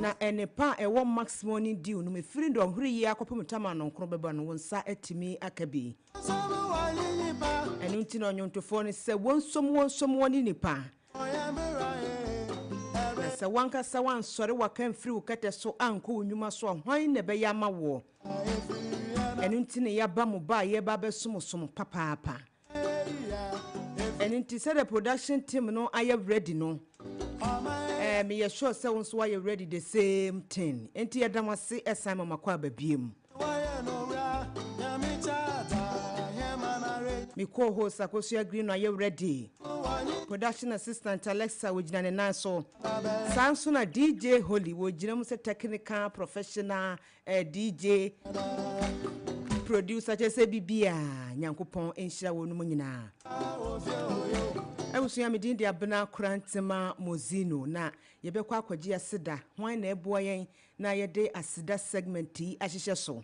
Na nnepa a ɛwɔ Max Morning Dew no mu ɛfiri dɔnhwere yi ara kɔpem tam a nɔnkron bɛba no, wo nsa atumi aka bi. Ɛno nti na ɔnwontofoɔ no sɛ, Wɔnsom, wɔnsom wɔne nnipa. Na sɛ w'ankasa woansɔre w'aka amfiri wo kɛtɛ so ankɔ wo nnwuma so a, hwan na ɛbɛyɛ ama woɔ? Ɛno nti na yɛaba mo ba a yɛreba abɛsom som papaapa. Ɛno nti sɛdeɛ production team no ayɛ ready no, eh, meyɛ sure sɛ wo nso woayɛ ready the same thing. Enti yɛda mo ase ɛsan ma makɔ aba biem. Me co-host Akosua Green no ayɛ ready. Production assistant Alexa wɔgyina ne nan so. Saa nso na DJ Holly wɔgyina mu sɛ technical professional eh, DJ producer kyerɛ sɛ biribiara Nyankopɔn nhyira wɔn mu nyinaa. Abusua me din de Abena Korantema Mozino na yɛbɛkɔ akɔgye aseda. Hwan na ɛboa yɛn na yɛde aseda segment yi ahyehyɛ so?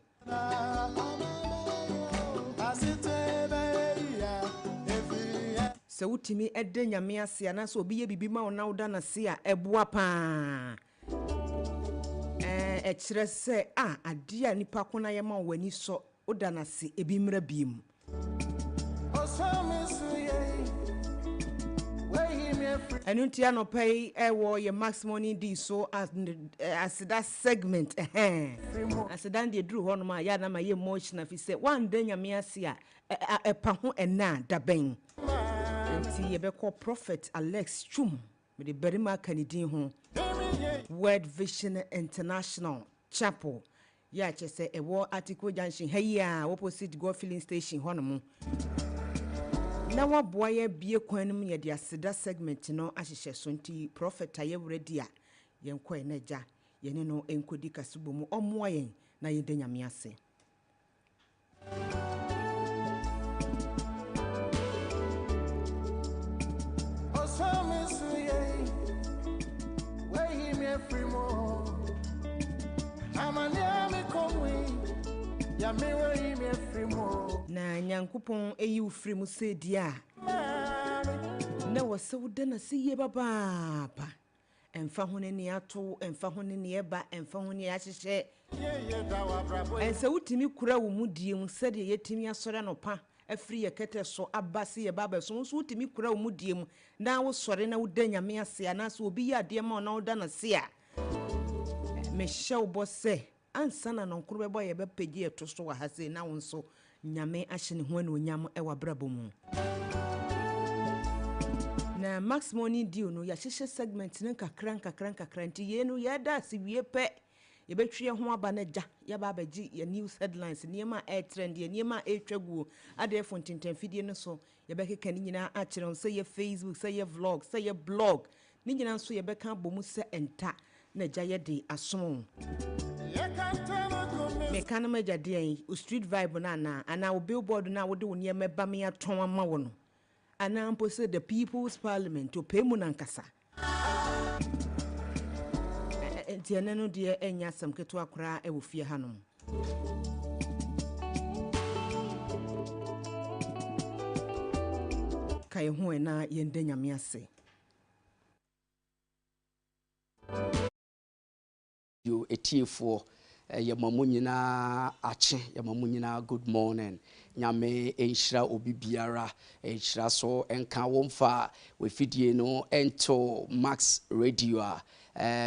Sɛ wotumi da Nyame ase anaasɛ obi yɛ biribi ma wo na woda no ase a, ɛboa paa. Ɛɛ, ɛkyerɛ sɛ a adeɛ a nipa ko no ayɛ ma wo w'ani sɔ, woda no ase, ebi mmra biem. Ɛno nti anɔpa yi ɛwɔ yɛ Max Morning Dee so aseda segment ɛhɛn. Aseda no deɛ duru hɔnom a yɛ anam ayɛ emotional fi sɛ wanda Nyame ase a ɛpa ho ɛnɛ a dabɛn. Nti yɛbɛkɔ Prophet Alex Twum, mede barima aka ne din ho, World Vision International Chapel Yɛ a kyerɛ sɛ ɛwɔ Article Junction ha yi ara opposite Goil Filling Station hɔ nom. Na waboa yɛn abue kwan no mu yɛde aseda segment no ahyehyɛ so nti Prophet a yɛwerɛ di a yɛnkɔɛ na agya yɛne no nkɔdi kasebɔ mu ɔmmoa yɛn na yɛnda Nyame ase. Na Nyankopɔn yi wo firi mu sɛ di a, na wɔ sɛ woda no ase yie papaapa. Ɛmfa ho ne nea ato wo, ɛmfa ho ne nea ɛba, ɛmfa ho nea yɛahyehyɛ. Ɛsɛ wotumi kura wo mudie mu sɛdeɛ yɛatumi asɔre anɔpa afiri yɛn kɛtɛ so aba sɛ yɛba abɛsom. Wo nso wotumi kura wo mudie mu na wosɔre na woda Nyame ase anaasɛ obi yɛ adeɛ ma wo na woda no ase a, mehyɛ wo bɔ sɛ Ansa na nɔnkoro bɛbɔ a yɛbɛpagye yɛto so wɔ ha sei na wo nso Nyame ahyɛ ne ho anuonyam wɔ w'abrabɔ mu. Na Max Morning Dew no yɛahyehyɛ segment no nkakra nkakra nkakra nti yei no yɛda ase wie pɛ yɛbɛtwe yɛn ho aba na gya yɛaba abɛgye yɛn news headlines, nneɛma a ɛretrend, yɛn nneɛma a ɛretwa guo adɛɛfo ntentanfidie no so yɛbɛkeka ne nyinaa akyerɛ wo sɛ yɛ Facebook, sɛ yɛ vlog, sɛ yɛ blog Ne nyinaa nso yɛbɛka abɔ mu sɛ nta na agya yɛ de asom wo. Meka no m'agya deɛn, wo street vibe no anaa? Anaa wo billboard no a wode wo nneɛma ba me atɔn ama wo no? Anaa mpo sɛ the people's parliament, ɔpɛ mu no ankasa? Nti ɛnɛ no deɛ ɛnyɛ asɛm ketewa koraa ɛwɔ fie hanom. Ka yɛn ho ɛ na yɛnda Nyame ase. Radio atiefoɔ yɛma mo nyinaa akye, yɛma mo nyinaa good morning. Nyame nhyira obi biara, nhyira so nka wo mfa w'afidie no nto Max Radio a,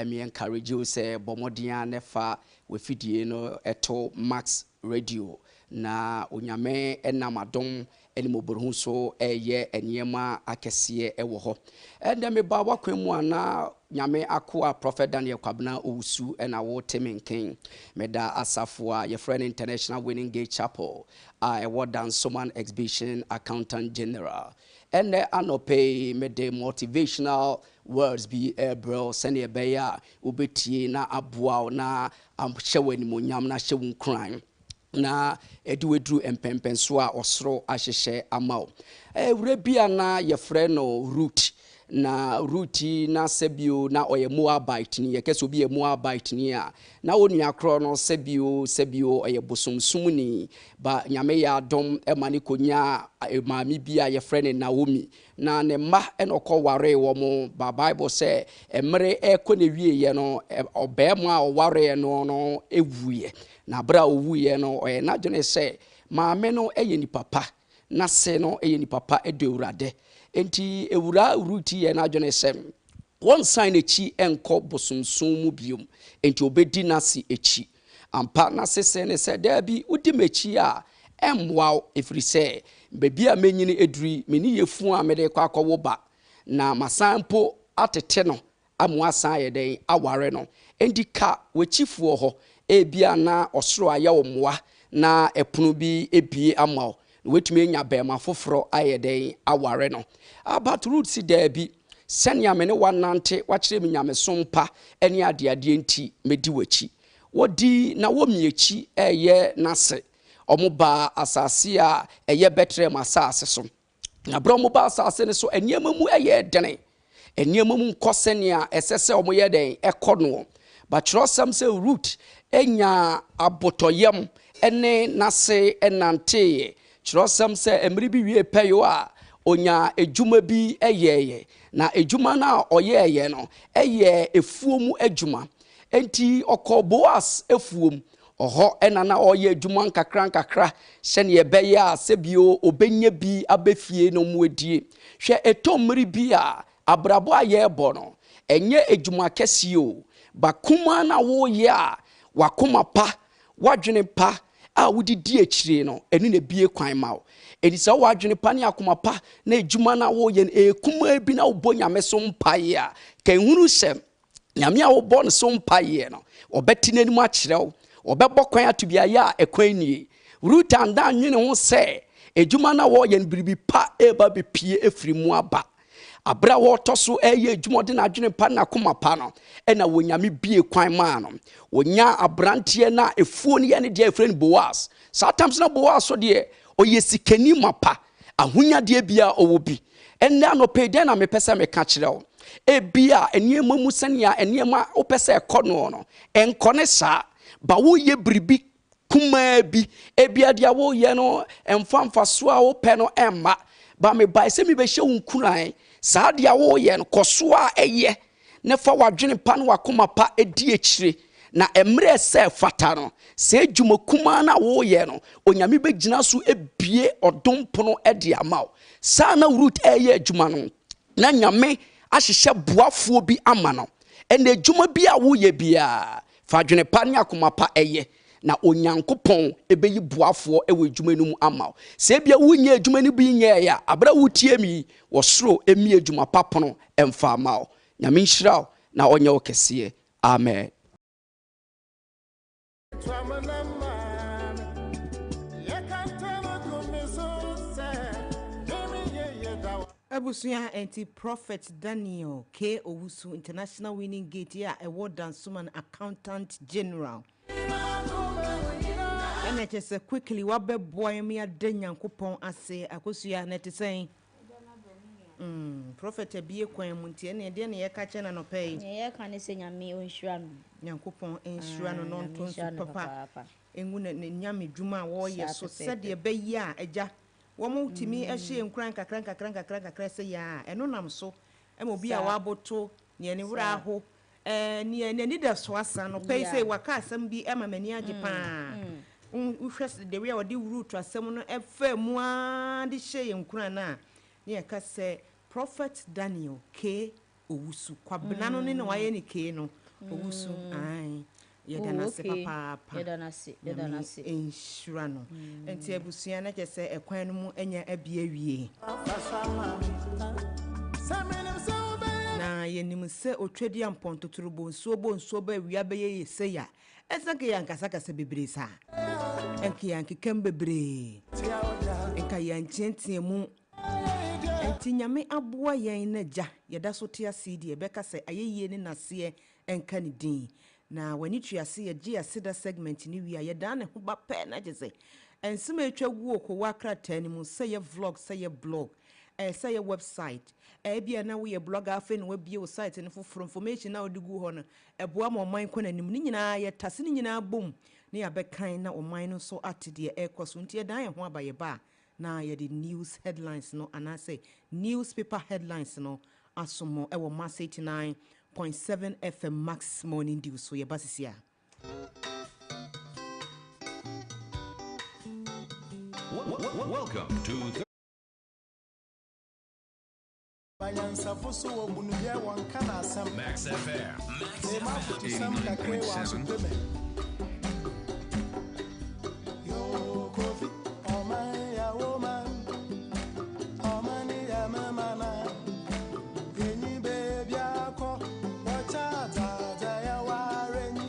me encourage wo sɛ bɔ mmɔden a na fa w'afidie no to Max Radio na Onyame nam adom ne mmɔborɔhunu so reyɛ nneɛma akɛseɛ wɔ hɔ. Ɛnnɛ mebaa w'akwan mu a na Nyame akoa Prophet Daniel Kwabena Owusu na wote me nken. Meda asafo a yɛfrɛ no International Winning Gate Chapel a ɛwɔ Dansoman Exhibition Accountant General. Ɛnnɛ anɔpa yi mede motivational words bi rebrɛ wo sɛdeɛ ɛbɛyɛ a wobɛtie na aboa wo na ahyɛ wo animuonyam na ahyɛ wo nkuran. na ɛde wo aduru mpɛnpɛnsoɔ a ɔsoro ahyehyɛ ama wo. Awura bi a na yɛfrɛ no Ruth. Na Rut yi na sɛbio na ɔyɛ Moabiteni. Yɛka sɛ obi yɛ Moabiteni a, na onua korɔ no sɛbio sɛbio ɔyɛ bosomsomni. Ba Nyame yɛ adom ma no kɔnyaa maame bi a yɛfrɛ no Naomi. Na ne mma na ɔkɔ waree wɔn. Ba Bible sɛ mmere rekɔ n'awieɛ no, ɔbarima a ɔwaree no no wuiɛ. Na berɛ a ɔwuiɛ no, ɔyɛ n'adwene sɛ maame no yɛ nipa pa. N'ase no yɛ nipa pa dɔ Awurade. Enti Awuraa Rut yɛɛ n'adwene sɛ wɔnsan n'akyi nkɔ bosomsom mu bio. Enti obedi n'ase akyi. Ampa, n'ase see no sɛ, Dabi, wodi m'akyi a, ɛmmoa wo, ɛfiri sɛ baabi a manyini aduru yi, menni yafunu a mede rekɔ akɔwo ba, na masan mpo atete no ama woasan ayɛ dɛn aware no. Enti ka w'akyifoɔ hɔ, ebia na ɔsoro ayɛ wo mmoa na ɛpono bi abue ama wo, na woatumi anya barima foforɔ ayɛ dɛn aware no. Ah, but Ruth se, Daabi, sɛnea me ne wo anante, woakyerɛ me nyamesom pa ne adeadeɛ nti, mɛdi w'akyi. Wɔdii Naomi akyi reyɛ n'ase. Wɔbaa asase a ɛyɛ Betlehem asase so. Na berɛ a wɔbaa asase no so, nneɛma mu yɛɛ dene. Nneɛma mu nkɔ sɛnea ɛsɛ sɛ wɔyɛ dɛn ɛkɔ noɔ. Ba kyerɛwsɛm sɛ Rut nyaa abotɔyam ne n'ase nanteeɛ. Kyerɛwsɛm sɛ mmere bi wie pɛyo a, ɔnyaa adwuma bi yɛeɛ. Na adwuma no a ɔyɛeɛ no yɛ afuo mu adwuma. Enti ɔkɔɔ Boas afuom. Ɔhɔ na na ɔreyɛ adwuma nkakrankakra sɛnea ɛbɛyɛ a sɛbio ɔbɛnya bi aba fie na wɔadie. Hwɛ, ɛtɔ mmere bi a, abrabɔ a yɛrebɔ no, ɛnyɛ adwuma kɛseɛ o, but kumaa no a woreyɛ a w'akoma pa, w'adwene pa a wode di akyire no, ɛno na ɛbue kwan ma wo. Enti sɛ wowɔ adwene pa ne akoma pa na adwuma no a woreyɛ no ɛyɛ kumaa bi na wobɔ Nyame so mpaeɛ a, ka nhunu sɛ Nyame a wobɔ no so mpaeɛ no, ɔbɛte n'anim akyerɛ wo. Ɔbɛbɔ kwan ato beaeɛ a ɛkwan nnie. Rut anda annwene ho sɛ adwuma no a wɔreyɛ no biribi pa reba abɛpue afiri mu aba. Aberɛ a wɔretɔ so reyɛ adwuma ɔde n'adwene pa ne n'akoma pa no, ɛna Onyame bue kwan maa no. Ɔnyaa aberanteɛ no a afuo no yɛ ne deɛ a yɛfrɛ no Boaz. Saa times na Boaz so deɛ, ɔyɛ sikani mapa. Ahonyadeɛ biara ɔwɔ bi. Ɛnnɛ anɔpa yi, dɛn na mepɛ sɛ meka kyerɛ wo? Ebia nneɛma mu sɛnea nneɛma wopɛ sɛ ɛkɔ noɔ no, ɛnkɔ ne saa. Ba woyɛ biribi kumaa bi, ebia deɛ woyɛ no mfa mfasoɔ a wopɛ no mma. Ba mebae sɛ mebɛhyɛ wo nkuran, saa deɛ woyɛ no, kɔ so ara yɛ. na fa w'adwene pa ne w'akoma pa di akyire, na mmerɛ sɛ ɛfata no, saa adwuma kumaa no a woreyɛ no, Onyame bɛgyina so abue ɔdom pono de ama wo. Saa na Ruth reyɛ adwuma no, na Nyame ahyehyɛ boafoɔ bi ama no. Ɛnna adwuma bi a woreyɛ biara, fa adwene pa ne akoma pa yɛ, na Onyankopɔn bɛyi boafoɔ wɔ adwuma no mu ama wo. Sɛ ebia wonnya adwuma no bi nyɛɛe a, aberɛ a woretie me yi, wɔ soro mmue adwuma pa pono mfa mma wo. Nyame nhyira wo na ɔnyɛ wo kɛseɛ. Amen. Abusua nti Prophet Daniel K. Owusu International Winning Gate a ɛwɔ Dansoman Accountant General. Ɛna kyerɛ sɛ quickly wabɛboa yɛn ma yɛada Nyankopɔn ase. Akosua, na ɛte sɛn? Mm, Prophet abue kwan mu nti ɛne ɛdeɛ na yɛka kyerɛ no anɔpa yi? Nea yɛka ne sɛ Nyame ɔnhyira no. Nyankopɔn nhyira no na Ah, Nyame ɔnto nhyira nsu no papa papaapa. ngu ne ne Nyame dwuma a wɔreyɛ Saa so pɛpɛɛpɛ. sɛdeɛ ɛbɛyɛ a agya wɔn tumi hyɛ yɛn nkuran nkakra nkakra nkakra nkakra sɛ yɛ a ɛno nam so ma obi a Saa. waboto, nea ne werɛ Saa. aho, Ɛɛ, nea n'anidaso asa anɔpa yi Yeah. sei, waka asɛm bi ma m'ani agye paa. Wohwɛ sɛ the way a ɔde Rut asɛm no faa mu ara de hyɛɛ yɛn nkuran no a, na yɛka sɛ Prophet Daniel K. Owusu. Kwabena no ne na wayɛ ne K no, Owusu. Ae. Yɛda no Oh, ase okay. papaapa. Yɛda no ase, yɛda no Nyame ase. nhyira no. Nti abusua na kyerɛ sɛ ɛkwan no mu anya abie awie. Na yɛnim sɛ Otwadiampɔn totorobɔ nsuo bɔ nsuo ba awia bɛyɛ yɛ sei a, ɛnsɛ nka yɛankasakasa bebree saa. Nka yɛankekam bebree. Nka yɛanteatea mu. Nti Nyame aboa yɛn na Agya yɛda so te ase yi deɛ yɛbɛka sɛ ayɛyie ne naseɛ nka ne din. Na w'ani tua se yɛgye aseda segment no wie a, yɛdan ne ho ba pɛ na kyerɛ sɛ nsem a atwa gu wɔ kowa krataa no mu, sɛ yɛ vlog sɛ yɛ blog, Sɛ yɛ website, ebia na woyɛ blogger afei na wabue wo site no foforɔ, information na wode gu hɔ no, ɛboa ma ɔman kɔ n'anim. Ne nyinaa yɛtase ne nyinaa bom na yɛabɛkan na ɔman no nso ate deɛ ɛrekɔ so. Nti yɛdan yɛn ho aba, yɛba a na yɛde news headlines no anaasɛ newspaper headlines no asom ɛwɔ Max 89.7 FM Max Morning Dew so. Yɛba sisi a. Welcome to Banyansafo so wɔ bunuyɛ wɔn ka na asɛm. Max FM. Ema afotusɛm kakra wɔ 89.7. asopɛ mɛ. Yoo Kofi, ɔman ya wo man, ɔman ya mɛma na. Yenyi beebi akɔ, wɔkyɛ adzaadza ya ware nyi.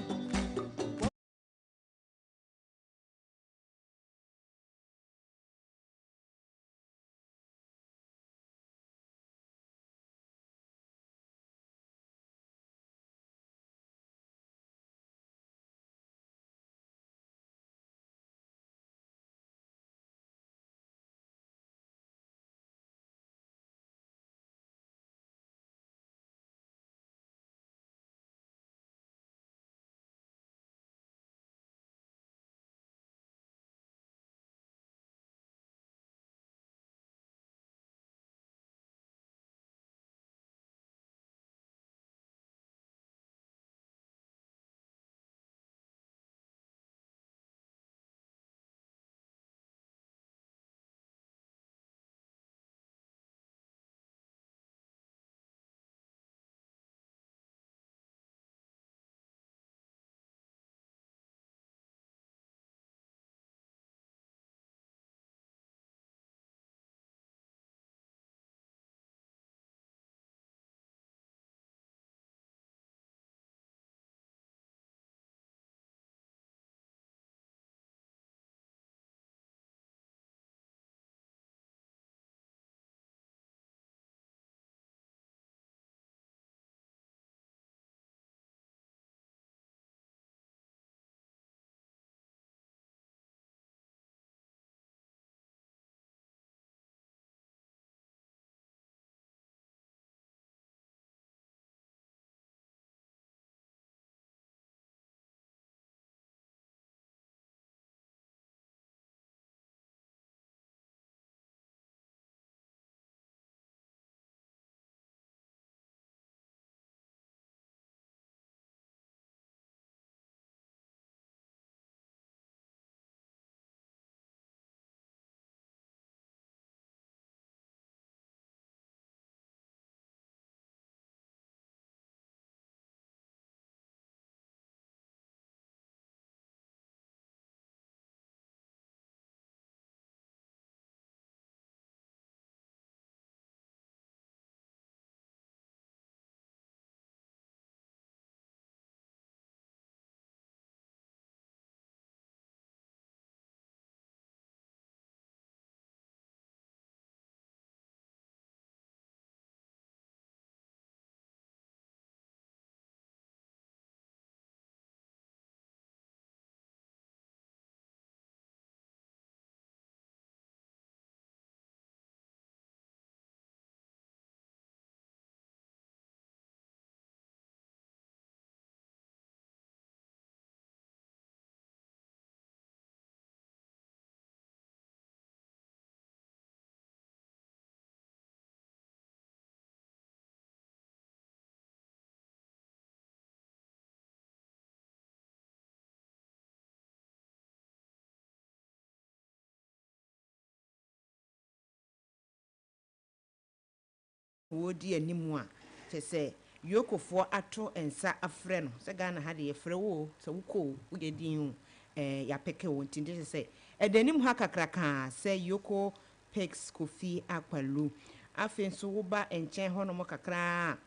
Wɔredi anim a kyɛ sɛ EOCOfoɔ ato nsa afrɛ no sɛ Ghana ha de yɛfrɛ wo o, sɛ wokɔ o, woyɛ din o, yɛapɛkɛ wo. Nti kyɛ sɛ ɛda anim ha kakrakaa sɛ EOCO picks Kofi Akpaloo. Afei nso woba nkyɛn hɔnom kakraa,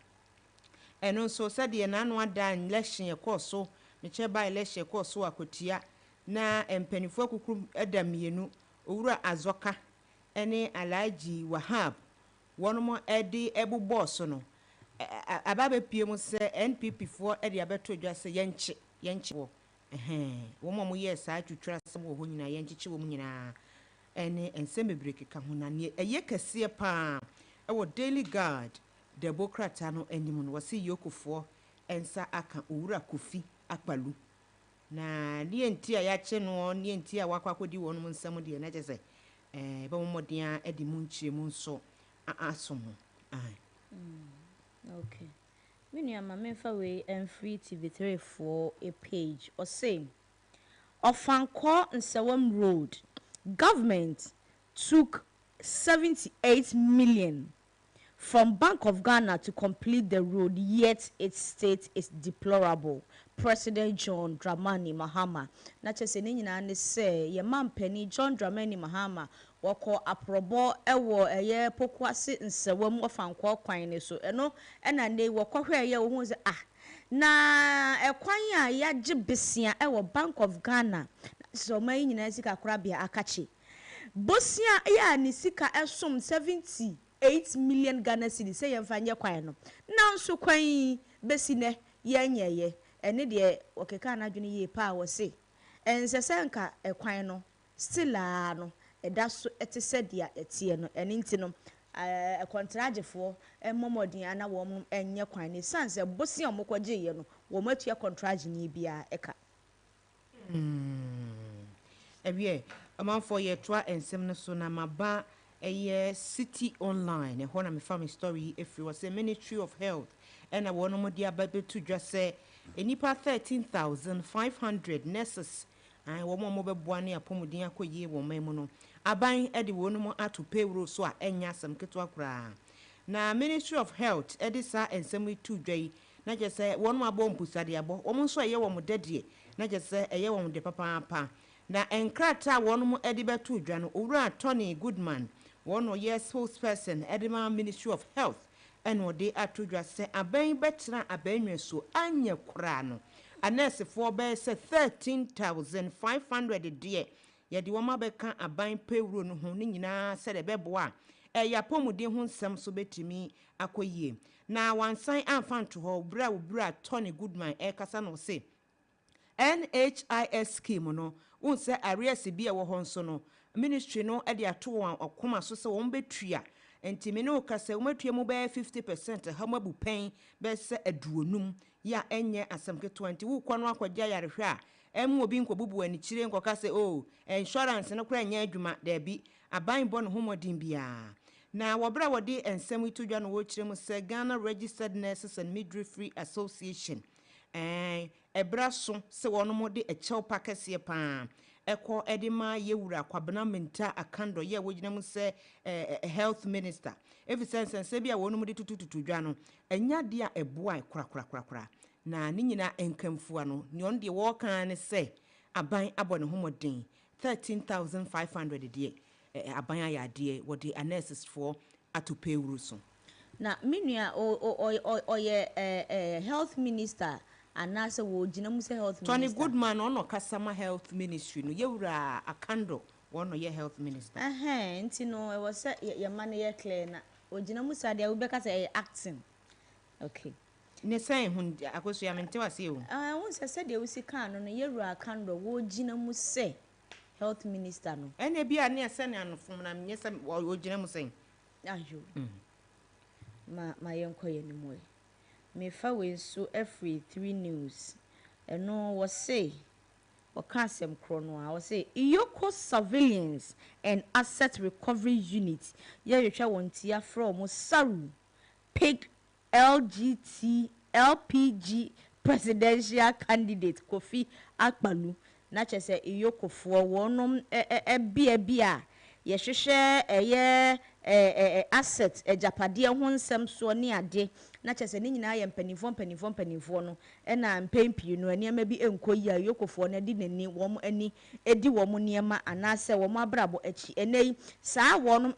ɛno nso sɛdeɛ n'ano ada election ɛkɔɔ so, mekyɛ ba election ɛkɔɔ so Akwatia na mpanimfoɔ akukuru da mmienu, Owura Azɔka ne Alhaji Wahab, wɔn de bobɔɔ so no, aba abɛpie mu sɛ NPP foɔ de abɛto dwa sɛ yɛnkye yɛnkye wɔ ɛhɛn wɔn a wɔyɛɛ saa twitwa asɛm wɔ hɔ nyinaa, yɛnkyekye wɔn nyinaa, ɛne nsɛm bebree keka ho. Na neɛ ɛyɛ kɛseɛ paa Wɔ Daily Guard dawubɔ krataa no anim no, wɔse Yokofoɔ nsa aka Owura Kofi Akpalu. Na deɛ nti a yɛakye noɔ, deɛ nti a wakɔ akɔdi wɔnom nsam deɛ, na kyerɛ sɛ yɛbɛbɔ mmɔden ara de mu nkyerɛmu nso aso ho. Ae. Okay. Me nua ma memfa wei mfiri TV3 foɔ page. Ɔse, Ɔfankɔɔ Nsawam Road, government took 78 million from Bank of Ghana to complete the road yet its state is deplorable, President John Dramani Mahama. Na kyerɛ sɛ ne nyinaa ne sɛ yɛn mampanin John Dramani Mahama wɔkɔ aprɔbɔ wɔ ɛyɛ Pokuase Nsawam Ɔfankɔɔ kwan no so. Ɛno na nnɛ yi wɔkɔhwɛeɛ a wɔhuu sɛ ah na ɛkwan a yɛagye besea wɔ Bank of Ghana na kyerɛ sɛ ɔman yi nyinaa sikakorabea akakye. Bosea yi a ne sika som 78 million Ghana cedis sɛ yɛmfa nyɛ kwan no, nanso kwan yi bɛsi nnɛ yɛnyɛeɛ. Ɛno deɛ wɔkekaa n'adwene yie paa, wɔse ɛnsɛ sɛ nka kwan no still ara no ɛda so te sɛ deɛ ɛteɛ no. Ɛno nti no kɔntragyefoɔ mmɔ mmɔden ara na wɔn nyɛ kwan no ɛsiane sɛ bosea a wɔkɔgyeeɛ no wɔatua kɔntragyeni biara ka. Ɛwiɛ, ɔmanfoɔ yɛtoa nsɛm no so na maba ɛyɛ Citi Online, ɛhɔ na mefa me story yi ɛfiri. Wɔsɛ Ministry of Health ɛna wɔnom de aba bɛto dwa sɛ nnipa 13,500 nurses, ae, wɔn a wɔbɛboa ne apɔmuden akɔ yie wɔ ɔman mu no, aban de wɔnom ato payroll so a ɛnyɛ asɛm ketewa koraa. Na Ministry of Health de saa nsɛm yi too dwa yi, na kyerɛ sɛ wɔnom abɔ mpusadeabɔ, wɔn nso ɛyɛ wɔn dɛ deɛ, na kyerɛ sɛ ɛyɛ wɔn dɛ papaapa. Na nkrataa a wɔnom de bɛtoo dwa no, Owura Tony Goodman, wɔn na ɔyɛ spokesperson de ma Ministry of Health na ɔde ato dwa sɛ aban bɛtena abannwa so anyɛ koraa no, anɛɛsefoɔ bɛyɛ sɛ 13,500 deɛ yɛde wɔn abɛka aban payroll no ho, ne nyinaa sɛdeɛ ɛbɛboa a yɛn apɔmuden ho nsɛm so bɛtumi akɔ yie. Na wansan amfa anto hɔ berɛ a Owura Tony Goodman rekasa no ɔse, NHIS scheme no, wohu sɛ arrears bi a ɛwɔ hɔ nso no, ministry no de ato wɔn akoma so sɛ wɔn bɛtua. Nti me ne wo kasa yi, wɔatua mu bɛyɛ 50%, ɛha mu abu pɛn bɛyɛ sɛ 50, yɛ a ɛnyɛ asɛm ketewa. Nti wokɔ no akɔgye ayarehwɛ a, ɛmma obi nkɔbubu anikyire nkɔka sɛ oh, insurance no koraa nyɛ adwuma. Daabi, aban bɔ ne ho mmɔden biara. Na wɔ berɛ a wɔde nsɛm yi to dwa no wɔrekyerɛ mu sɛ Ghana Registered Nurses and Midwifery Association, ɛɛ, Ɛberɛ aso sɛ wɔnom de ɛkyɛw pa kɛseɛ pa ara kɔ de ma yɛ wura Kwabena Mintah Akandoh yɛ a wɔgyina mu sɛ Health Minister efisɛ nsɛnsɛm bi a wɔnom de tutututu dwa no ɛnyɛ adeɛ a ɛboae korakorakorakora na ne nyinaa nkamfua no nea ɔno deɛ wɔreka ara ne sɛ aban abɔ ne ho mmɔden 13,500 deɛ aban ayɛ adeɛ wɔde anɛɛsesfoɔ ato payroll so. Na me nua o o ɔy ɔy ɔyɛ ɛ ɛ health minister anaasɛ wɔgyina mu sɛ health Tony minister? Goodman ɔna ɔkasa ma health ministry no, yɛwura Akandor wɔn na ɔyɛ health minister. Ɛhɛn, nti no ɛwɔ sɛ yɛ yɛma no yɛ clear na ɔgyina mu saa deɛ a wobɛka sɛ ɛyɛ acting. Okay. Ne sɛn ho nti Akosua mente w'aseɛ o. Ɛɛ wohu sɛ sɛdeɛ wosi kaa no no yɛwura Akandor wɔgyina mu sɛ health minister no. Ɛna ebia ne ɛsɛ ne anofom na nyɛ sɛ ɔgyina mu sɛn. Ayo. Ma ma yɛnkɔ yɛn anim ɛ. Mefa wei nso afiri Three News. Ɛno wɔse, wɔka asɛm korɔ no ara, wɔse Iyoko Surveillance and Asset Recovery Unit yɛretwetwa wɔn ti afrɛ wɔn SARU picked LGT LPG presidential candidate Kofi Akpaloo na kyerɛ sɛ Iyokofoɔ wɔnom bea bi a yɛhwehwɛ ɛyɛ asset, agyapadeɛ ho nsɛm soɔ ne ade, na kyerɛ sɛ ne nyinaa yɛ mpaninfoɔ mpaninfoɔ mpaninfoɔ no na mpɛn pii no nneɛma bi nkɔ yie a Iyokofoɔ no de n'ani wɔn ani di wɔn nneɛma anaasɛ wɔn abrabɔ akyi. Ɛnnɛ yi saa wɔnom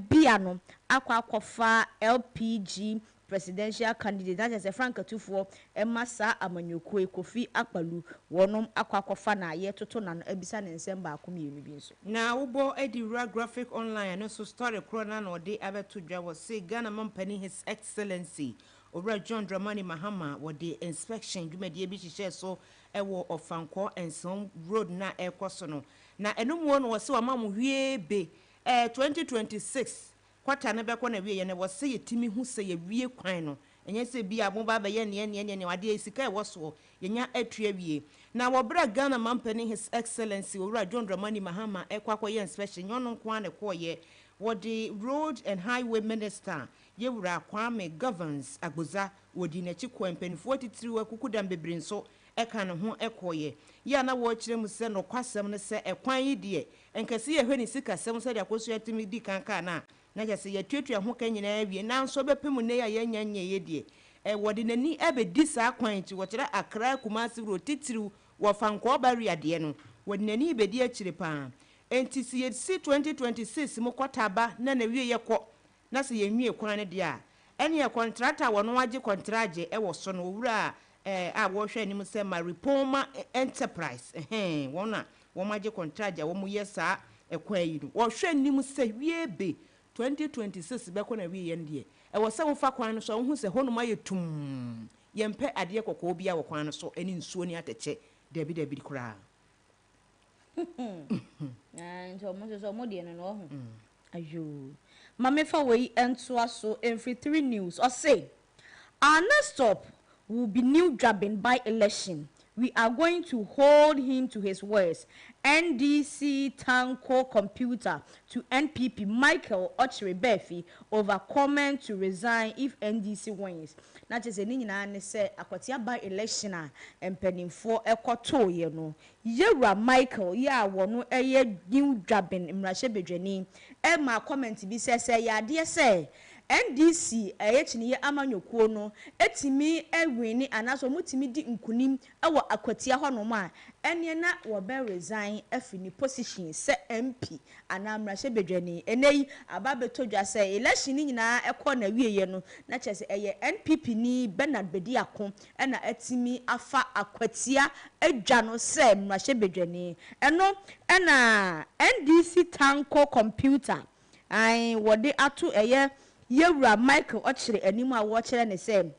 bea no akɔ akɔfa LPG Presidential candidate, na kyerɛ sɛ frankatufoɔ ma saa amanyɔkuo yi, Kofi Akpalu, wɔnom akɔ akɔfa no a yɛretoto n'ano abisa no nsɛm baako mmienu bi nso. Na wobɔ de wura Graphic Online no so story korɔ no ara na ɔde abɛto dwa, wɔse Ghana mampanin His Excellency Owura John Dramani Mahama wɔde inspection dwumadie bi hyehyɛɛ so wɔ Ɔfankɔɔ Nseom road no a ɛrekɔ so no, na ɛno muo no wɔse wama mo hwiee be, ɛɛ 2026. Quarter no bɛkɔ n'awieɛ no, ɛwɔ sɛ yɛtumi hu sɛ yɛwie kwan no. Ɛnyɛ sɛ bi a moba abɛyɛ neɛ neɛ neɛ neɛ, adeɛ sika a ɛwɔ soɔ, yɛnya atua awie. Na wɔ berɛ a Ghana Mampanin His Excellency Owura John Dramani Mahama ɛrekɔ akɔyɛ inspection, nyɛ ɔno nko ara na ɛkɔeɛ, wɔde Road and Highway Minister Yɛwura Kwame Governs Agbodza, wɔdii n'akyi kɔɛ, mpanimfoɔ atitiriw akukudam bebree nso ka ne ho kɔeɛ. Yɛ a na wɔrekyerɛ mu sɛ nokwasɛm ne sɛ ɛkwan yi deɛ, nka sɛ yɛhwɛ ne sikasɛm sɛdeɛ Akosua tumi di kan kaa no a, na kyerɛ sɛ yɛatuatua ho ka nyinaa awie, nanso ɛbɛpem nnɛ yi a yɛnnya nyɛeɛ deɛ, wɔde n'ani abɛdi saa kwan yi nti, wɔkyerɛ Accra Kumasi Road titiriw wɔ Fankɔɔ Barrier deɛ no, wɔde n'ani rebɛdi akyire pa ara. Enti sɛ yɛsi 2026 mu kɔtaba na n'awieeɛ kɔ na sɛ yɛnwie kwan no deɛ a, ɛneɛ kɔntrata a wɔn agye kɔntragye wɔ so no, owura a wɔrehwɛ anim sɛ Maripoma Enterprise, ɛhɛn, wɔn na wɔn agye kɔntragye a wɔyɛ saa ɛkwan yi no, wɔhwɛ anim sɛ wie be 2026 bɛkɔ n'awieɛ no deɛ, ɛwɔ sɛ wofa kwan no so a wohu sɛ hɔnom ayɛ tumm, yɛmpɛ adeɛ kɔkɔɔ biara wɔ kwan no so, ɛne nsuo ne atɛkyɛ, dabi dabi koraa. Nti ɔmo nso so ɔmo deɛ no no ɔho. Ayoo. Ma mefa wei ntoa so mfiri 3 News. Ɔse, Our next stop will be New Juaben by-election. We are going to hold him to his words. NDC Tanko Computer to NPP Michael Okyere Baafi over comment to resign if NDC wins. Na kyerɛ sɛ ne nyinaa ne sɛ Akwatia by-election a mpanimfoɔ kɔtoeɛ no, Yewura Michael yi a wɔno yɛ New Dwabin mmarahyɛbadwani maa comment bi sɛ, sɛ ɛyɛ adeɛ sɛ NDC a ɛyɛ kyiniiɛ amanyɔkuo no tumi wini anaasɛ wɔtumi di nkunim wɔ Akwatia hɔnom a, ɛneɛ na wɔbɛ resign afiri ne position sɛ MP anaa mmarahyɛbadwani. Ɛnnɛ yi aba abɛtɔ dwa sɛ election no nyinaa kɔɔ n'awieɛ no, na kyerɛ sɛ ɛyɛ NPP ni Bernard Bediako na atumi afa Akwatia adwa no sɛ mmarahyɛbadwani. Ɛno na NDC Tanko Computer ae wɔde ato ɛyɛ Yawura Michael Ɔkyere anim a wɔrekyerɛ no sɛ,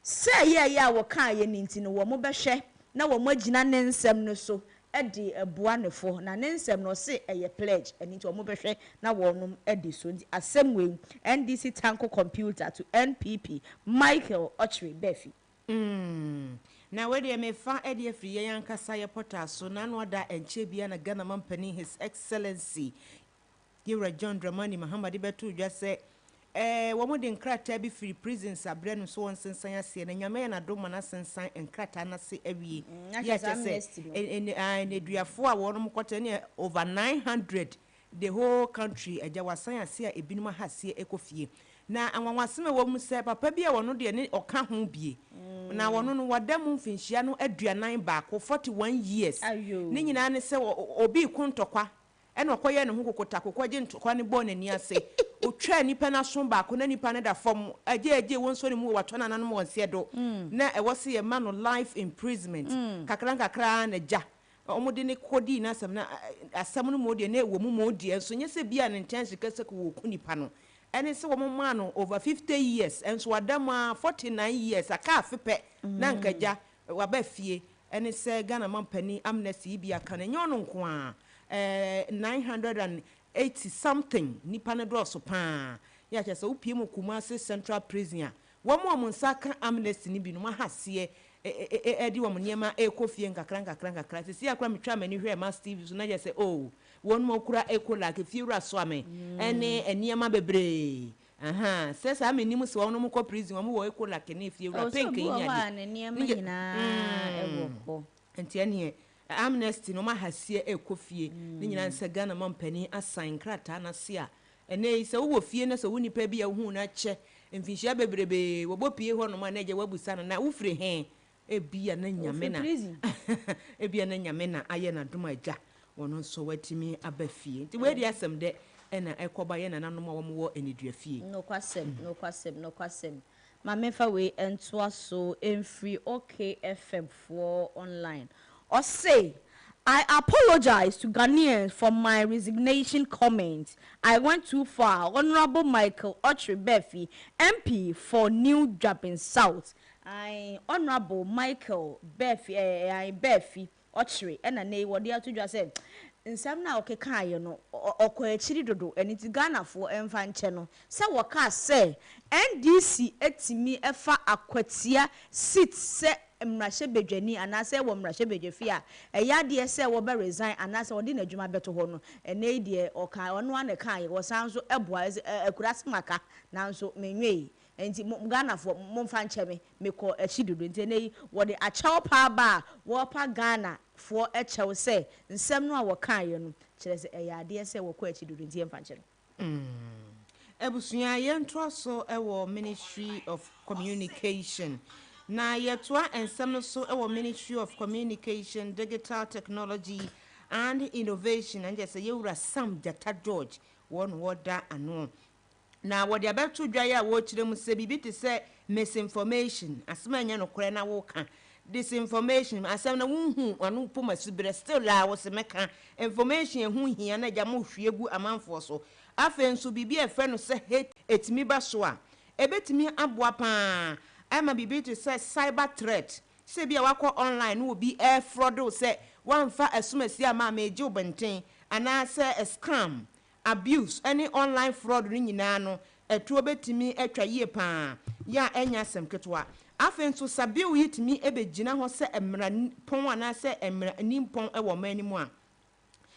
sɛ ɛyɛeɛ a wɔkaeɛ no nti no wɔbɛhwɛ na wɔagyina ne nsɛm no so de abua no fɔ. Na ne nsɛm no ɔse ɛyɛ pledge, ɛno nti wɔbɛhwɛ na wɔnom adi so. Nti asɛm wei, NDC Tanko Computer to NPP Michael Ɔkyere Baafi. Mm. Na wei deɛ mefa de afiri yɛn ankasa yɛ pɔtaa so. N'ano ada ɛnkyɛ biara na Ghana mampanin His Excellency Yewura John Dramani Mahama de bɛtoo dwa sɛ ɛɛ wɔn de nkrataa bi firi prisons abrɛ no so ɔnsensan aseɛ na Nyame ayɛ n'adom ma no asensan nkrataa no ase awie. Na Yɛ kyerɛ sɛ kyerɛ sɛ amnesty no. nneduafoɔ a wɔnom kɔtɛ ne over 900 the whole country agya wasan ase a ebinom aha aseɛ ɛkɔ fie. Na anwanwasɛm a ɛwɔ mu sɛ papa bi a ɔno deɛ ne ɔka ho bie na ɔno no wada mu mfinhyia no 41, 41 years. Ne nyinaa ne sɛ obi reko ntɔkwa ɛna ɔkɔyɛɛ ne ho kokotako kɔgye ntɔkwa no bɔɔ n'ani ase. Ɔtwaa nipa no aso baako na nipa no da fam agye agye wɔ nsuo no mu wɔ watɔ nananom wɔ nseɛ do na ɛwɔ sɛ yɛma no life imprisonment kakra nkakra ara na gya wɔde no kɔdii n'asɛm na asɛm no mu deɛ na ɛwɔ mu mu deɛ nso nyɛ sɛ bia ne intention kɛ sɛ wɔku nipa no ɛne sɛ wɔn maa no over 50 years nso wada mu a 49 years aka afe pɛ na nka gya waba fie. Ɛne sɛ Ghana mampanin amnesty yi bi aka no ɛnyɛ ɔno nko a, 980 something nipa no dɔɔso paa. Yɛ kyerɛ sɛ wopie mu Kumasi Central Prison a, wɔn a wɔn nsa aka amnesty no binom aha aseɛ ɛde wɔn nneɛma ɛrekɔ fie nkakra nkakra nkakra. Sisi akora metwa m'ani hwɛ Mass TV so na yɛ sɛ oh wɔn mu kura Ecolac fie wura soame ɛne nneɛma bebree. Aha, sɛ saa menim sɛ wɔn kɔ prison wɔn wɔ Ecolac ne fie wura pink yi wɔ ne hɔ a ade. ne nneɛma nyinaa ɛwɔ hɔ. Nti ɛneɛ amnesty no ɔma aseɛ ɛkɔ fie ne nyinaa sɛ Ghana mampanin asan nkrataa n'ase a ɛnɛ yi sɛ wowɔ fie na sɛ wo nipa bi a wohu no akyɛ mfinhyia bebrebee wɔbɔ pie hɔ nom a na agya wabusa no na wofiri he, ebia na Nyame na prison. Ebia na Nyame na ayɛ n'adom agya wɔno nso watumi aba fie. Nti wei de asɛm dɛ ɛna ɛkɔba yɛ nananom a wɔwɔ anidua fie. Nokwasɛm, nokwasɛm, nokwasɛm. Ma memfa wei ntoa so mfiri OK FM foɔ online. Ɔse, I apologize to Ghanaians for my resignation comment. I went too far. Honorable Michael Okyere Baafi, MP for New Juaben South. I, Honorable Michael Baafi, Baafi Okyere, ɛna ne wɔde ato dwa sɛ, Nsɛm no a ɔkekaeɛ no, ɔkɔ akyiri dodo, ɛno nti Ghanafoɔ mfa nkyɛ no sɛ wɔkaa sɛ NDC tumi fa akwatia seat sɛ mmarahyɛbadwani anaasɛ wɔ mmarahyɛbadwafie a, ɛyɛ adeɛ sɛ wɔbɛ resign anaasɛ wɔde n'adwuma bɛto hɔ no. Ɛnnɛ yi deɛ ɔkaa, ɔno ara na ɛkaeɛ, wɔsan nso boa, ɛsɛ akuraase maka nanso menwee. Enti mo Ghanafoɔ momfa nkyɛ me, mekɔɔ akyi dodo. Nti ɛnnɛ yi wɔde akyɛw paa ba a wɔrepa Ghanafoɔ kyɛw sɛ nsɛm no a wɔkaeɛ no kyerɛ sɛ ɛyɛ adeɛ sɛ wɔkɔ akyi dodo nti yɛmfa nkyɛ no. Abusua, yɛntoa so wɔ Ministry of Communication. Na yɛtoa nsɛm no so wɔ Ministry of Communication, Digital Technology and Innovation, ɛne kyerɛ sɛ yɛwura Sam Gyata George wɔn na wɔda ano. Na wɔde abɛto dwa yi a wɔrekyerɛ mu sɛ biribi te sɛ misinformation, asɛm a ɛnyɛ nokorɛ na woka, disinformation, asɛm no wonhu ano mpo ma siberɛ, still a wose mɛka, information a ɛho hia na agya mohwie gu amanfoɔ so. Afei nso biribi a yɛfrɛ no sɛ hate ɛtumi ba so a, ɛbɛtumi aboa pa ara ama biribi te sɛ cyber threat, sɛ ebia woakɔ online na obi refraud wo sɛ woamfa asumasi amma a meregye wo bɛnten, anaasɛ scam, Abuse ne online fraud no nyinaa no ɛtoɔ bɛtumi atwa yie pa ara, yɛ a ɛnyɛ asɛm ketewa. Afei nso sa bill yi tumi bɛgyina hɔ sɛ mmara pɔn anaasɛ mmara nimpɔn wɔ ɔman no mu a,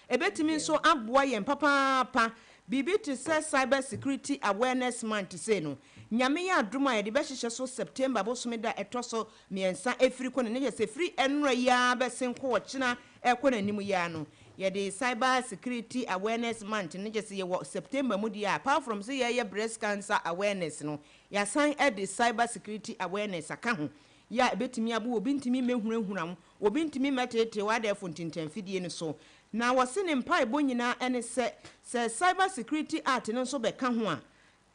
ɛbɛtumi nso aboa yɛn papaapa. Biribi te sɛ Cyber Security Awareness Month sei no, Nyame yɛ adom a yɛde bɛhyehyɛ so September bosome da a ɛtɔ so mmiɛnsa ɛfiri kɔ n'anim, kyerɛ sɛ ɛfiri ɛnora yi ara bɛsen kɔ ɔkyena ɛrekɔ n'anim yi ara no, yɛde Cyber Security Awareness Month no, kyerɛ sɛ yɛwɔ September mu deɛ a, apart from sɛ yɛreyɛ Breast Cancer Awareness no, yɛasan de Cyber Security Awareness aka ho, yɛ a ɛbɛtumi aboa, obi ntumi mmɛhunahuna wo, obi ntumi mmɛteetee wo adɛɛfo ntintanfidie no so. Na wɔse ne mpaebɔ nyinaa ne sɛ, sɛ Cyber Security Act no nso bɛka ho a,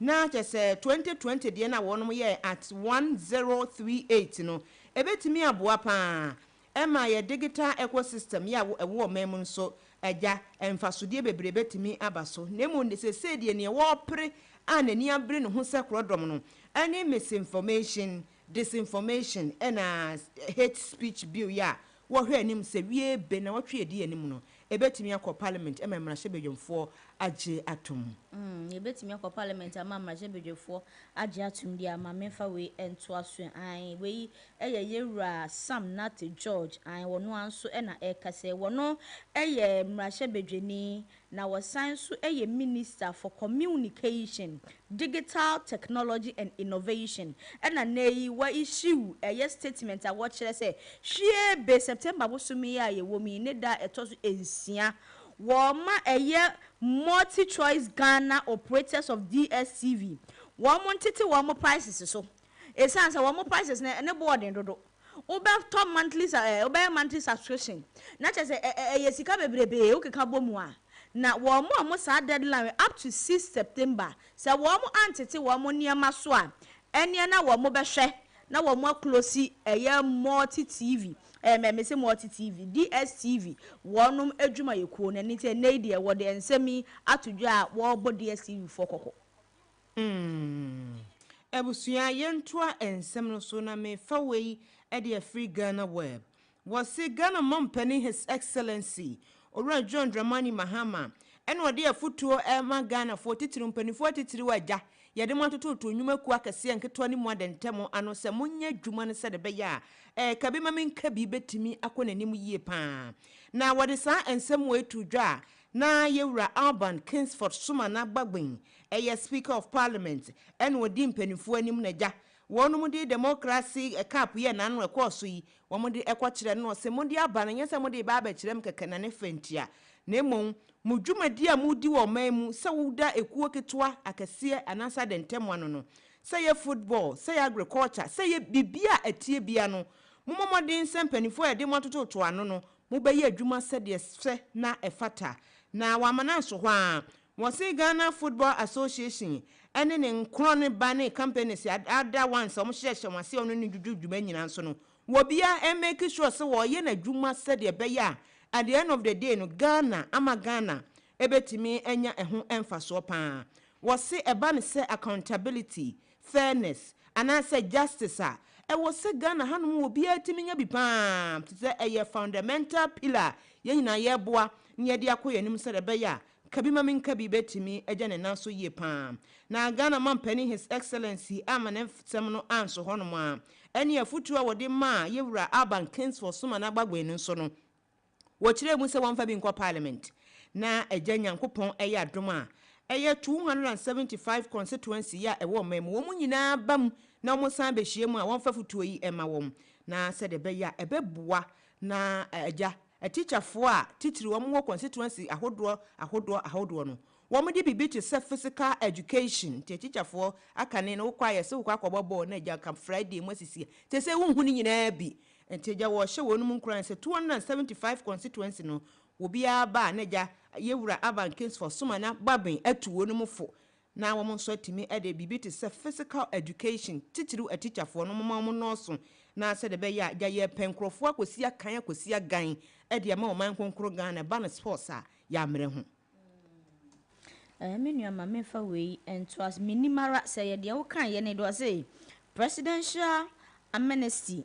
Na kyerɛ sɛ 2020 deɛ no a wɔnom yɛɛ Act 1038 no, ɛbɛtumi aboa pa ara ɛma yɛ digital ecosystem yi a ɛwɔ ɔman mu no so agya, mfasodeɛ bebree bɛtumi aba so. Na mmom seesei deɛ neɛ wɔrepere a n'ani abere ne ho sɛ korɔdɔm no ɛne misinformation, disinformation ɛna hate speech bill yi a wɔhwɛ anim sɛ wie be nawɔtwe a ɛdi anim no ɛbɛtumi akɔ parliament ma mmarahyɛbadwamfoɔ agye atom. Ɛbɛtumi akɔ parliament ama mmarahyɛbadwafoɔ agye atom deɛ a, ma memfa wei ntoa so ɛ. Ae, wei yɛ yɛn wura Sam Nartey George, ae, ɔno ara nso na ɛrekasa yi. Ɔno yɛ mmarahyɛbadwani na ɔsan nso yɛ Minister for Communication, Digital Technology and Innovation. Ɛna nnɛ yi wa issue ɛyɛ statement a wɔkyerɛ sɛ hwie be September bosome yi a yɛwɔ mu yi ne da a ɛtɔ so nsia wɔma ɛyɛ MultiChoice Ghana operators of DSTV wɔn ntete wɔn prices so ɛsiane sɛ wɔn prices no ne bo ɔden dodo. Wobɛtɔ monthly sa ɛɛ wobɛyɛ monthly subscription na kyerɛ sɛ ɛ ɛ ɛyɛ sika bebrebee wokeka bɔ mu a na wɔn a wɔn saa deadline wei up to six September sɛ wɔn antete wɔn nneɛma so a ɛneɛ na wɔn bɛhwɛ na wɔn aclose ɛyɛ multi TV ɛɛ mɛ mese multi TV DSTV wɔnom adwumayɛkuo no ɛno nti ɛnnɛ yi deɛ wɔde nsɛm yi ato dwa a wɔrebɔ DSTV foɔ kɔkɔ. Abusua yɛntoa nsɛm no so na mefa wei de afiri Ghana Web. Wɔse Ghana mampanin His Excellency Owura John Dramani Mahama ɛna ɔde afutuo rema Ghanafoɔ titiriw mpaninfoɔ atitiriw agya yɛde mo atototo nnwuma kuo akɛseɛ nketewa ne mu adɛntɛm ano sɛ monyɛ adwuma no sɛde ɛbɛyɛ a ɛɛ kabi ma menka bi bɛtumi akɔ n'anim yie paa na wɔde saa nsɛm wei too dwa a na yɛwura Alban Kingsford Sumana Bagbin ɛyɛ Speaker of Parliament ɛna ɔdi mpanimfoɔ anim na agya wɔnom de Democracy Cup yɛ n'ano ɛkɔɔ so yi wɔn de ɛkɔkyerɛ no sɛ mode aba no nyɛ sɛ mode ba abɛkyerɛ m kɛkɛ na ne fɛ ntia na mmom mo dwumadi a modi wɔ ɔman mu sɛ woda ekuo ketewa akɛseɛ anaasɛ adɛntɛm ano no sɛ yɛ football sɛ yɛ agriculture sɛ yɛ biribi a ɛtie bia no mommɔ mmɔden sɛ mpanimfoɔ a yɛde mo atototo ano no mobɛyɛ adwuma sɛdeɛ sɛ na ɛfata na wɔamana nso hɔ a wɔse Ghana Football Association ɛne ne nkorɔ ne ba ne companies ada ones a wɔhyehyɛ wɔn ase a ɔno ne dwudwu dwuma nyinaa nso no wɔbia make sure sɛ wɔyɛ n'adwuma sɛdeɛ ɛbɛyɛ a at the end of the day no Ghana ama Ghana ɛbɛtumi anya ɛho mfasoɔ paa. Wɔse ɛba ne sɛ accountability, fairness anaasɛ justice a ɛwɔ sɛ Ghana hanom obiara tumi nya bi paa te sɛ ɛyɛ fundamental pillar yɛn nyinaa yɛreboa. na yɛde akɔ yɛn anim sɛdeɛ ɛbɛyɛ a kabi ma menka bi bɛtumi agya ne nan so yie paa. Na Ghana mampanin, His Excellency, ama ne nsɛm no anso hɔnom a, ɛne afotuo a wɔde maa yɛwura Alban Kingsford Sumana Bagbin no nso no, wɔkyerɛ mu sɛ wɔmfa bi nkɔ Parliament na Agya Nyankopɔn ɛyɛ adom a, ɛyɛ 275 constituency yi a ɛwɔ ɔman mu, wɔn mu nyinaa ba mu na wɔn san bɛhyia mu a, wɔmfa fotuo yi ɛma wɔn na sɛdeɛ ɛbɛyɛ a ɛbɛboa na agya atikyafoɔ a titiri wɔn wɔ constituency ahodoɔ ahodoɔ ahodoɔ no, wɔn de biribi te sɛ physical education. Nti atikyafoɔ aka ne no wokɔ ayɛ sɛ wokɔ akɔbɔ bɔɔl na agya ka Friday mu asisi te sɛ wonhu no nyinaa bi. Nti agya wɔhyɛ wɔn mu nkuran sɛ 275 constituency no, obiara ba a, na agya yɛwura Alban Kingsford Sumana Bagbin atu wɔn mu fo na wɔn nso atumi de biribi te sɛ physical education, titiriw atikyafoɔ no, wɔn wɔn nɔɔso na sɛdeɛ ɛbɛyɛ a agya yɛpɛ nkurɔfoɔ akɔsi akan akɔsi agan de ama ɔman kronkron Ghana ba no sports a yɛammerɛ ho. Me nua, ma memfa wei nto ase. Menim ara sɛ yɛ deɛ woka yɛ ne do ɔse presidential amnesty,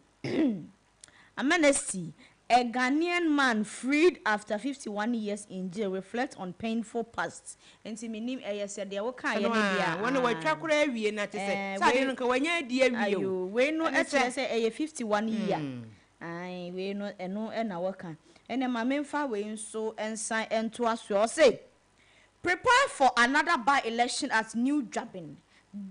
a Ghanaian man freed after 51 years in jail reflect on painful past. Nti menim ɛyɛ sɛ deɛ woka yɛ ne deɛ. Wɔn wɔatwa koraa awie na te sɛ sɛ adeɛ no nka wɔanya adi awie o. Wei no ɛkyerɛ sɛ ɛyɛ 51 year. Ayi wei no, ɛno ɛna wɔka. Ɛnna ma memfa wei nso nsan nto aso. Ɔse prepare for another by-election at New Juaben.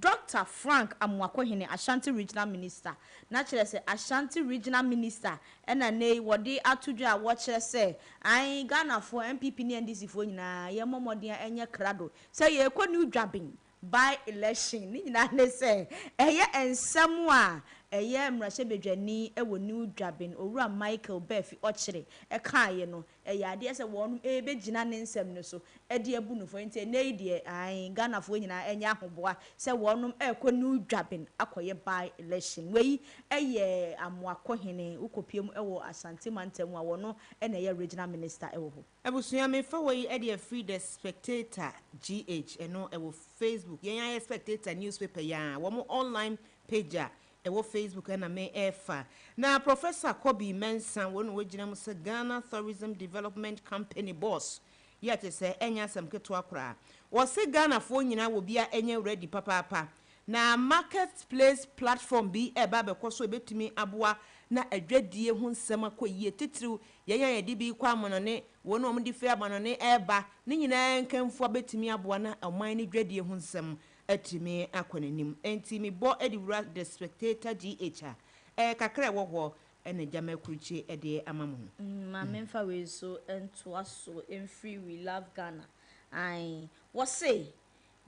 Dr. Frank Amoakohene, Ashanti Regional Minister. Na kyerɛ sɛ Ashanti Regional Minister ɛna ne wɔde ato dwa a wɔkyerɛ sɛ ayi Ghanafoɔ, NPP ne NDC foɔ nyinaa, yɛmmɔ mmɔden a ɛnyɛ krado sɛ yɛrekɔ New Juaben by election. Ne nyinaa ne sɛ ɛyɛ nsɛm a ɛyɛ mmarahyɛbadwani ɛwɔ New Juaben, Owura Michael Baafi Ɔkyere, ɛkaeɛ no, ɛyɛ adeɛ sɛ wɔn ɛbɛgyina ne nsɛm no so ɛde abu no fo. Nti ɛnɛ yi deɛ, ayi Ghanafoɔ nyinaa ɛnyɛ ahoboa sɛ wɔn ɛrekɔ New Juaben akɔyɛ by election. Wei ɛyɛ Amoakohene, wokɔpie mu ɛwɔ Asante mantam a, wɔn ɛna ɛyɛ regional minister ɛwɔ hɔ. Abusua, mefa wɔ yi ɛde afiri The Spectator GH, ɛno ɛwɔ Facebook. Yɛn ayɛ Spectator newspaper yi a wɔn online page a ɛwɔ Facebook ɛna me ɛɛfa. Na Professor Kobi Mensa, wɔn na wɔgyina mu sɛ Ghana Tourism Development Company boss yɛ te sɛ ɛnyɛ asɛm ketewa koraa. Wɔse Ghanafoɔ nyinaa wɔ bia ɛnyɛ ready papaapa na market place platform bi ɛba abɛkɔ so, ebɛtumi aboa na adwadie ho nsɛm akɔ yie, titiriw yɛn a yɛde bi kɔ amanɔne, wɔn a wɔde firi amanɔne ɛreba ne nyinaa nkanfoɔ bɛtumi aboa na ɔman no dwadie ho nsɛm atumi akɔ n'anim. Nti mebɔ de wura The Spectator GH a ɛyɛ kakra ɛwɔ hɔ ɛna gyama akurukye ɛde ama mo. Ma memfa wei so ntoa so mfiri We Love Ghana. Ae, wɔse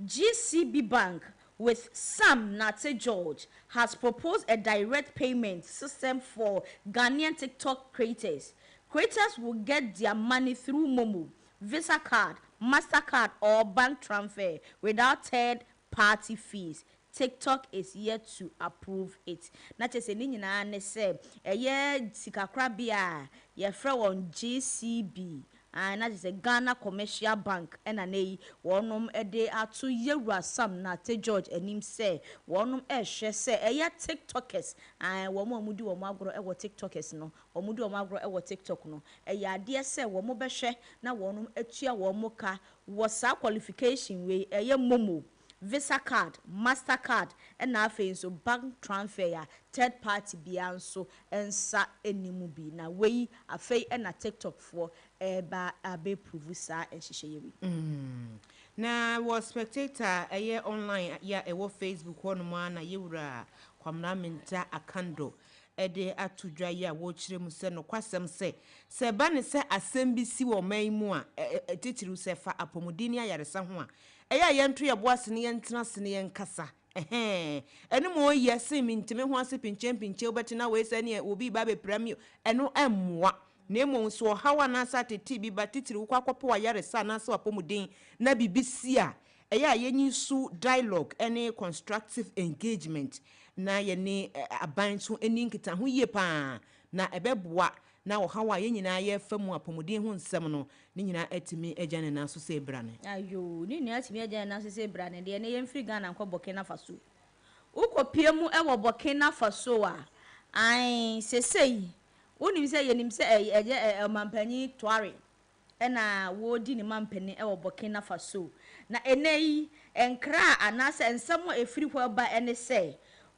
GCB Bank with Sam Nate George has proposed a direct payment system for Ghanaian TikTok creators. Creators will get their money through Momo, Visa card, MasterCard, or bank transfer without third party fees. TikTok is yet to approve it. Na kyerɛ sɛ ne nyinaa ne sɛ ɛyɛ sikakorabea a yɛfrɛ wɔn GCB, ah, na kyerɛ sɛ Ghana Commercial Bank, ɛna ne yi wɔnom de ato yɛwura Sam Nate George anim sɛ wɔnom ɛrehwɛ sɛ ɛyɛ TikTokers, ah, wɔn a wɔdi wɔn agorɔ ɛwɔ TikTokers no, wɔn di wɔn agorɔ ɛwɔ TikTok no, ɛyɛ adeɛ sɛ wɔn bɛhwɛ na wɔnom atua wɔn ka wɔ saa qualification wei, ɛyɛ Momo, Visa card, MasterCard, ɛna afei nso bank transfer a third party biara nso nsa anim bi. Na wei afei ɛna TikTok foɔ ɛreba abɛprove saa nhyehyɛeɛ wei. Na wɔ Spectator ɛyɛ online yɛ a ɛwɔ Facebook hɔnom a, na yɛwura Kwamna Minta Akando ɛde ato dwa yi a wɔrekyerɛ mu sɛ nokwasɛm sɛ ɛba ne sɛ asɛm bi si wɔ ɔman yi mu a, titiriw sɛ fa apɔmuden ne ayaresa ho a, ɛyɛ a yɛnto yɛbo ase ne yɛntena ase ne yɛnkasa. Ɛhɛn, ɛno ma ɔyɛ sen mi ntumi ho ase pinkyɛn pinkyɛn wobɛtena wei sɛ neɛ obi ba bɛpira mi, ɛno ɛmmoa. Na mmom so ɔhaw anaasɛ atete bi ba, titiri wokɔ akɔpɔ wayaresa anaasɛ wapɔmuden na biribi si a, ɛyɛ a yɛnyi so dialogue ne constructive engagement na yɛne aban nso ani nkitaho yie paa na ɛbɛboa na ɔhaw a yɛn nyinaa yɛfa mu apɔmuden ho nsɛm no ne nyinaa atumi agya ne nan so sɛ ebra ne. Ayo, ne nyinaa atumi agya ne nan so sɛ ebra ne deɛ. Ne yɛmfiri Ghana nkɔ Burkina Faso. Wokɔpie mu ɛwɔ Burkina Faso a, ae, sesei wonim sɛ yɛnim sɛ ɛyɛ ɔmampanyin Traore. Ɛna wɔredi ne mampanin wɔ Burkina Faso. Na ɛnnɛ yi, nkra anaasɛ nsɛm a ɛfiri hɔ reba ne sɛ,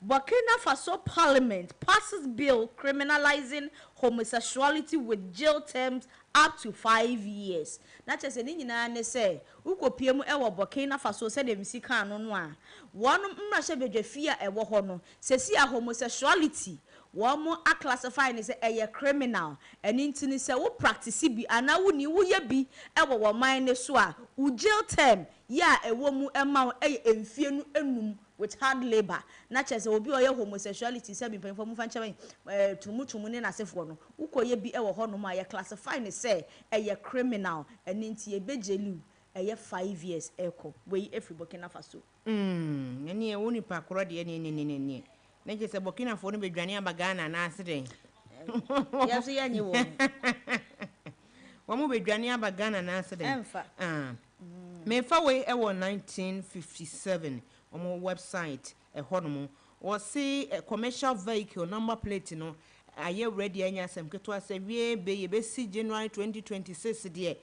Burkina Faso parliament passes bill criminalizing homosexuality with jail terms up to 5 years. Na kyerɛ sɛ ne nyinaa ne sɛ wokɔpie mu wɔ Burkina Faso, sɛdeɛ mesi kaa no a, wɔn mmarahyɛbadwafie a ɛwɔ hɔ no sɛsi a homosexuality wɔn aclassify ne sɛ ɛyɛ criminal. Ɛne nti ne sɛ wo practice bi anaa woni woyɛ bi wɔ wɔn man ne so a, wo jail term yɛ a ɛwɔ mu ma wo ɛyɛ mfie no 5 with hard labour. Na kyerɛ sɛ obi a ɔyɛ homosexuality, sɛ mpanyinfoɔ mu fa nkyɛn tumutumu ne n'asefoɔ no, wokɔyɛ bi wɔ hɔnom a, yɛ classify ne sɛ ɛyɛ criminal. Ɛne nti ebe jail ɛyɛ 5 years. Ɛkɔ wei efiri Burkina Faso. Ɛneɛ wo nipa korɔ deɛ ne ne ne ne ne na kyerɛ sɛ Burkinafoɔ no bɛdwane aba Ghana anaase dɛn? Yɛn nso yɛnye wɔn. Wɔn mo bɛdwane aba Ghana anaase dɛn? Ɛmfa. Ah. Mefa wei ɛwɔ 1957 wɔn website ɛhɔnom. Wɔse commercial vehicle number plate no ayɛ ready. Anya asɛm ketewa sɛ wie bɛ yɛbɛsi January 2026 deɛ,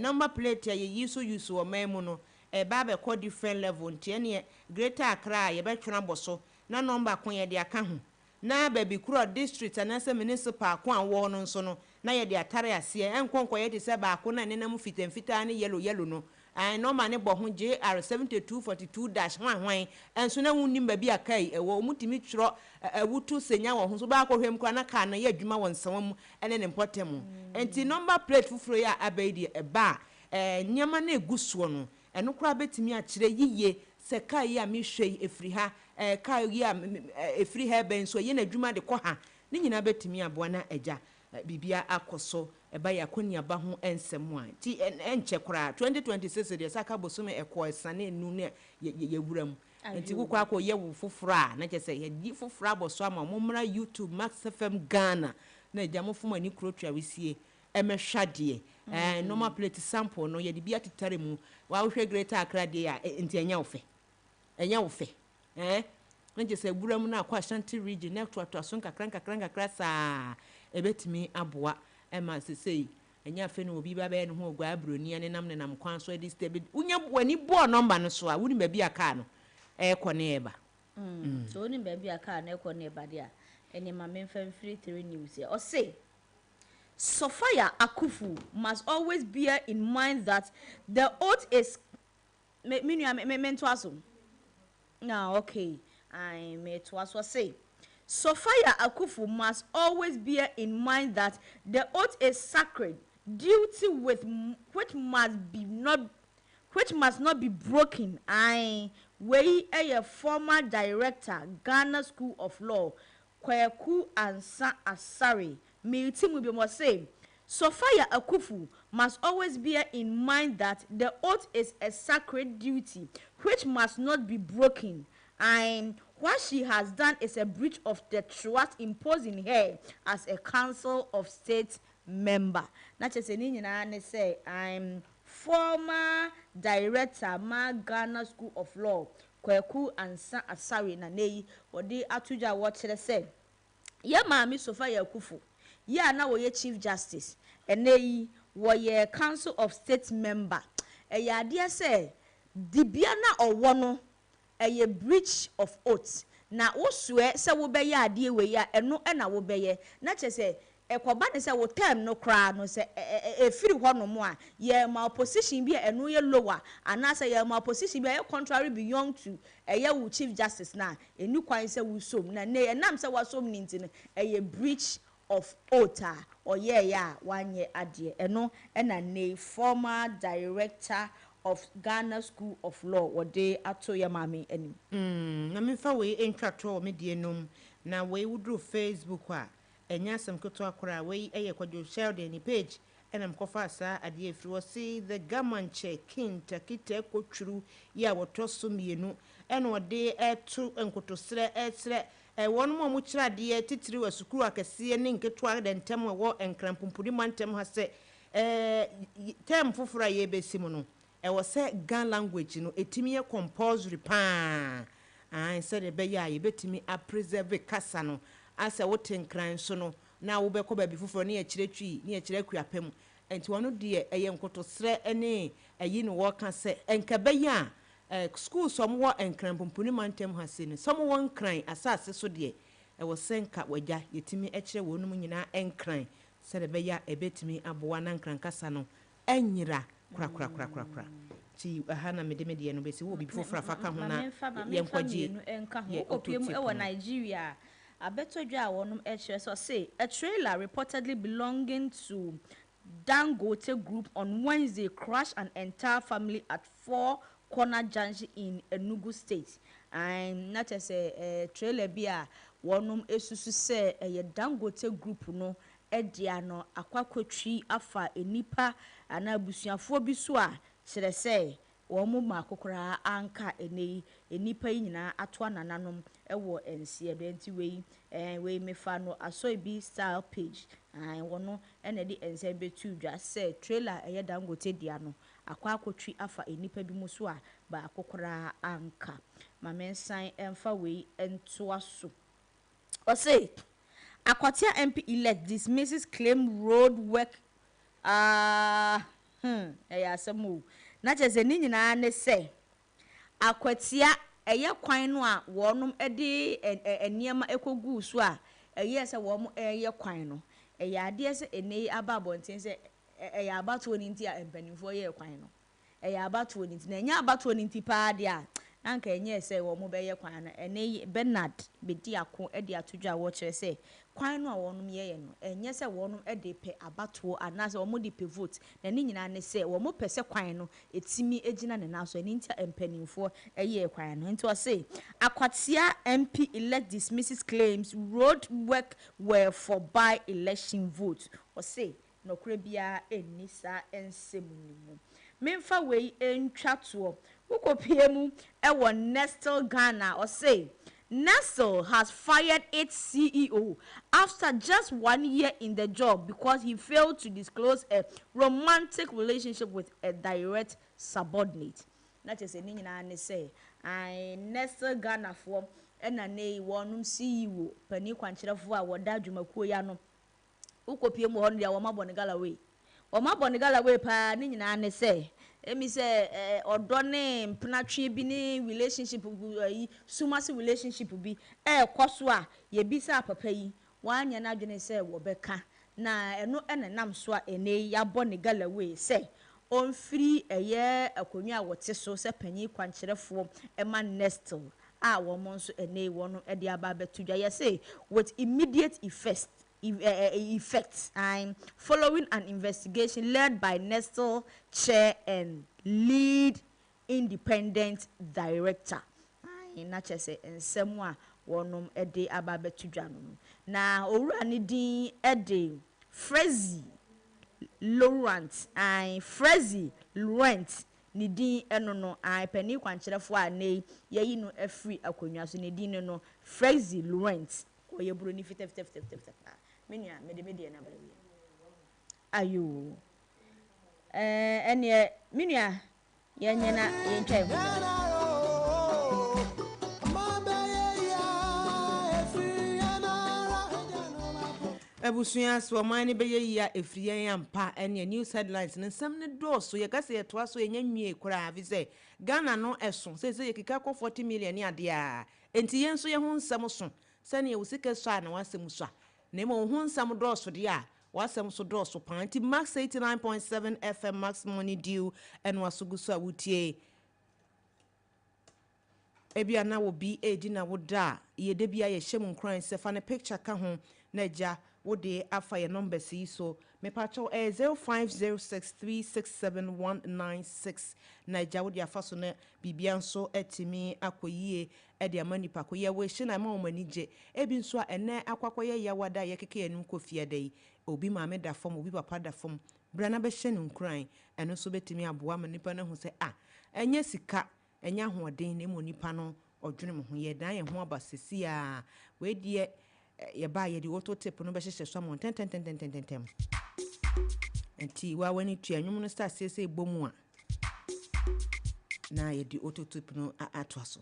number plate a yɛyi so use wɔ man mu no ɛba abɛkɔ different level. Nti ɛneɛ Greater Accra a yɛbɛtwerɛ abɔ so na number ko yɛde aka ho, na baabi korɔ district anaasɛ municipal ko a wɔwɔ no nso no na yɛde atare aseɛ. Ɛnkɔ nkɔyɛ te sɛ baako na nenam fitamfitaa ne yellow yellow no ɛn number ne bɔ ho JR 7242 dash hwan hwan, ɛnso na wonnim baabi a kaa yi ɛwɔ. Wɔn tumi twerɛ ɛwutu senya wɔ ho so baakɔ hwɛm koraa na kaa no yɛ adwuma wɔ nsawa mu ɛne ne mpɔtam. Nti number plate foforɔ yi a aba yi deɛ, ɛba a nneɛma no egu soɔ no, ɛno koraa bɛtumi akyerɛ yiye sɛ kaa yi a mehwɛ yi efiri ha, kaa yi a efiri ha ɛbɛn nso ɛyɛ n'adwuma de kɔ ha. Ne nyinaa bɛtumi aboa na agya biribia akɔ so. Ɛba yɛ akɔneaba ho nsɛm a nti ɛnkyɛ koraa 2026 deɛ, sɛ aka bosome ɛkɔ ɛsane 5 ne yɛwura mu. Nti wokɔ akɔyɛ wo foforɔ a, na kyerɛ sɛ yɛdi foforɔ abɔ so ama mo. Mmra YouTube, Max FM Ghana, na agya mo fom ani kuro tua wisie ɛmɛhwɛ adeɛ. Number plate sample no, yɛde bi atetare mu. Woahwɛ Greater Accra deɛ a, nti ɛnyɛ wo fɛ, ɛnyɛ wo fɛ na kyerɛ sɛ wura mu no akɔ Ashanti Region na ɛtoatoa so nkakra nkakra nkakra saa. Ɛbɛtumi aboa ɛma sesei ɛnyɛ afei na obi ba bɛyɛ ne ho oguaa buroni nenam nenam kwan so ɛde step. Wonya w'ani bɔɔ number no so a, wonim baabi a kaa no ɛrekɔ ne ɛba. So wonim baabi a kaa no ɛkɔ ne ɛba deɛ a, ɛne ma memfa mfiri Three News yɛ. Ɔse Sophia Akuffo must always bear in mind that the oath is me nua me me ntoa so na okay, I me toa so. Ɔse Sophia Akuffo must always bear in mind that the oath is sacred duty with which must be not which must not be broken. Ae, wei ɛyɛ former director, Ghana School of Law, Kwaku Ansa Asare. Miiti mu bi mo se Sophia Akuffo must always bear in mind that the oath is a sacred duty which must not be broken, and what she has done is a breach of the trust imposed in her as a Council of State member. Na kyerɛ sɛ ne nyinaa ne sɛ I'm former director ma Ghana School of Law, Kwaku Ansa Asare, na ne yi wɔde ato dwa a wɔkyerɛ sɛ yɛ maame Sophia Akuffo yi a na wɔyɛ Chief Justice, ɛnɛ yi wɔyɛ Council of State member, ɛyɛ adeɛ sɛ dibea na ɔwɔ no ɛyɛ breach of oath. Na wosoɛ sɛ wobɛyɛ adeɛ wei a, ɛno ɛna wobɛyɛ. Na kyerɛ sɛ ɛkɔba ne sɛ wo term no koraa no sɛ ɛfiri hɔnom a, yɛma opposition bi a ɛno yɛ lower anaasɛ yɛma opposition bi a ɛyɛ contrary beyond to ɛyɛ wo Chief Justice na ɛni kwan sɛ wosom. Na ne ɛnam sɛ wasom ne nti no, ɛyɛ breach of oath a ɔyɛɛyɛ a wanyɛ adeɛ. Ɛno ɛna ne former director of Ghana School of Law wɔde ato yɛ maame anim. Na memfa wei ntwa toɔ wɔ me deɛ nom. Na wei woduru Facebook a, ɛnyɛ asɛm ketewa koraa. Wei ɛyɛ Kwadwo Sheldon ne page ɛna mkɔfa saa adeɛ efiri. Wɔ se the Ga Mantse King Tackie Teiko Tsuru yi a wɔtɔ so mmienu ɛna ɔde ɛto nkotosrɛ ɛsrɛ wɔn a wɔkyerɛ adeɛ titiri wɔ sukuu akɛseɛ ne nketewa de ntɛm ɛwɔ Nkranpumpuni mantam ha sɛ term foforɔ a yɛbɛsi mu no, ɛwɔ sɛ Ga language no ɛtumi yɛ compulsory paa an sɛdeɛ ɛbɛyɛ a yɛbɛtumi apreserve kasa no. Asɛ wote Nkran so no na wobɛkɔ baabi foforɔ ne yɛkyerɛ Twi ne yɛkyerɛ Akuapem. Nti ɔno deɛ ɛyɛ nkotosrɛ ne ɛyi na wɔka sɛ nka ɛbɛyɛ a schools a wɔwɔ Nkran Pumpuni mantam ha sei no, sɛ wɔwɔ Nkran asase so deɛ, ɛwɔ sɛ nka wɔagya yɛtumi kyerɛ wɔnom nyinaa Nkran sɛdeɛ ɛbɛyɛ a ɛbɛtumi aboa na Nkran kasa no anyera korakorakorakora. Nti ɛha na mede me deɛ no bɛsi. Wowɔ biribi foforɔ a fa ka ho Ma na memfa ma memfa yɛnkɔgye mmienu nka ho. yɛ Wokɔpue mu auto tape wɔ no. Nigeria a, abɛtɔ dwa a wɔnom kyerɛ sɛ ɔse a trailer reportedly belonging to Dangote Group on Wednesday crashed an entire family at Four Corner Junction in Enugu State. Ae, na kyerɛ sɛ eh, trailer bi a wɔnom susu sɛ ɛyɛ Dangote Group no dea no akɔ akɔtwi afa nnipa anaa abusuafoɔ bi so a kyerɛ sɛ wɔn mu baako koraa anka ɛnnɛ yi nnipa yi nyinaa ato anananom wɔ nseɛ do. Ɛnti wei eh, wei mefa no Asoebi style page, ae, wɔno na ɛde nsɛm bɛtuu dwa sɛ trailer a ɛyɛ Dangote dea no akɔ akɔtwi afa nnipa bi mu so a baako koraa anka. Ma mensan mfa wei ntoa so. Ɔse, Akwatia MP elect dismisses claim road work ah hmm ɛyɛ asɛm o. Na kyerɛ sɛ ne nyinaa ne sɛ Akwatia ɛyɛ kwan no a wɔnom de nneɛma kɔguu so a ɛyɛɛ sɛ wɔn reyɛ kwan no. Ɛyɛ adeɛ sɛ ɛnnɛ yi aba abɔnten sɛ ɛyɛ abatoɔ no nti a mpanimfoɔ yɛɛ kwan no. Ɛyɛ abatoɔ no nti. Na ɛnyɛ abatoɔ no nti paa deɛ a, na anka ɛnyɛɛ sɛ wɔbɛyɛ kwan no. Ɛnnɛ yi, Bernard Bediako de ato dwa a wɔkyerɛ sɛ, kwan no a wɔnom yɛeɛ no, ɛnyɛ sɛ wɔnom de repɛ abatoɔ anaasɛ wɔn de repɛ vote. Na ne nyinaa ne sɛ, wɔn pɛ sɛ kwan no ɛtumi gyina ne nan so. Ɛno nti a mpanimfoɔ yɛɛ kwan no. Nti ɔse, Akwatia MP elect dismisses claims road work were for by-election vote. Ɔse, Nɔkorɛ biara nni saa nsɛm no mu. Memfa wei ntwa toɔ. Wokɔpue mu wɔ Nestle Ghana a, ɔse, Nestle has fired its CEO after just one year in the job because he failed to disclose a romantic relationship with a direct subordinate. Na kyerɛ sɛ ne nyinaa ne sɛ, ae, Nestle Ghanafoɔ na nnɛ yi wɔnom CEO, panin kwankyerɛfoɔ a wɔda dwumakuo yi ano, Wokɔpue mu wɔ hɔ no deɛ wɔabɔ no galloway. Wɔabɔ no galloway paa ne nyinaa ne sɛ ɛmi sɛ ɔdɔ ne mpenatweɛ bi ne relationship ayi sum ase relationship bi ɛrekɔ so a yɛbisaa papa yi wanyɛ n'adwene sɛ wɔbɛka na ɛno na ɛnam so a ɛnnɛ yi yɛabɔ no galloway sɛ ɔmfiri ɛyɛ akonnwa a wɔte so sɛ panyin kwankyerɛfoɔ ma Nestle a wɔn nso ɛnnɛ yi wɔn de aba abɛto dwa. Yɛse with immediate effect effect ae following an investigation led by Nestle chair and lead independent director ae na kyerɛ sɛ nsɛm a wɔnom de aba abɛto dwa no no na owura no din de Fredzi Laurent ae Fredzi Laurent ne din no no ae panin kwankyerɛfoɔ a nnɛ yi yɛayi no afiri akonnwa so ne din no no Fredzi Laurent. Ɔyɛ buroni fitafitafitafita paa. Me nua, mede me deɛ no aba awie. Ayoo. Ɛɛ, ɛneɛ, me nua, yɛnyɛ na yɛntwa yɛn ho mmra. Abusua, so ɔman no bɛyɛ yie a ɛfiri yɛn ampa? Ɛneɛ news headlines no nsɛm no dɔɔso, yɛka sɛ yɛtoa so a yɛnya nwiee koraa efisɛ Ghana no ɛso, seesei yɛkeka kɔ 40 million ne adeɛ a, enti yɛn nso yɛn ho nsɛm so. Sɛnea wo sika sua na w'asɛm sua, na mmom wo ho nsɛm dɔɔso deɛ a, w'asɛm nso dɔɔso paa. Nti Max 89.7 FM Max Morning Dew ɛno aso gu so a wotie. Ebia na obi redi na woda a, yɛ da biara yɛhyɛ mu nkuran sɛ fa ne picture ka ho na agya wode afa yɛn numbers yi so. Mepakyɛw ɛyɛ 0506367196 na agya wode afa so na biribia nso atumi akɔ yie de ama nnipa ko. Yɛ wish na ɛma wɔn ani gye. Ebi nso a ɛnnɛ akɔ akɔyɛ yaw ada a yɛkeka yɛn anim kɔ fie ada yi, obi maame da fam, obi papa da fam. Bra na bɛhyɛ no nkuran. Ɛno nso bɛtumi aboa ma nipa no ahu sɛ ah, ɛnyɛ sika, ɛnyɛ ahoɔden na mmom nipa no ɔdwene mo ho. Yɛredan yɛn ho aba seesei ara. Wei deɛ yɛba a yɛde auto tip no bɛhyehyɛ so ama wo ntɛntɛntɛntɛntɛntɛm. Nti wo ara w'ani tua nnwom no start seesei sɛ ɛbɔ mu a, na yɛde auto tip no atoa so.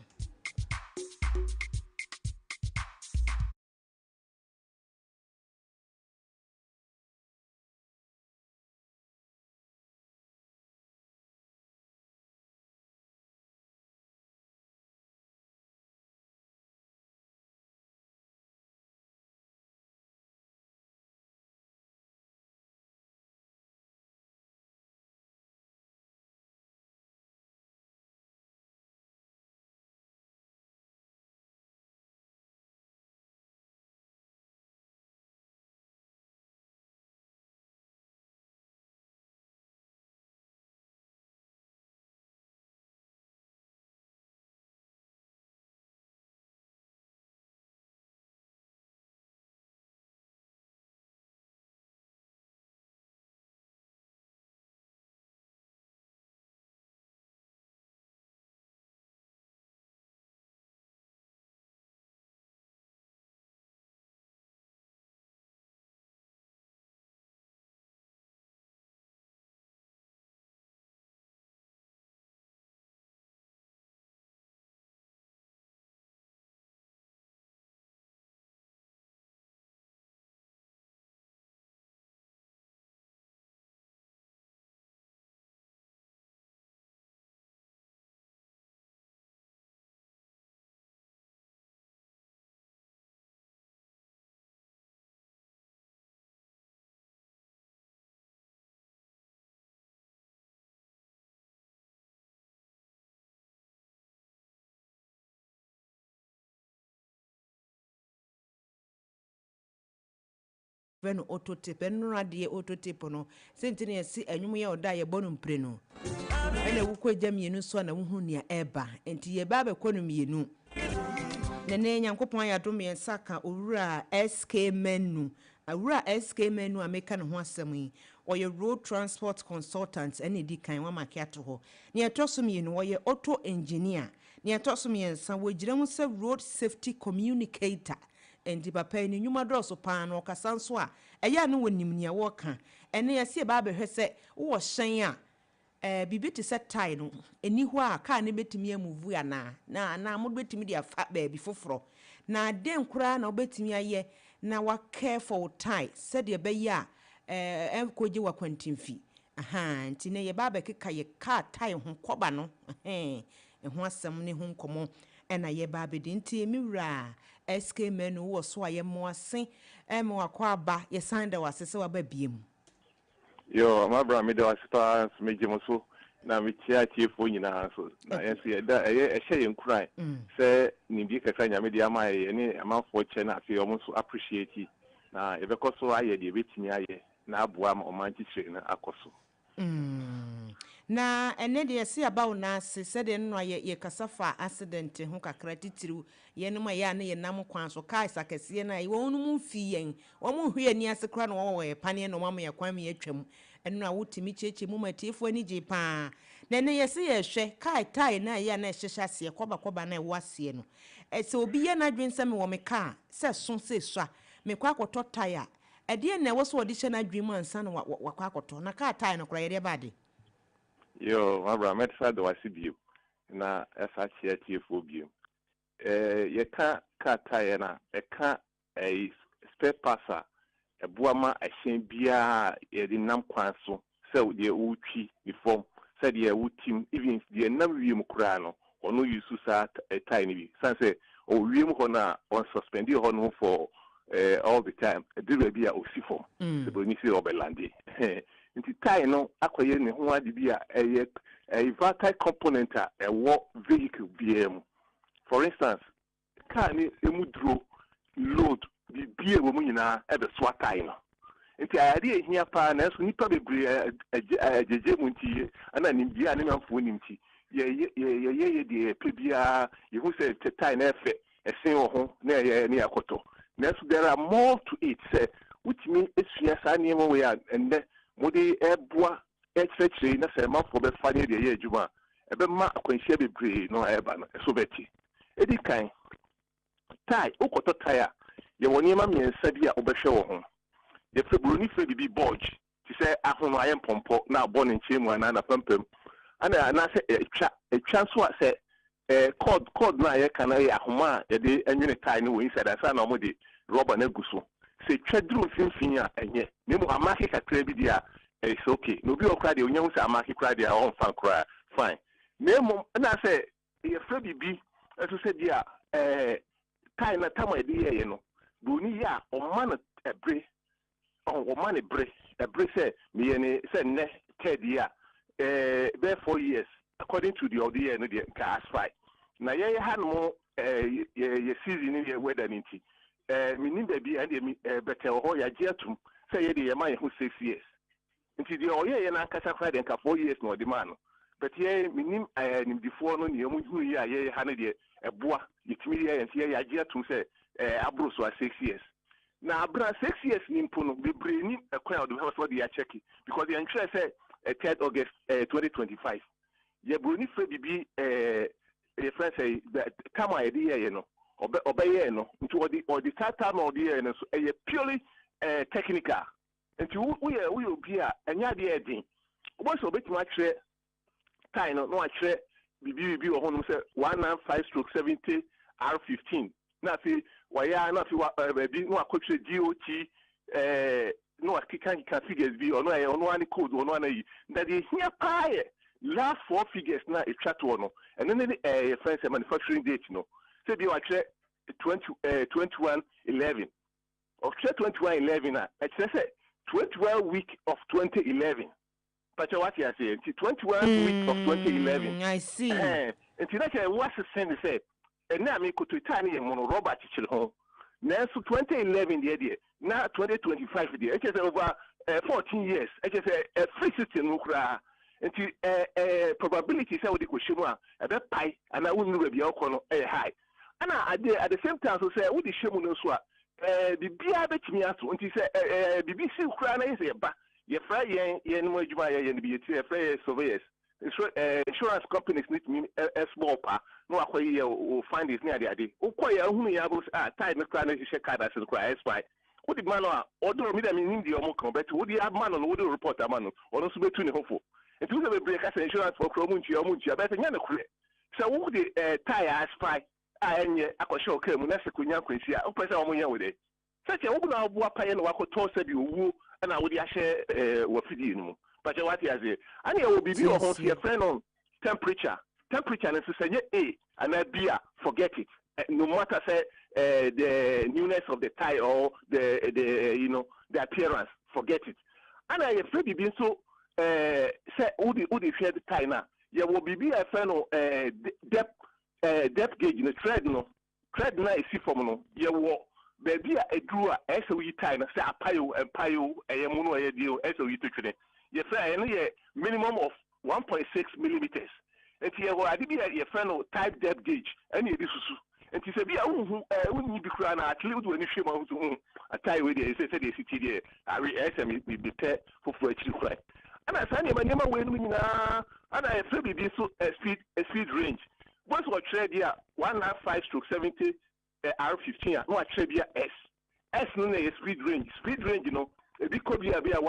Yɛfrɛ no auto tape. Ɛno adeɛ auto tape no sɛ nti na yɛse ɛnwom yɛ ɔda a yɛbɔ no mprenu. Ɛna wokɔ agya mmienu so a na wohu nea ɛreba. Nti yɛba abɛkɔ no mmienu. Na ne Nyankopɔn ayɛ adom yɛn nsa ka Owura SK Manu. Owura SK Manu a meka ne ho asɛm yi, ɔyɛ road transport consultant, ɛna ɛdi kan wamake ato hɔ. Nea ɛtɔ so mmienu, ɔyɛ auto engineer. Nea ɛtɔ so mmiɛnsa, wɔgyina mu sɛ road safety communicator. Nti papa yi ne nnwuma dɔɔso paa, na ɔkasa nso a ɛyɛ a ne wɔnim nea wɔreka. Ɛne yɛsi ɛba abɛhwɛ sɛ wowɔ hyɛn a biribi te sɛ tyre no ɛni hɔ a, kaa no bɛtumi amove anaa, na anaa mo bɛtumi de afa baabi foforɔ, na den koraa na wobɛtumi ayɛ na wacare for wo tyre sɛdeɛ ɛbɛyɛ a ɛnkɔgye w'akwantimfi aha. Nti ne yɛba abɛkeka yɛ kaa tyre ho kɔba no ɛhɛn ɛho asɛm ne ho nkɔmmɔ ɛna yɛba abɛdi. Nti me wura SK Manu, wɔ so a yɛmmo ase ɛma wakɔ aba, yɛsan da wase sɛ waba biem. Yo, mabra, mede wase paa nso, megye mo so na mekyia atiefoɔ nyinaa nso. Na yɛn nso yɛda ɛyɛ ɛhyɛ yɛn nkuran sɛ nimdie kakra Nyame de ama yɛ, yɛne amanfoɔ kyɛ, na afei ɔmo nso appreciate, na yɛbɛkɔ so ayɛ deɛ yɛbɛtumi ayɛ na aboa ma ɔman kyekyere no akɔ so. Na ɛnɛ deɛ yɛse aba wo n'ase sɛdeɛ no a yɛkasa fa accident ho kakra, titiriw yɛnom a yɛ a ne yɛnam kwan so, cars akɛseɛ no a wɔn mu mfi yɛn, wɔn nhwe ani ase koraa na wɔwɔ yɛ paneɛ na wɔn ama yɛ kwan ma yɛatwam. Ɛno a wotumi kyerɛkyerɛ mu ma atiefoɔ ani gye paa. Na ɛnɛ yɛse yɛhwɛ kaa tyre no a ɛyɛ a na ɛhyehyɛ aseɛ, kɔba kɔba no a ɛwɔ aseɛ no. Sɛ obi yɛ n'adwene sɛ mewɔ me kaa sɛ so sɛ sua mekɔ akɔtɔ tyre a, ɛdeɛ na ɛwɔ sɛ wɔde hyɛ n'adwene mu ansa na wakɔ akɔtɔ? Na kaa tyre no koraa, yɛde ba ade? Yo, mabra, mɛtesa da wase bio na ɛsa kyerɛ atiefoɔ bio. Yɛka kaa tyre no a, ɛka ɛyi spare parts a ɛboa ma ɛhyɛn biara a yɛde nam kwan so, sɛ deɛ wotwi ne fam, sɛ deɛ wotim, even deɛ nam wiem koraa no, ɔno use saa tyre no bi san sɛ ɔwɔ wiem hɔ no a, ɔnsuspend hɔ no for all the time. Ɛduru baabi a ɔsi fam sɛ buroni sɛ ɔbɛland. Nti tyre no akɔyɛ ne ho ade bi a ɛyɛ vital component a ɛwɔ vehicle biara mu. For instance, car ne emu duro, load, biribi a ɛwɔ mu nyinaa ɛbɛsoa tyre no. Nti ayade ehia paa, nanso nipa bebree agyegye mu nti, ɛna nimdeɛ a ne manfoɔ nim nti, yɛyɛ yɛyɛ deɛ yɛpɛ biara. Yɛhu sɛ tyre no ɛfɛ, ɛsen wɔ ho na ɛyɛ ne yɛakɔtɔ, nanso there are more to it. Sɛ wotumi esua saa nneɛma wei a ɛnnɛ mode ɛboa ɛkyerɛkyerɛ yi, na sɛ manfoɔ bɛfa ne deɛ ɛyɛ adwuma a, ɛbɛma akwanhyia bebree no a ɛba no ɛso bɛte. Edi kan, tyre, wokɔtɔ tyre a, yɛwɔ nneɛma mmiɛnsa bi a wobɛhwɛ wɔ ho. Yɛfrɛ, buroni frɛ biribi bulge, te sɛ ahono ayɛ mpɔmpɔ na abɔ ne nkyɛn mu anaa n'apampam ana anaasɛ ɛtwa. Ɛtwa nso a, sɛ cord no a yɛka no yɛ ahoma a yɛde nwene tyre no wɔ inside ansa na wɔde rɔba no agu so. Sɛ twa duru mfimfini a, ɛnyɛ, na mmom amake kakra bi deɛ a, ɛyɛ okay. Na obi wɔ koraa deɛ, onya hu sɛ amake koraa deɛ a, ɔmfa koraa, fine. Na mmom ɛna sɛ yɛfrɛ biribi nso sɛ bi a tyre na tam a yɛde yɛɛyɛ no, buroni yɛ a, ɔma no ɛbere, ɔma ne bere, ɛbere sɛ meyɛ ne sɛ nnɛ third yi a, bɛyɛ 4 years according to deɛ ɔde yɛɛ no deɛ, nka asfae. Na yɛyɛ ha nom yɛ season ne yɛ weather ne nti, menim baabi a ɛdeɛ bɛtɛ wɔ hɔ. Yɛagye atum sɛ yɛdeɛ yɛma yɛn ho 6 years, nti deɛ ɔyɛɛ yɛ n'ankasa koraa deɛ, nka 4 years na ɔde maa no, but yɛ menim nimdifoɔ no nea ɔmo hunu yi a yɛyɛ ha no deɛ, ɛboa yɛtumi yɛ yɛn, nti yɛ yɛagye atum sɛ aboro so a 6 years. Na abena 6 years ni mpo no, bebree ni ɛkwan a ɔde bɛfa so ɔde akyɛke, because yɛntwerɛ sɛ 3rd August 2025. Yɛ buroni frɛ biribi yɛfrɛ sɛ tam a yɛde yɛɛyɛ no, ɔbɛyɛɛ no, nti ɔde saa tam a ɔde yɛɛ no nso ɛyɛ purely technical. Nti woyɛ obi a ɛnyɛ adeɛ ɛden, wobɔ sɛ obɛtumi akyerɛ tyre no na wakyerɛ biribi biribi wɔ hɔnom sɛ 195/70 R15, na afei wayɛ a, na afei wa baabi na wakɔtwerɛ DOT na wakeka keka figures bi. Ɔno ɛyɛ ɔno ani code, ɔno ana yi. Na deɛ ehia paa yɛ last four figures na etwa toɔ no. Ɛno ne yɛfrɛ sɛ manufacturing date no. Sɛ bi wakyerɛ 20 21/11, ɔkyerɛ 21/11 a, ɛkyerɛ sɛ 21 week of 2011. Pàtɛ wate aseɛ? Nti 21 week of 2011. I see. Nti na kyerɛ wo asese ne sɛ ɛnɛ a mekoto tyre no yɛ mono, rɔba kyekyere ho. Nanso 2011 deɛ na 2025 deɛ, ɛkyɛ sɛ over 14 years, ɛkyɛ sɛ ɛfiri system no koraa. Nti probability sɛ wode kɔhyɛ mu a ɛbɛpae anaa wonnuru baabi a wokɔ no ɛyɛ high. Ɛna adeɛ at the same time so, sɛ wode hyɛ mu no nso a, biribiara bɛtumi ato. Nti sɛ biribi si koraa na yɛ sɛ yɛba, yɛfrɛ yɛn mu adwuma a yɛyɛ no bi, yɛti yɛfrɛ yɛ surveyors. Insurance companies ne tumi ɛsbɔ pa na wakɔ yɛ o findings ne adeade. Wokɔ yɛ ahunu yɛ abo a tyre no koraa na ɛhyehyɛ car ase no koraa expire, wode ma no a, ɔde mi dɛ menim deɛ ɔmo ka, bɛte wode ama no, wode report ama no, ɔno nso bɛtu ne ho fo. Nti wosɛ bebree ka sɛ insurance fɔ koraa, ɔmo ntua, ɔmo ntua, bɛsɛ nyɛ no korɛ sɛ wode tyre expire a ɛnyɛ akɔhyɛ wo kaa mu na sɛ konya nkwansi a, wopɛ sɛ ɔmo nyɛ wo dɛ sɛkyɛ wo na woboa payɛ na wakɔtɔ sɛ bi owuo ɛna wode ahyɛ wɔ no mu pakyɛ. Wate aseɛ? Ane ɛwɔ biribi wɔ ho so, yɛfrɛ no temperature. Temperature no nso, sɛ nyɛ A anaa B a, forget it. No matter sɛ the newness of the tyre or the you know the appearance, forget it. Ana yɛfrɛ biribi nso sɛ wode hwɛ tyre no a, yɛwɔ biribi a yɛfrɛ no depth gauge no. Tread no a esi fam no, yɛwɔ baabi a eduru a ɛsɛ woyi tyre no, sɛ apae o, ɛmpae o, ɛyɛ mu no, ɛyɛ deɛ o, ɛsɛ woyi to twene. Yɛfrɛ ɛno yɛ minimum of 1.6 millimeters. Nti yɛwɔ ade bi a yɛfrɛ no type depth gauge, ɛna yɛde susu. Nti sɛ bi a wohu wonyi bi koraa na atele wode w'ani hwɛ mu ahosuo hu tyre wei deɛ, ɛsɛ sɛdeɛ esi ti deɛ awe, ɛsɛ mi mepɛ foforɔ akyiri koraa. Ɛna saa nneɛma wei nom nyinaa, ɛna yɛfrɛ biribi nso speed range. Bɔsɛ wɔtwerɛ deɛ a 195/70 R15 a, na watwerɛ bi a S S no na yɛ speed range. Speed range no, ebi kɔ bi a bi a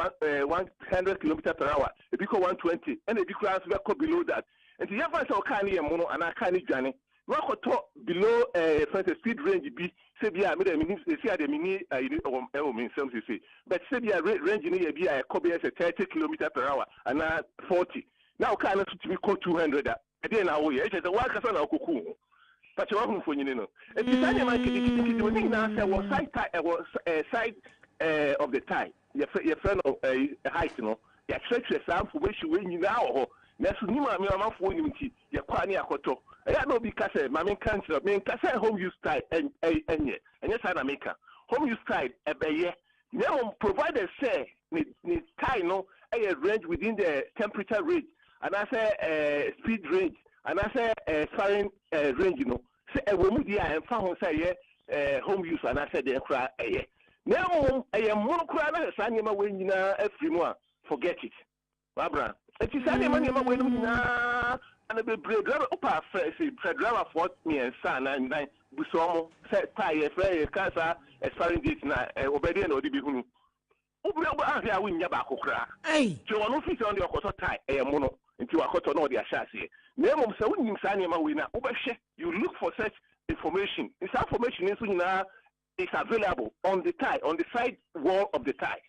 100 kilometre per hour, ebi kɔ 120, ɛna ebi koraa nso bɛkɔ below that. Nti yɛmfa sɛ ɔkaa no yɛ mono anaa kaa no dwane na wakɔtɔ below fɛn sɛ speed range bi, sɛ bi a mi dɛ mi ni esi a deɛ mi ni ayi ɛwɔ mi nsam sese, but sɛ bi a range no yɛ bi a ɛkɔ bɛyɛ sɛ 30 kilometre per hour anaa 40, na ɔkaa no nso tumi kɔ 200 a, ɛdeɛ na awoyɛ ɛkyɛ sɛ wakasa na ɔkɔku ho pàtɛ. Wahu mfonyini no? Nti saa nneɛma nketenkete ne nyinaa sɛ wɔ side tyre, ɛwɔ side of the tyre, yɛfrɛ no height no, yɛakyerɛkyerɛ saa information wei nyinaa wɔ hɔ. Nanso nim a amanfoɔ nim nti yɛkɔ a ne yɛakɔtɔ. Ɛyɛ na obi ka sɛ maame nka nkyerɛ menka sɛ home use tyre ɛnyɛ saa na meka. Home use tyre ɛbɛyɛ, na mmom provided sɛ ne tyre no ɛyɛ range within the temperature range anaasɛ speed range anaasɛ expiring range no, sɛ ɛwɔ mu deɛ a, ɛmfa ho sɛ ɛyɛ home use anaasɛ deɛ koraa ɛyɛ. Na mmom ɛyɛ mmono koraa na saa nneɛma wei nyinaa afiri mu a, forget it, wabra. Nti saa nneɛma wei nom nyinaa ana bebree driver wopa afrɛ sɛ frɛ driverfoɔ mmiɛnsa anaa nnan, busa ɔmo sɛ tyre yɛfrɛ yɛ ka saa expiring date na ɔbɛdeɛ na ɔde bɛhunu wobɛ wobɛ ahwɛ a, wonnya baako koraa. Nti ɔno fi sɛ ɔno deɛ ɔkɔtɔ tyre ɛyɛ mono, nti wakɔtɔ na ɔde ahyɛ aseɛ. Na mmom sɛ wonim saa nneɛma wei na wobɛhwɛ, you look for such information. Saa information nso nyinaa is available on the tyre, on the side wall of the tyre.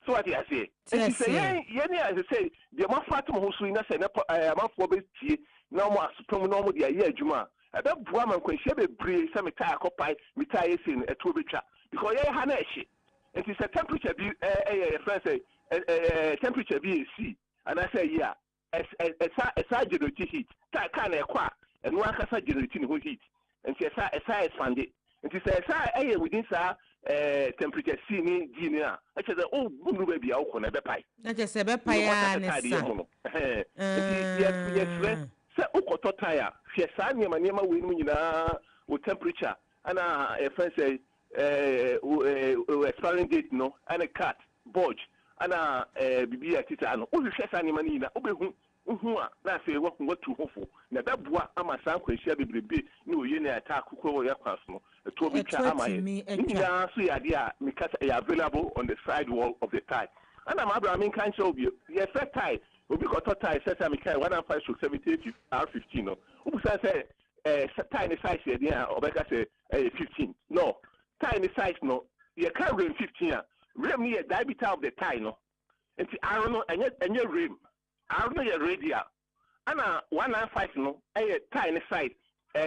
So wate aseɛ? Nti sɛ yɛn a ɛsɛ sɛ deɛ moafa ato mo ho so yi na sɛ amanfoɔ bɛtie na wɔn asopam na wɔn de ayɛ adwuma a, ɛbɛboa ma nkwanhyia bebree sɛ me tyre akɔpae, me tyre yɛ sei no, ɛtoɔ bɛtwa, because yɛyɛ ha na ɛhye. Nti sɛ temperature bi ɛyɛ yɛfrɛ sɛ temperature bi yɛ C anaasɛ ɛyi a, ɛsa generate heat. Tyre car na ɛkɔ a, ɛno ankasa generate ne ho heat, nti ɛsa expand. Nti sɛ ɛsa ɛyɛ within saa temperature C ne D ne a, ɛkyɛ sɛ o wunu baabi a wokɔ na ɛbɛpae. Na kyerɛ sɛ ɛbɛpae a ne sa. Nti yɛsrɛ sɛ wokɔtɔ tyre a, hwɛ saa nneɛma wei no nyinaa, wo temperature ɛna yɛfrɛ sɛ expiring date no, ɛne cut bulge ɛna biribi a ɛte saa no. Wohwehwɛ saa nneɛma no nyinaa, wobɛhu wohu a, na afei wahu watu ho fo na ɛbɛboa ama saa nkwanhyia bebrebe ne oye ne ɛta akokɔ wɔ yɛ kwan so no, ɛtoɔ bɛtwa ama yɛ. Ne nyinaa nso yɛ adeɛ a meka sɛ ɛyɛ available on the side wall of the tyre. Ɛna maa abira menka nkyerɛ wo bio, yɛfrɛ tyre, obi kɔtɔ tyre sɛ meka 195/70 R15 no, wobusa sɛ tyre ne size yɛ deɛ a, ɔbɛka sɛ ɛyɛ 15 no. Tyre ne size no, yɛka rim 15 a, rim no yɛ diameter of the tyre no. Nti R no ɛnyɛ rim, R no yɛ radial, ɛna 195 no ɛyɛ tyre ne size,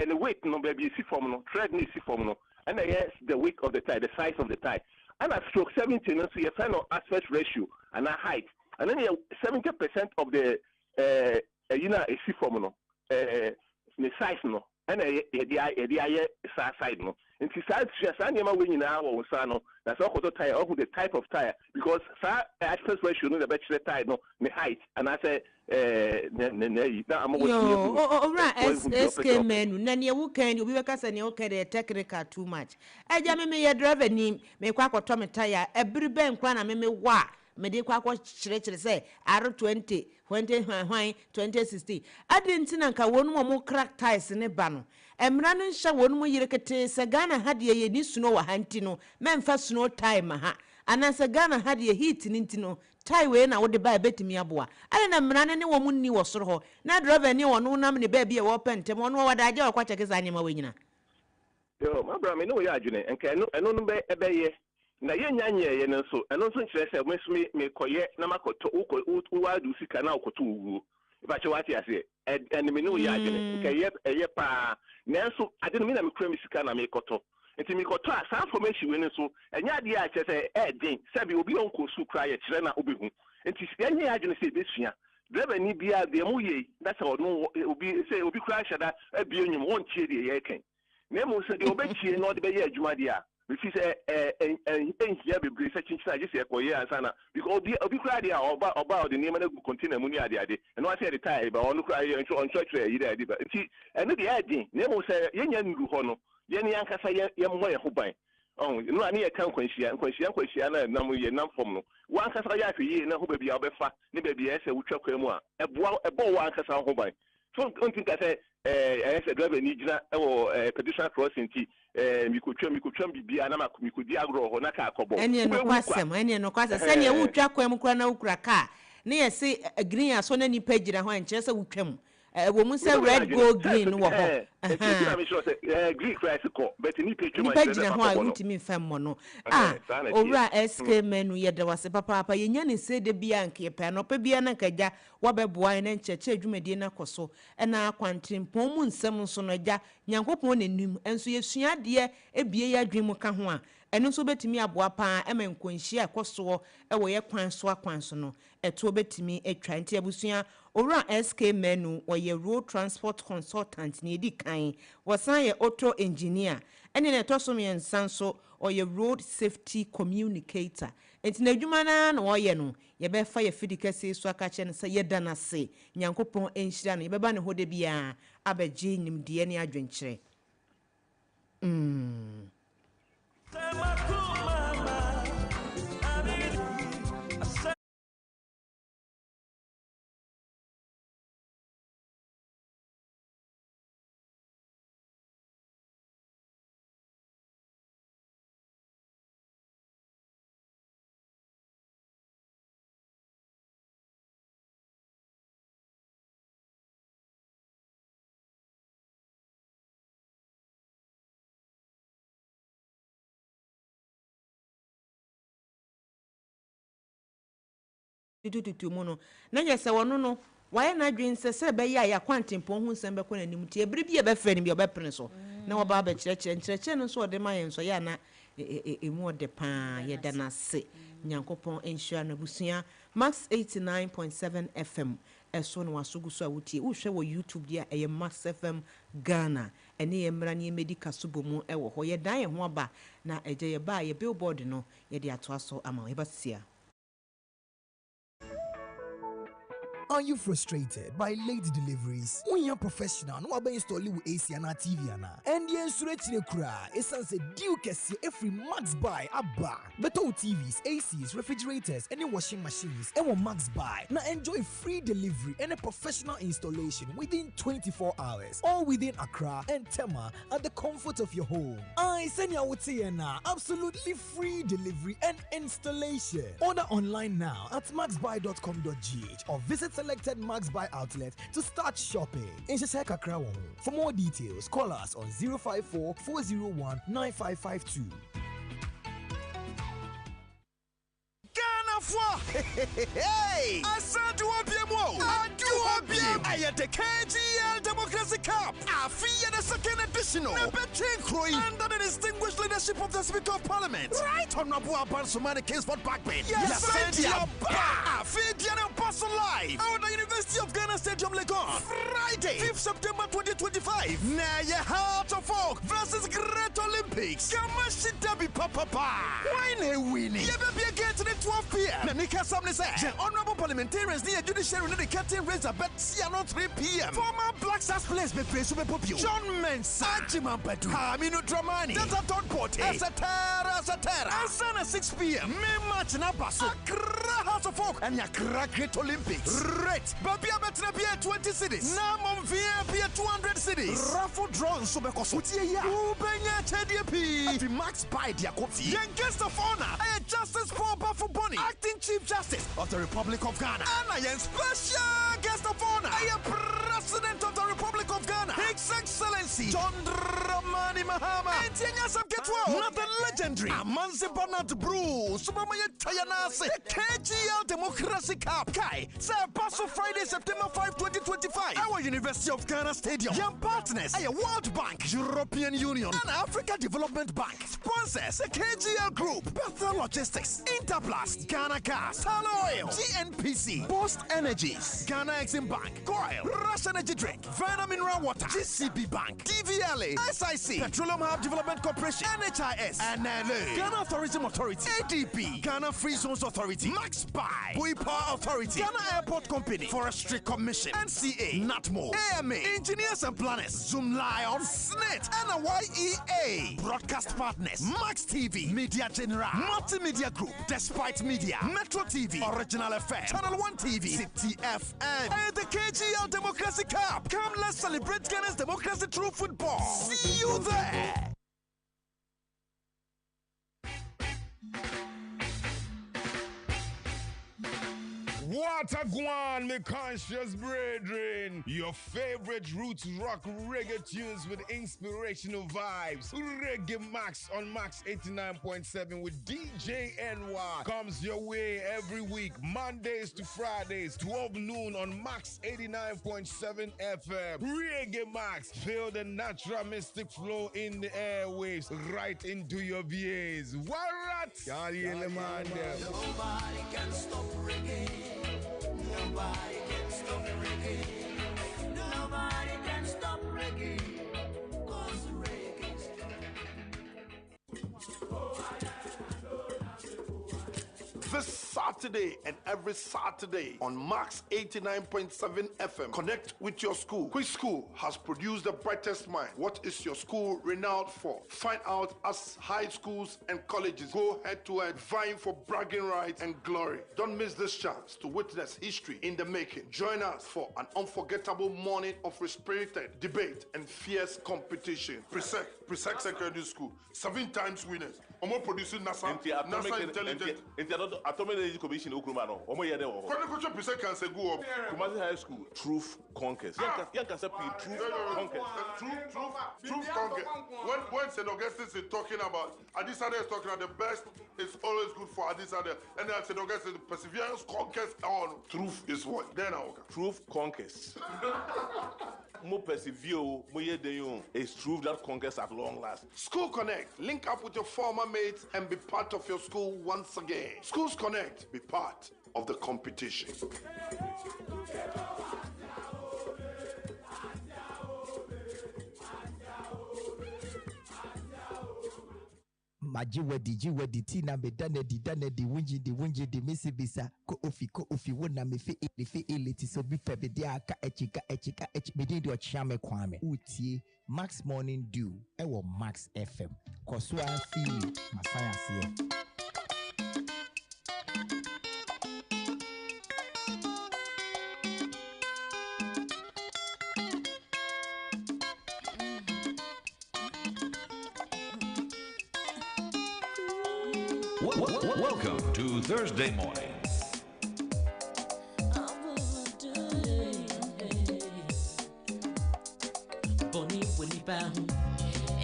ne width no, baabi esi fam no, tread no esi fam no, ɛna ɛyɛ the width of the tyre, the size of the tyre. Ɛna stroke 70 no nso, yɛfrɛ no aspect ratio anaa height. Ɛno no yɛ 70% of the ɛyi na esi fam no, ne size no. Ɛna yɛde ayɛ saa side no. Nti saa sua saa nneɛma wei nyinaa wɔ wo nsa no, na sɛ ɔkɔtɔ tyre, ɔhu the type of tyre, because saa aspect ratio no na ɛbɛkyerɛ tyre no ne height anaasɛ ne ayi na ama wɔatumi Yoo, ahu owura wɔahu deɛ ɔpɛ SK sɛ ɔpɛ. Manu, na nea woka yi deɛ, obi bɛka sɛ nea woka yi deɛ ɛyɛ technical too much. Agya, me meyɛ driver ni, merekɔ akɔtɔ me tyre a, ɛbere bɛn koraa na me mewɔ a mede kɔ akɔkyerɛkyerɛ sɛ R20, hwante hwan hwan, 2016? Adɛn nti na nka wɔnom a wɔkra tyres no ba no, mmara no nhyɛ wɔnom yere ketee sɛ Ghana ha deɛ yɛnni snow wɔ ha nti no, mɛmfa snow tyre mma ha, anaasɛ Ghana ha deɛ heat no nti no, Tae wei na wode ba a ɛbɛtumi aboa. Adɛn na mmara no ne wɔn nni wɔ soro hɔ, na drɔvani a ɔno nam ne baabi a wɔpɛ ntɛm, ɔno ɔwɔ adagyeɛ a ɔkɔ akyɛke saa nneɛma wei nyinaa? Yoo, m'abra, me ne wo yɛ adwene. Nka ɛno, ɛno no bɛ, ɛbɛyɛ. Na yɛnnya nyɛeɛ no nso, ɛno nso nkyerɛ sɛ me nso me, mekɔyɛ na makɔtɔ, wokɔ, wo, wo ara de wo sika na wokɔtɔ wo wuo. Mepakyɛ woate aseɛ? Ɛ, ɛno me ne wo yɛ adwene. Nka ɛyɛ, ɛyɛ paa. Nanso, ade no, me na mekura me sika na mekɔtɔ. Nti mekɔtɔ a, saa information wei no nso, ɛnyɛ adeɛ a kyerɛ sɛ ɛyɛ den. Sɛbi obi a ɔnkɔɔ sukuu koraa yɛkyerɛ no a ɔbɛhu. Nti yɛnyɛ yɛn adwene sɛ yɛbɛsua. Driver-ni biara, deɛ moyɛ yi, na sɛ ɔno, obi, sɛ obi koraa hyɛ da abue nnwom, ɔntie deɛ yɛreka yi. Na mmom sɛ deɛ ɔbɛtie na ɔde bɛyɛ adwuma deɛ a, mefi sɛ ɛnhia bebree sɛ kyinkyin a gye sɛ yɛkɔyɛ ansa na, because obi, obi koraa deɛ a ɔba, ɔba a ɔde nneɛma no agu container mu ne adeade, ɛno ara sɛ yɛde tyre ba, ɔno koraa ɔnkyerɛkyerɛ ayi dɛ ɛde ba. Nti ɛno deɛ ɛyɛ den, na mmom sɛ yɛnnya nnuru hɔ no, Yɛn yɛn ankasa yɛ yɛmmɔ yɛn ho ban. Ɔho, ɛno a ne yɛka nkwanhyia, nkwanhyia nkwanhyia no a ɛnam yɛnam fam no, wo ankasa yɛ ahwɛyie na hu baabi a wobɛfa ne baabi a ɛsɛ sɛ wotwa kwan mu a, ɛboa wo, ɛbɔ wo ankasa wo ho ban. So wontumi nka sɛ ɛɛ ɛyɛ sɛ driver ni gyina wɔ ɛɛ pedestrian crossing nti ɛɛ mekotwam mekotwam biribiara na makɔ mekɔdi agorɔ wɔ hɔ na kaa kɔbɔ wo. Ɛneɛ Wobɛwu kwa. nokwasɛm, ɛneɛ nokwasɛm. Sɛdeɛ Ɛhɛɛ. wotwa kwan mu koraa na wokura kaa na yɛse green asɔ na nnipa gyina hɔ a, ɛnkyerɛ sɛ wotwam. Ɛwɔ mu sɛ red go green no wɔ hɔ. Nnipa gyina hɔ a wontumi mfa mmɔ no. Ah, Owura SK Manu, yɛda wo ase papaapa. Yɛnya no sei da biara anka yɛpɛ. Anɔpa biara na anka Agya woabɛboa yɛn na nkyerɛkyerɛ dwumadie no akɔ so. Ɛna akwantenpɔn mu nsɛm nso no, Agya, Nyankopɔn na nim. Nso yɛsua adeɛ bue yɛn adwene mu ka ho a, ɛno nso bɛtumi aboa pa ara ma nkwanhyia a ɛkɔ soɔ wɔ yɛn kwan so akwan so no, ɛtoɔ bɛtumi atwa. Nti abusua, Owura SK Manu, ɔyɛ Road Transport Consultant, nea ɛdi kan. Ɔsan yɛ Auto Engineer. Ɛne nea ɛtɔ so mmiɛnsa nso, ɔyɛ Road Safety Communicator. Nti n'adwuma no ara na ɔyɛ no. Yɛbɛfa yɛn afidi kɛseɛ yi so aka akyerɛ no sɛ yɛda no ase. Nyankopɔn nhyira no. Yɛbɛba ne hɔ da biara abɛgye nimdeɛ ne adwenkyerɛ. Mm. Tutututu mu no, na kyerɛ sɛ ɔno no, wayɛ n'adwene sɛ sɛ ɛbɛyɛ a yɛn akwantempɔn ho nsɛm bɛkɔ n'anim nti, bere bi a yɛbɛfrɛ no bi a, ɔbɛpene so na waba abɛkyerɛkyerɛ. Nkyerɛkyerɛ no nso a ɔde ma yɛn nso, ɛyɛ a na emu ɔdɛ paa. Yɛda no ase. Nyankopɔn nhyira no. Abusua, Max 89.7 FM so na w'aso gu so a wotie. Wohwɛ wɔ YouTube deɛ a, ɛyɛ Max FM Ghana. Ɛne yɛn mmra na yɛmmɛdi kasobɔ mu wɔ hɔ. Yɛdan yɛn ho aba na agya yɛba a, yɛ billboard no, yɛde atoa so ama wo. Yɛba sisi a. Are you frustrated by late deliveries? Wohia professional na wabɛ install wo AC anaa TV anaa? Ɛndeɛ nsuro akyire koraa, ɛsiane sɛ deal kɛseɛ ɛfiri Max Buy aba. Bɛtɔ wo TVs, ACs, refrigerators ɛne washing machines ɛwɔ Max Buy na enjoy free delivery ɛne professional installation within 24 hours, all within Accra and Tema at the comfort of your home. Ae, sɛnea wote yɛn a, absolutely free delivery and installation. Order online now at maxbuy.com.gh or visit selected MaxBuy outlet to start shopping. Nhyehyɛe kakra wɔ ho. For more details, call us on 054 401 9552. Ghanafoɔ heheheey! Asan adu hɔ biom o! Adu hɔ biom! Ɛyɛ the KGL Democracy Cup! Afe yi yɛ the second edition o! Na ɛbɛtwe nkuro yi under the distinguished leadership of the Speaker of Parliament, Right Honourable Alban Sumani Kingsford Bagbin. Yɛsan de aba! Afe yi deɛ no ɛba so live ɛwɔ the University of Ghana. Ghana Stadium, Legon. Friday, 5th September 2025. Na ɛyɛ Heart of Oak versus Great Olympics. Kamashi Derby papapa. Hwan na ɛwini? Yɛbɛbue gate no 12 pm. Na nika-sam ne sɛ, yɛn honorable parliamentarians ne yɛn judiciary ne the curtain raiser bɛtia no 3 pm. Former Black Stars players bebree nso bɛbɔ bio. John Mensah, Agyemang Badu, Haminu Dramani, Tata Don Porte, etc. etc. Ansa na 6 pm. Main match no aba so. Accra Hearts of Oak ɛne Accra Great Olympics. Rate, baabi a bɛtena bia 20 cedis. Na mmom VIP 200 cedis. Raffle draw nso bɛkɔ so. Wotie yi a, wobɛnya akyɛdeɛ pii. Afi Max Buy de akɔ fie. Yɛn guest of honor ɛyɛ Justice Paul Baffoe-Bonnie, Acting Chief Justice of the Republic of Ghana. Ɛna yɛn special guest of honor ɛyɛ President of the Republic of Ghana, His Excellency John Dramani Mahama. Enti ɛnyɛ asɛm ketewa o. Na the legendary Amanze Bernard Brew so bɛma yɛtwa yɛn ase. The KGL Democracy Cup. Kai, sɛ ɛba so Friday, September 5, 2025, ɛwɔ University of Ghana Stadium. Yɛn partners ɛyɛ World Bank, European Union, and Africa Development Bank. Sponsors, the KGL Group, Bethel Logistics, Interplast, Ghana Gas, Talo Oil, GNPC, Boost Energies, Ghana Exim Bank, Coil, Rush Energy Drink, Verna Mineral Water, GCB Bank, DVLA, SIC, Petroleum Hub Development Corporation, NHIS, NLA, Ghana Tourism Authority, ADP, Ghana Free Zones Authority, Max Buy, Bui Power Authority, Ghana Airport Company, Forestry Commission, NCA, NATMO, AMA, Engineers and Planners, Zoom Lion, SNIT, and YEA. Broadcast partners, Max TV, Media General, Multimedia Group, Despite Media, Metro TV, Original FM, Channel 1 TV, City FM, and the KGL Democracy Cup. Come, let's celebrate Ghana's democracy through football. See you there. What a guan, me conscious brethren. Your favorite roots rock reggae tunes with inspirational vibes. Reggae Max on Max 89.7 with DJ NY comes your way every week, Mondays to Fridays, 12 noon on Max 89.7 FM. Reggae Max, feel the natural mystic flow in the airwaves right into your VAs. Warat! Nobody can stop reggae. Nobody can stop reggae. Nobody can stop reggae. 'Cause reggae's. This Saturday and every Saturday on Max 89.7 FM, connect with your school. Which school has produced the brightest mind? What is your school renowned for? Find out as high schools and colleges go head to head, vying for bragging rights and glory. Don't miss this chance to witness history in the making. Join us for an unforgettable morning of spirited debate and fierce competition. Presec, Presec Secondary School, seven times winners. Omo producing NASA, Nti atomic NASA intelligence. Nti Atomic Energy Commission okuruma no ɔmo yɛ dɛ wɔ hɔ. Kɔni kɔtɔ Presec kan sɛ gu hɔ. Kumasi High School, Truth Conquers. Yɛn kasa pii, Truth Conquers. Truth, truth, truth conquers. When St. Augustine is talking about, Adisade is talking about the best is always good for Adisade. And then St. Augustine, perseverance conquers all. Truth is what? Then I will. Truth conquers. Mo persevere o, mo yɛ den o. It's truth that conquers at long last. School Connect. Link up with your former mates and be part of your school once again. Schools Connect. Be part of the competition. Magye wadi gye wadi ti na meda na di da na di wungye di wungye di mesi bisa ko ofi ko ofi wo na mefe ele fe ele ti so bi pɛ bi de aka akyi ka akyi ka akyi medin de ɔkyea me Kwame wotie Max Morning Dew ɛwɔ Max FM kɔ so a fii masan aseɛ. Welcome to Thursday morning.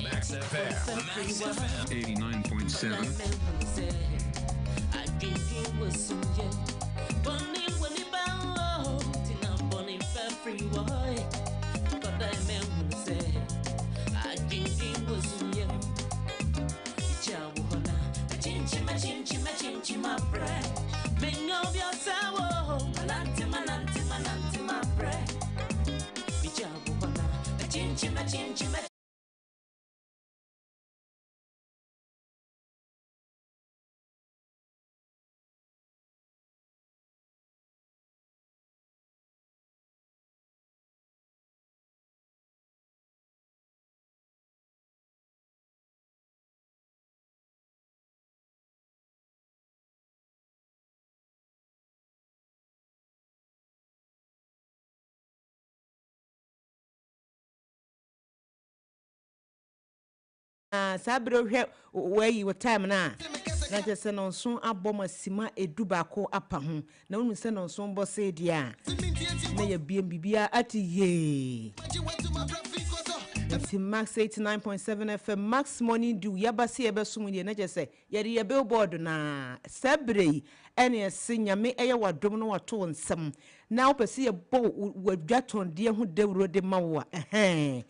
Max FM. Max FM. 89.7. Saa berɛ wohwɛ wayi wo time no a, na kyerɛ sɛ nɔnson abɔ ma sima 11 apa ho. Na wonim sɛ nɔnson bɔ sei deɛ a, na yɛbiem biribiara ate yie. Nti Max 89.7 FM, Max Morning Dew, yɛaba sɛ yɛbɛsom deɛ, na kyerɛ sɛ yɛde yɛ billboard no a. Saa berɛ yi ɛne ɛse Nyame ɛyɛ w'adom na wato wo nsam na wopɛ sɛ yɛbɔ w'adwatɔndeɛ ho dawuro de ma wo a, ɛhɛn,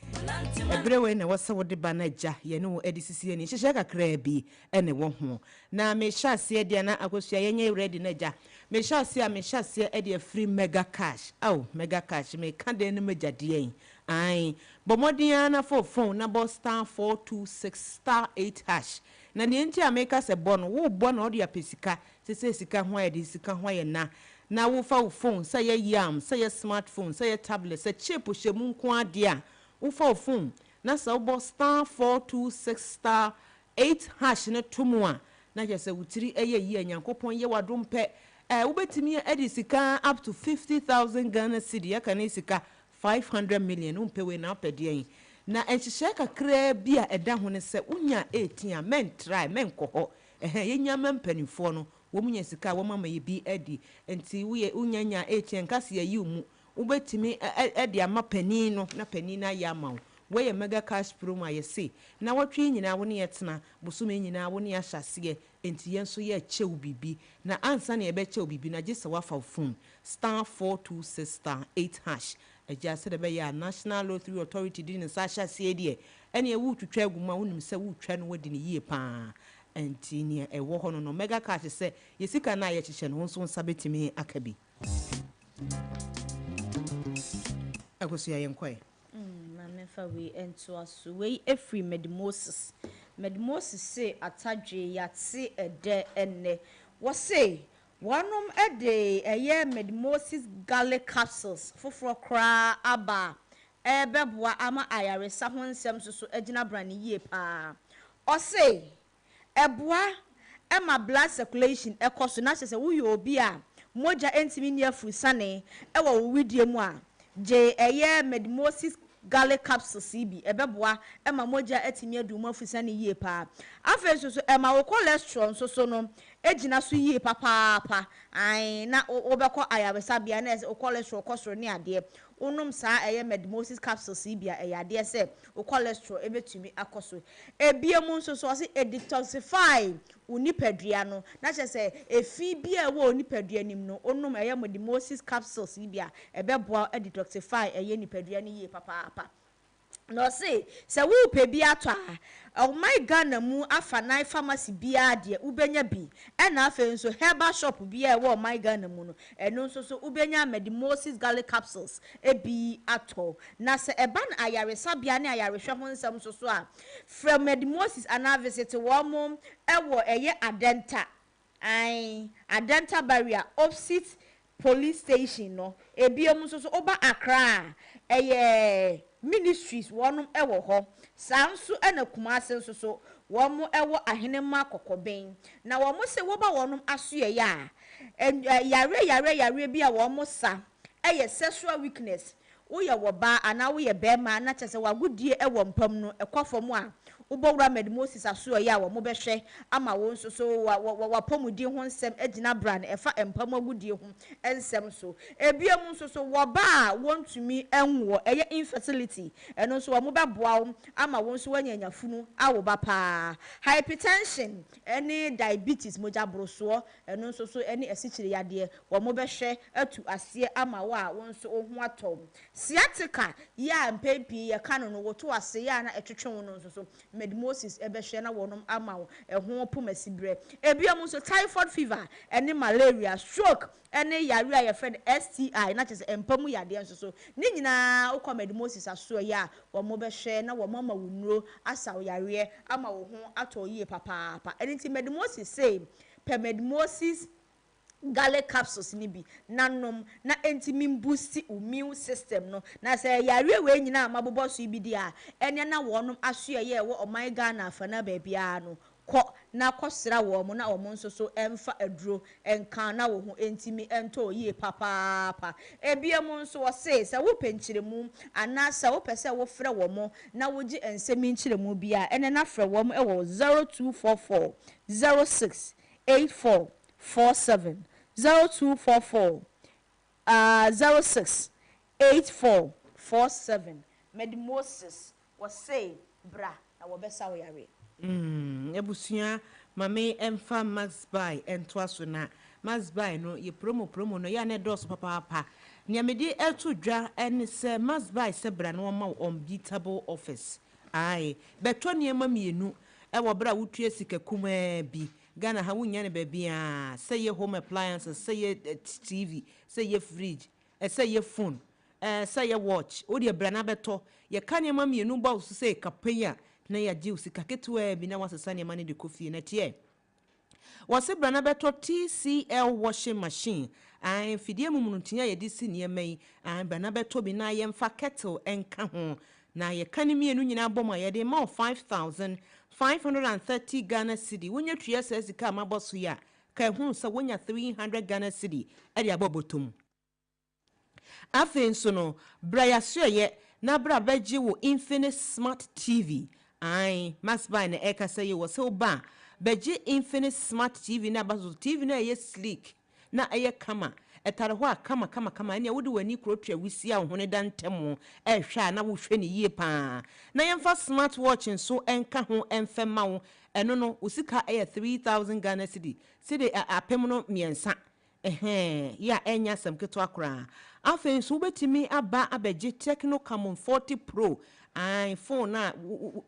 ɛberɛ wei na ɛwɔ sɛ wode ba no agya yɛne wo de sisi ani. Nhyehyɛɛ kakraa bi ɛna ɛwɔ ho. Na mehyɛ aseɛ deɛ na Akosua yɛnyɛ ready no agya. Mehyɛ aseɛ a, mehyɛ aseɛ de afiri Mega Cash. Ao, Mega Cash, meka dɛn no magya deɛn? Ae, bɔ mmɔden ara na fa wo phone na bɔ *426*8#. Na deɛ nti a meka sɛ bɔ no, worebɔ na wode apɛ sika. Sesei sika ho ayɛ den, sika ho ayɛ na. Na wofa wo phone, sɛ ɛyɛ yam, sɛ ɛyɛ smart phone, sɛ ɛyɛ tablet, sɛ chip hyɛ mu nko ara deɛ a, wofa wo phone na sɛ wobɔ *426*8# no to mu a, na kyerɛ sɛ wo tiri yɛ yie a, Nyankopɔn yɛ w'adom pɛ, eh, wobɛtumi de sika up to 50,000 Ghana cedi, yɛka ne sika 500 million, wompɛ wei na wopɛ deɛn? Na nhyehyɛɛ kakraa bi a ɛda ho ne sɛ, wonya 18 a, mɛntrae, mɛnkɔ hɔ, ɛhɛn, yɛnya ma mpanimfoɔ no, wɔn nya sika a, wɔn ama yɛ bi adi, nti woyɛ, wonya nya 18 a, nka sɛ yɛyi wo mu, wobɛtumi de ama panin no, na panin no ayɛ ama wo. Wei yɛ mega cash promo a yɛse, nnawɔtwe yi nyinaa wo ne yɛ tena, bosome yi nyinaa wo ne yɛ ahyɛ aseɛ, nti yɛn nso yɛrekyɛ wo biribi, na ansa na yɛbɛkyɛ wo biribi no, agye sɛ woafa wo phone, *426*8#, agya, sɛdeɛ ɛbɛyɛ a National Lottery Authority de ne nsa ahyɛ aseɛ deɛ, ɛneɛ woretwitwa agu mu a, wonim sɛ woretwa no woadi no yie pa ara. Nti nea ɛwɔ hɔ no no, mega cash sɛ yɛ sika no a yɛkyekyɛ no, wo nso wo nsa bɛtumi aka bi. Akosua, yɛnkɔ ɛ. Ma memfa wei ntoa so. Wei firi Medi Moses. Medi Moses se atadwe yɛate ɛdɛ ɛnnɛ. Wɔse wɔnom de ɛyɛ Medi Moses garlic capsules foforɔ koraa aba a ɛrebɛboa ama ayaresa ho nsɛm nso so agyina brane yie paa. Ɔse ɛboa ma blood circulation kɔ so na kyerɛ sɛ woyɛ obi a mogya ntumi nni afurusane wɔ wo wedeɛ mu a, gye ɛyɛ Medimosis garlic capsules yi bi, ɛbɛboa ma mogya atumi adu wo mu afurusane yie paa. Afei nso so ɛma wo cholesterol nso so no gyina so yie papaapa, ae, na wobɛkɔ ayaresabea na ɛsɛ wo cholesterol kɔ soro ne adeɛ. Wonom saa ɛyɛ Medimosis capsules yi bi a, ɛyɛ adeɛ sɛ wo cholesterol bɛtumi akɔ so. Ebiem nso so, ɔse ɛdetoxify wo nipadua no, na kyerɛ sɛ efi bi a ɛwɔ wo nipadua no mu no, wonom ɛyɛ Medimosis capsules yi bi a, ɛbɛboa wo adetoxify ɛyɛ nipadua no yie papaapa. Na ɔse sɛ worepɛ bi atɔ a, ɔman Ghana mu afanan pharmacy biara deɛ wobɛnya bi, ɛna afei nso herbal shop biara a ɛwɔ ɔman Ghana mu no, ɛno nso so wobɛnya Medimosis garlic capsules bi atɔ. Na sɛ ɛba no ayaresabea ne ayarehwɛ ho nsɛm nso so a, frɛ Medimosis anaa visit wɔn wɔ ɛyɛ Adenta, ae, Adenta Barrier opposite Police station no. Ebiom nso so woba Accra a, ɛyɛ ministries wɔnom wɔ hɔ. Saa nso na Kumasi nso so wɔn wɔ Ahenemma Kɔkɔben. Na wɔn se woba wɔnom asoɛeɛ a, yareɛ yareɛ yareɛ bi a wɔn sa yɛ sexual weakness, Woyɛ ɔbaa anaa woyɛ barima na kyerɛ sɛ w'agodie wɔ mpa mu no kɔ fam a, wobɔ wura Med Moses asoɛeɛ a wɔbɛhwɛ ama wo nso so w'apɔmuden ho nsɛm agyina bra no ɛfa mpa mu agodie ho nsɛm so. Ebiom nso so wɔba a wɔntumi nwoɔ, ɛyɛ infertility, ɛno nso wɔbɛboa wo ama wo nso woanya nyafunu awo ba paa. Hypertension ne diabetes, mogya borosoɔ, ɛno nso so ne asikyire yadeɛ, Wɔbɛhwɛ atu aseɛ ama wo a wo nso wo ho atɔ wo. Sciatica yi a mpɛn pii yɛka no no, woto ase yɛ a na ɛtwetwe wo no nso so, Med Moses bɛhwɛ na wɔnom ama wo ɛho pomasiberɛ. Ebiom nso, typhoid fever ne malaria, stroke ne yareɛ a yɛfrɛ no STI, na kyerɛ sɛ mpa mu yadeɛ nso so, ne nyinaa wokɔ Med Moses asoɛeɛ a, wɔbɛhwɛ na wɔama wo nnuro asa wo yareɛ ama wo ho atɔ wo yie papaapa. Ɛno nti Med Moses se, pɛ Med Moses garlic capsules no bi na nom na ɛntumi mbusti wo immune system no. Na sɛ yareɛ wei nyinaa a mabobɔ so yi bi deɛ a, ɛneɛ na wɔnom asoɛeɛ a ɛwɔ ɔman Ghana afanaa baabiara no, Kɔ na kɔsra wɔn na wɔn nso so mfa aduro nka na wo ho ntumi ntɔ wo yie papaapa. Ebiom nso wɔse sɛ wopɛ nkyerɛmu anaa sɛ wopɛ sɛ wofrɛ wɔn na wogye nsɛm yi nkyerɛmu bi a, ɛnɛ na frɛ wɔn wɔ 0244 06 84 47, 0244 06 84 47. Mede Moses, wɔse bra na wɔbɛsa wo yareɛ. Mm abusua ma me mfa Max Buy ntoa so na Max Buy no yɛ promo promo no ɛyɛ a na ɛdɔɔso papaapa. Nea mede reto dwa ne sɛ Max Buy sɛ bra na wɔmma wo unbeatable offers. Ae, bɛtɔ nneɛma mmienu wɔ berɛ a wotua sika kumaa bi. Ghana ha wonnya no baabiara, sɛ ɛyɛ home appliances, sɛ ɛyɛ TV, sɛ ɛyɛ fridge, sɛ ɛyɛ phone, Ɛɛ, sɛ ɛyɛ watch, wo deɛ bra na bɛtɔ. Yɛka nneɛma mmienu bɔ wo so sɛ kapɛn yi a, na yɛagye wo sika ketewaa bi na woasesa nneɛma no de kɔ fie. Na tiɛ! Wɔse bra na bɛtɔ TCL washing machine, ae, mfidie mumununtin a yɛde si nneɛma yi, ae, bra na bɛtɔ bi na yɛmfa kettle nka ho. Na yɛka ne mmienu nyinaa bom a, yɛde rema wo 5,530 Ghana cedi. Wonya tua saa sika a mabɔ so yi a, ka hunu sɛ woanya 300 Ghana cedi de abɔ bɔtɔ mu. Afei nso no, bra y'asoɛeɛ na bra bɛgye wo Infinix Smart TV. Ae, Maxbuy na ɛrekasa yi o, wɔse wo ba a, bɛgye Infinix Smart TV no aba so, TV no a ɛyɛ sleek na ɛyɛ kama, ɛtare hɔ a kama kama kama, ɛnneɛ wode w'ani kurotua wusie a wo ho no da ntɛm rehwɛ a na wohwɛ no yie pa ara. Na yɛmfa smart watch nso nka ho mfɛ mma wo, ɛno no, wo sika yɛ 3000 Ghana cedi, cedi 3000. Ɛhɛɛ, yɛ a ɛnyɛ asɛm ketewa koraa. Afei nso wobɛtumi aba abɛgye Tecno Camon 40 Pro, ae, phone a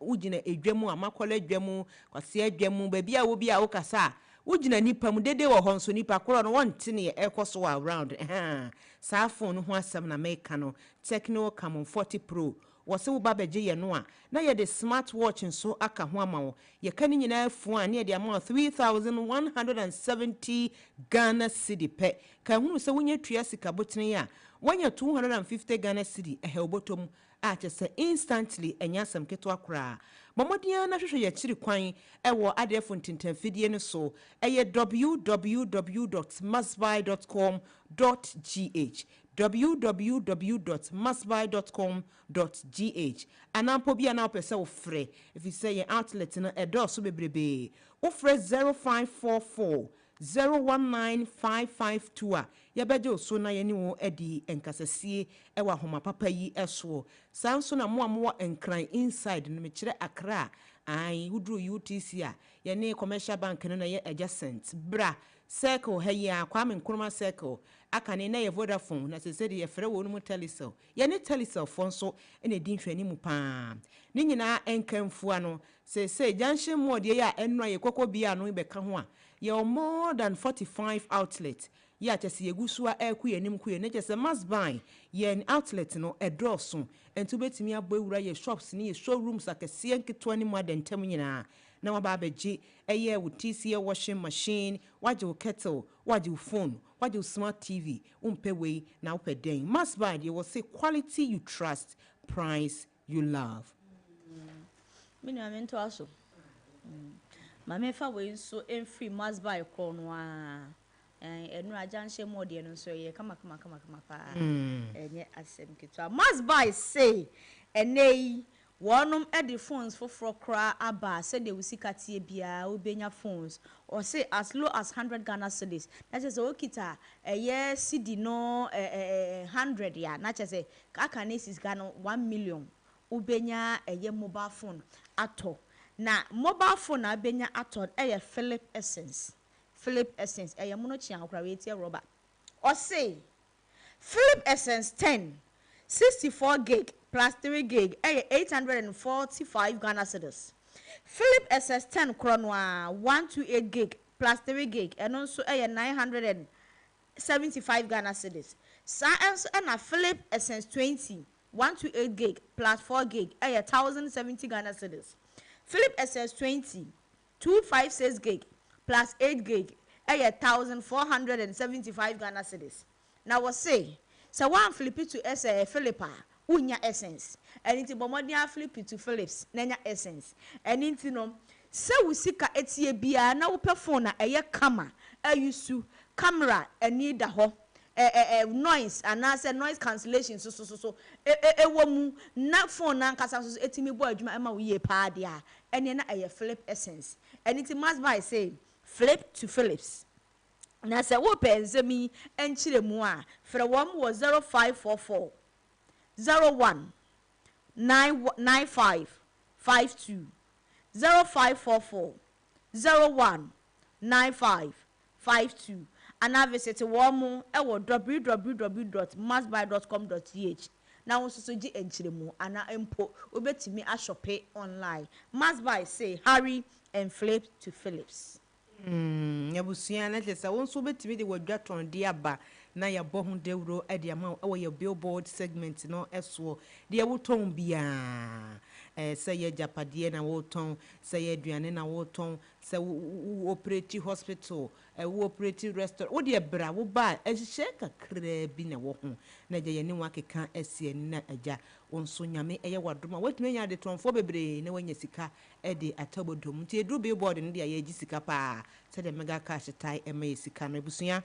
wogyina dwa mu, Amakola dwa mu, Kwasea dwa mu, baabi a wɔ biara a wokasa a, wogyina nnipa mu, dede wɔ hɔ nso nnipa korɔ no wɔnte neɛ ɛrekɔ so wɔ around, ɛhaa, saa phone no ho asɛm na meka no, Tecno Camon 40 Pro. Wɔse wo ba bɛgye yɛ no a, na yɛde smart watch nso aka ho ama wo. Yɛka ne nyinaa fua a, na yɛde ama wo 3170 Ghana cedi pɛ. Ka hunu sɛ wonya tua sika botene yi a, woanya 250 Ghana cedi ɛhɛ wo bɔtɔ mu a, kyerɛ sɛ instantly, ɛnyɛ asɛm ketewa koraa. Bɔ mmɔden ara na hwehwɛ yɛn akyiri kwan wɔ adɛɛfo ntentanfidie no so, ɛyɛ www dot masbuy dot com dot gh. www dot masbuy dot com dot gh anaa mpo bi a na wopɛ sɛ wofrɛ efisɛ yɛn outlet no ɛdɔɔso bebrebee. Wofrɛ 0544 019 552 a, yɛbɛgye wo so na yɛne wo adi nkasasie wɔ ahoma papa yi soɔ. Saa nso na mo a mowɔ Nkran inside no, mekyerɛ Accra a, ae, woduru UTC a, yɛne Commercial Bank no na ɛyɛ adjacent. Bra Circle ha yi ara, Kwame Nkrumah Circle, Akane na ɛyɛ Vodafone na seesei de yɛfrɛ wɔn mu Telecel. Yɛne Telecel foɔ nso na ɛdi nhwɛanimu pa ara. Ne nyinaa nkamfua no, seesei Junction Mall deɛ yi a ɛnnora yɛ kɔkɔ bia ano yi bɛka ho a, yɛwɔ more than 45 outlet yi a kyerɛ sɛ yɛgu so ara ɛrekɔ yɛn anim kɔ yɛn anim. Kyerɛ sɛ Masbuy yɛn outlet no ɛdɔɔso nti wobɛtumi abɔ awura yɛn shops ne yɛn showrooms akɛseɛ nketewa no mu adɛntɛm nyinaa na waba abɛgye ɛyɛ wo TCL washing machine, wagye wo kettle, wagye wo phone, Wagye wo smart TV, wompɛ wei na wopɛ dɛn? Mass buy deɛ wɔse quality you trust, price you love. Me nua mentoa so. Ma memfa wei nso mfiri Mass buy korɔ no ara. Ɛno agya nhyɛ mu ɔdeɛ no nso ɛyɛ kama kama kama kama paa. Ɛnyɛ asɛm ketewa. Mass buy se ɛnɛ yi Wɔnom de phones foforɔ koraa aba a sɛdeɛ wo sika teɛ biara wobɛnya phones. Ɔse as low as hundred Ghana cedis. Na kyerɛ sɛ wokita ɛyɛ cedi no hundred a na kyerɛ sɛ aka ne sika no 1 million wobɛnya ɛyɛ mobile phone atɔ. Na mobile phone a wobɛnya atɔ no ɛyɛ Philip Essence. Philip Essence ɛyɛ mono kyeaw koraa wei tiɛ rɔba. Ɔse Philip Essence 10, 64 gig plus 3 gig ɛyɛ 845 Ghana cedis. Philip Essence 10 korɔ no ara 128 gig plus 3 gig ɛno nso ɛyɛ 975 Ghana cedis. Saa nso ɛna Philip Essence 20, 128 gig plus 4 gig ɛyɛ 1070 Ghana cedis. Philip Essence 20, 256 gig plus 8 gig ɛyɛ 1475 Ghana cedis. Na wɔse sɛ woamflip to ɛsɛ Philip a, wonnya Essence. Ɛno nti bɔ mmɔden aflip to Philips na nya Essence. Ɛno nti no, Sɛ wo sika teɛ biara na wopɛ phone a ɛyɛ kama, ayusu, camera ani da hɔ, ɛ ɛ ɛ noise anaasɛ noise cancellation nso so so ɛ ɛ wɔ mu na phone no ankasa nso so tumi bɔ adwuma ma wo yie paa deɛ a, ɛneɛ na ɛyɛ Philip Essence. Ɛno nti Must Buy se Flip to Philips. Na sɛ wopɛ nsɛm yi nkyerɛmu a, frɛ wɔn wɔ 0544 01 9 95 52, 0544 01 95 52 anaa visit wɔn wɔ www dot mustbuy dot com dot gh na wo nso so gye nkyerɛmu anaa mpo wobɛtumi ashɔpe online. Mustbuy se hurry and flip to Philips. Mm, abusua, na kyerɛ sɛ wo nso wobɛtumi de w'adwatɔndeɛ aba na yɛabɔ ho dawuro de ama wo wɔ yɛn billboard segment no soɔ. Deɛ wotɔn biara, eh, sɛ ɛyɛ agyapadeɛ na wotɔn, sɛ ɛyɛ aduane na wotɔn, sɛ wo, wo, wo operate hospital, eh, wo operate restaurant, wo deɛ bra, woba a, nhyehyɛɛ kakraa bi na ɛwɔ ho na agya yɛne wo akeka asi ani na agya, wo nso Nyame yɛ w'adom a, woatumi anya adetɔnfoɔ bebree na woanya sika de atɔ bɔtɔ mu. Nti ɛduru billboard no deɛ yɛgye sika paa sɛdeɛ mega cash tae ma yɛ sika no. Abusua,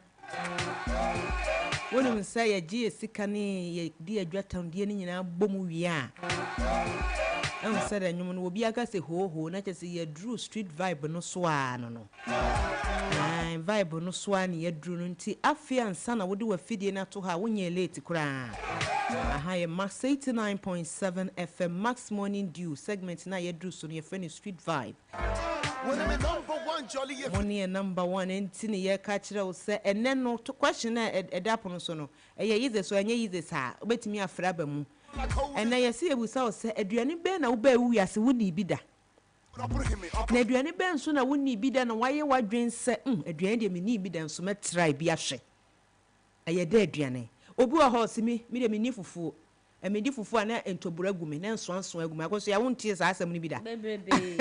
wonim sɛ yɛgye yɛ sika ne yɛde adwatandeɛ no nyinaa bɔ mu wie a, ɛhu sɛdeɛ nnwom no obi aka sɛ hoohoo na kyerɛ sɛ yɛduru street vibe no so ara no no. Ae, vibe no so ara na yɛaduru no nti afei ansa na wode w'afidie no ato hɔ a wonyɛɛ late koraa. Aha yɛ Max 89.7 FM Max Morning Dew segment no a yɛaduru so no yɛfrɛ no Street Vibe. Mo ne yɛn number one nti na yɛreka akyerɛ wo sɛ ɛnnɛ no question a ɛda pono so no ɛyɛ yize so ɛnyɛ yize saa wobɛtumi afrɛ aba mu. Ɛnnɛ yɛse yɛbisa wo sɛ aduane bɛn na wobaa wo wiase wonnii bi da? Na aduane bɛn nso na wonnii bi da na woayɛ w'adwene sɛ, 'Umm, aduane deɛ mennii bi da nso mɛtrae bi ahwɛ? Ɛyɛ dɛ aduane. Obi wɔ hɔ a ɔse, Me, me deɛ menni fufuo. Medi fufuo a na ntoburo agu me, na nsoansoa agu me. Akosua, wontee saa asɛm no bi da? Bebrebee,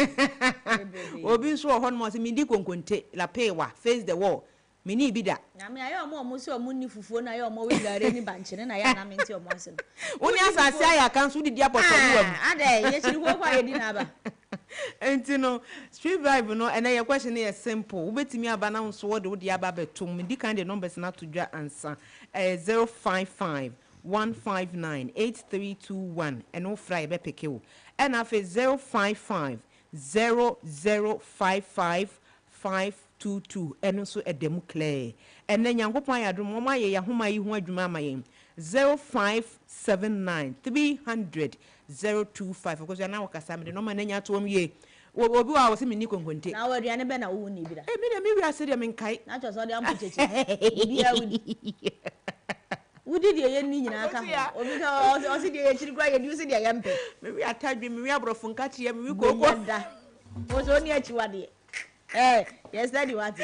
bebrebee. Obi nso wɔ hɔnom a ɔse, Menni konkonte, lapeewa, face the wall. Menii bi da. Nyame ayɛ ɔmo a ɔmo se ɔmo nni fufuo no ayɛ ɔmo we gari ne bankye no na yɛ a na mente ɔmo ase no. Wo ne asase ayɛ aka nso wodidi apɔtɔwewa mu. Ah adɛn yɛkyiri kooko a yɛdi na aba. Nti no street vibe no ɛnɛ yɛ question no yɛ simple wobɛtumi aba na wo nso wode wo deɛ aba abɛto mu medi kan de numbers no ato dwa ansa ɛyɛ 055 159 8321 ɛno wofrɛ a yɛbɛpeke wo ɛna afei 055 0055 522 ɛno nso ɛda mu clear. Ɛnnɛ Nyankopɔn ayɛ adom wɔn ayɛ yɛn ahoma yi ho adwuma ama yɛn 0579 300 025 Akosua na wokasa mede nɔma no anya ato wɔn yie Obi wɔ hɔ a ɔse menni konkonte. Na wo aduane bɛn na wo wonni bi da? Eh me deɛ me wiase deɛ menkae. Na kyerɛ sɛ ɔde ampo kyekye biribiara wodi. Wodi deɛ yɛnni nyinaa ka ho. Obi ka ɔse deɛ yɛkyiri koraa yɛdi wose deɛ yɛmpɛ. Mewe atadwe, mewe aborɔfo nkakyeɛ, mewe kooko. Bonya da. Wo sɛ ɔnni akyiwadeɛ. Ɛɛ yɛ steady wate.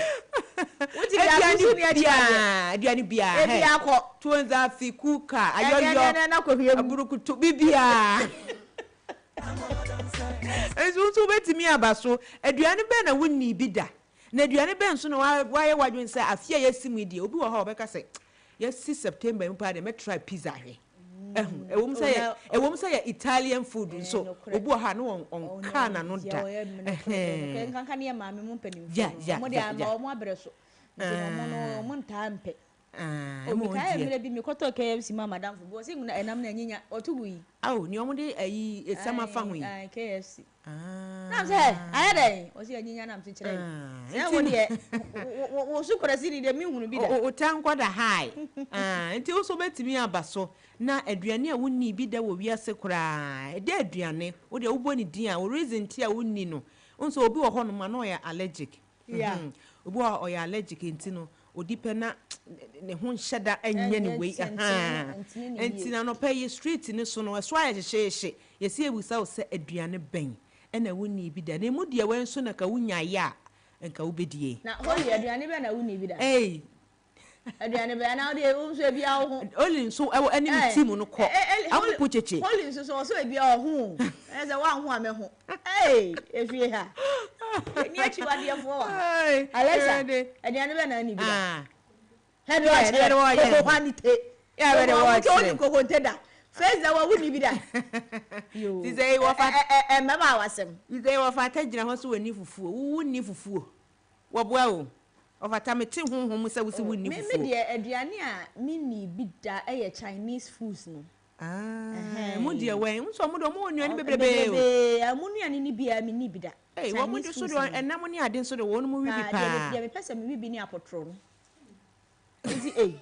Wote bi aso so ni akyi adeɛ. Aduane biara. Ebi akɔ. Tuonzafi, kuka, ayɔyɔ, aburukutu, bibiara. Nso nso wobɛtumi aba so. Aduane bɛn na wonni bi da? Na aduane bɛn nso na wayɛ w'adwene sɛ afe a yɛasi mu yi deɛ obi wɔ hɔ a ɔbɛka sɛ yɛasi September mu paa deɛ mɛtry pizza ahwɛ. Ɛho, ɛwom sɛ yɛ, ɛwom sɛ yɛ Italian food nso, obi wɔ hɔ a na wɔn ɔnkaa n'ano da. Ɛhɛn. Nkanka ne yɛ maame mu mpanimfoɔ no, wɔn de ama wɔn abrɛ so, nti no wɔn no wɔn ntaa mpɛ. Ɛma wɔn deɛ. Mmerɛ bi mekɔtɔɔ KFC maa madamfo bi, ɔse ɛnam no anyinya, ɔto gu yi. Ao, nea wɔn de ayi esiam afa ho yi. KFC. Nam sɛ ayɛ dɛn? Ɔse anyinya nam se kyerɛ yi. Sɛ wo deɛ wo so kɔrɛsi ni deɛ menhunu bi da. Wo ta nkɔ da high. Nti wo nso wobɛtumi aba so na aduane a wonnii bi da wɔ wiase koraa ɛdɛ aduane wo deɛ wobɔ ne din a wo reason nti a wonni no wohu sɛ obi wɔ hɔnom a na ɔyɛ allergic. Obi wɔ hɔ a ɔyɛ allergic nti no odi pɛ na ne ho nhyɛ da nyɛ no wei ahaa. Nti na anɔpa yi street no so no ɛso ayɛ hyehyeehye. Yɛsi yɛbisa wo sɛ aduane bɛn na wonnii bi da? Na emu deɛ wɛn nso na ka wonyaeɛ a nka wobɛdie? Na Holly aduane bɛn na wonnii bi da? Ei. Aduane bɛn anaa wodeɛ wo nso ebia wo ho. Holly nso ɛwɔ ɛne ne team no kɔ. Amupu kyekye. Holly nso so ɔsɛ ebia ɔho o. Ɛyɛ sɛ wanho a mɛho. Ei efie ha. Yɛnni akyiwadeɛfoɔ wɔ ha. Alexa aduane bɛn na wonni bi da? Hɛn wa kyerɛ koko hwa ne te. Koko nte da. Face the wall wonni bi da. Yoo. Ti sɛ wɔfa. Ɛ ɛ ɛ mmɛma awasɛm. Ti sɛ wɔfata gyina hɔ so wɔnni fufuo. Wo wonni fufuo. Wɔboa o. Ɔfata mete honhom mu sɛ wo se wonni fufuo. Me me deɛ aduane a menni bi da yɛ Chinese foods no. Ah, mo deɛ wɛn? Nso ɔmo deɛ ɔmo wɔ nnuane bebrebe o. Bebrebe, ɔmo nnuane no biara menni bi da. Ei, wɔn de so deɛ ɛnam ne ade nso de wɔn mo we bi paa. Deɛ mepɛ sɛ mewe bi ne apɔtorɔ no. Nti ei.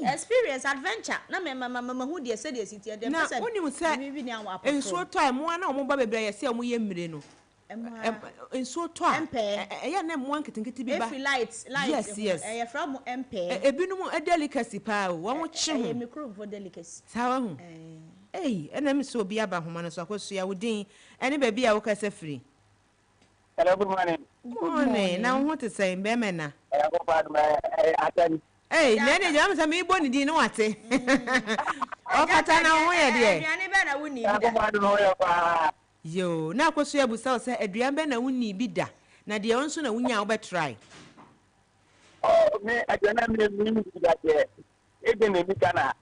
Experience, adventure, na me ma ma mahu deɛ sɛdeɛ ɛsi teɛ, deɛ Na mepɛ sɛ wonim sɛ mewe bi ne apɔtorɔ no. nsuo tɔ a mmoa no a wɔba bebree a yɛse wɔn yɛ mmire no, Mmoa. Nsuo tɔ a, Mpɛɛ. ɛyɛ a na mmoa nketenkete bi ba. Efiri light, light Yes, ho. yes. Yɛfrɛ wɔn mpɛɛ. Ebinom delicacy paa o, wɔn kye ho. Ɛyɛ me kuromfoɔ delicacy. Saa wahu? Ei, ɛna me sɛ obi aba ahoma no so, Akosua, wo din ɛne baabi a wokasa firi? Hello, good morning. Good morning. Na wo ho te sɛn, bɛrima na? Nyankopɔn adom, asɛm. Ei, na ɛne gyama sɛ meebɔ ne din ne wate. Ɔfata na wo ho yɛ deɛ? Aduane bɛn na wonni bi da? Nyankopɔn adom ho yɛ paa. Yoo, na Akosua abisa wo sɛ aduan bɛn na wonnii bi da, na deɛ nso na wunya a wobɛtrae? Oh, me aduan a me menni bi da deɛ, ebi na ɛni Ghana ha.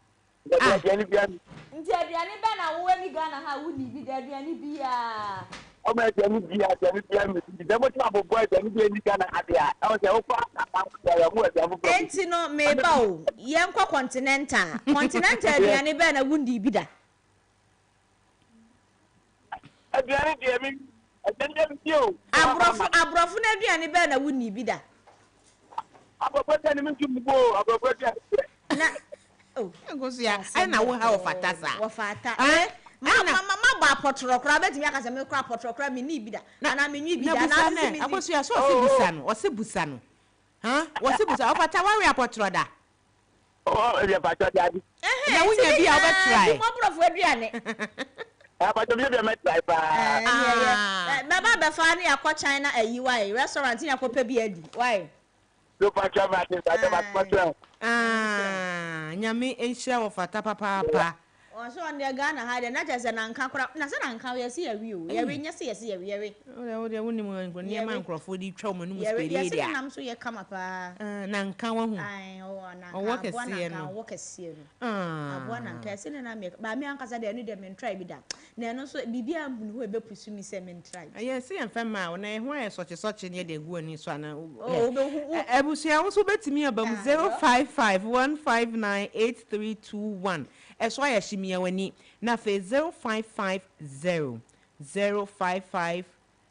Dabi Ah! aduane biara menni. Nti aduane bɛn na wo ɛni Ghana ha a wonnii bi da, aduane biara? Oh, me aduane biara, aduane biara menni bi. Sɛ motumi abobɔ aduane bi a ɛnni Ghana ha deɛ a, ɛwɔ sɛ wokɔ asaman foforɔ a, wɔn wɔ aduane foforɔ bi. Enti no, meba o, yɛnkɔ continental. Continental aduane bɛn na wonnii bi da? Aduane deɛ me aduane deɛ me di o. Aborɔfo aborɔfo no aduane bɛn na wonni bi da? Aborɔfo aduane me nso mu o aborɔfo aduane deɛ. Na o. Nkosua ɛna wo ha ɔfata saa. Wɔfata. Ɛn Ma ma ma ma bɔ apɔtorɔ koraa bɛtumi aka sɛ me kora apɔtorɔ koraa me ni bi da anaa me nwi bi da na busa anaa sisi nɛ me ni. Akosua sɛ ɔse busa no ɔse busa no ha wɔse busa ɔfata wawe apɔtorɔ da. Oh, ɛdeɛ mpakyɛ dabi. Na wonya bi a wobɛ try. Ɛhɛn, aborɔfo aduane. Mpakyɛ bi a mɛ try paa. Ɛɛ, bɛba bɛfa ne akɔ China ayi wae, restaurant ne akɔ pɛ bi adi wae. So mpakyɛ mate mpakyɛ mate mpakyɛ. Ah, Nyame nhyira wo fata papaapa. Ɔsɛ ɔno deɛ Ghana ha deɛ na kyerɛ sɛ nanka kora na sɛ nanka yɛse yɛwe o yɛwe nyɛ sɛ yɛse yɛwe yɛwe. Wodeɛ wodeɛ wonim nneɛma nkurɔfoɔ de twa wɔn anum Yɛwe spɛdee yɛse deɛ a. ne nam so yɛ kama paa. Ah, nanka wahu. Ae ɔwɔ nanka Ɔwɔ aboa kɛseɛ nanka no. ɔwɔ kɛseɛ no. Ah. Aboa nanka yɛse ne nam yɛ ba me ankasa deɛ ɛno deɛ mentry bi da na ɛno nso biribiara nhunu hɔ a ɛbɛpusu me sɛ mentry bi. Ɛyɛ sɛ yɛmfa mmaa wo na ɛho ayɛ sɔkye sɔkye ne yɛde agu w'ani so anaa wo Oh wobɛhu wo. Abusua wo nso wobɛtumi aba mu 055 159 8321 Ɛso ayɛ hye mia w'ani na afei 0550 055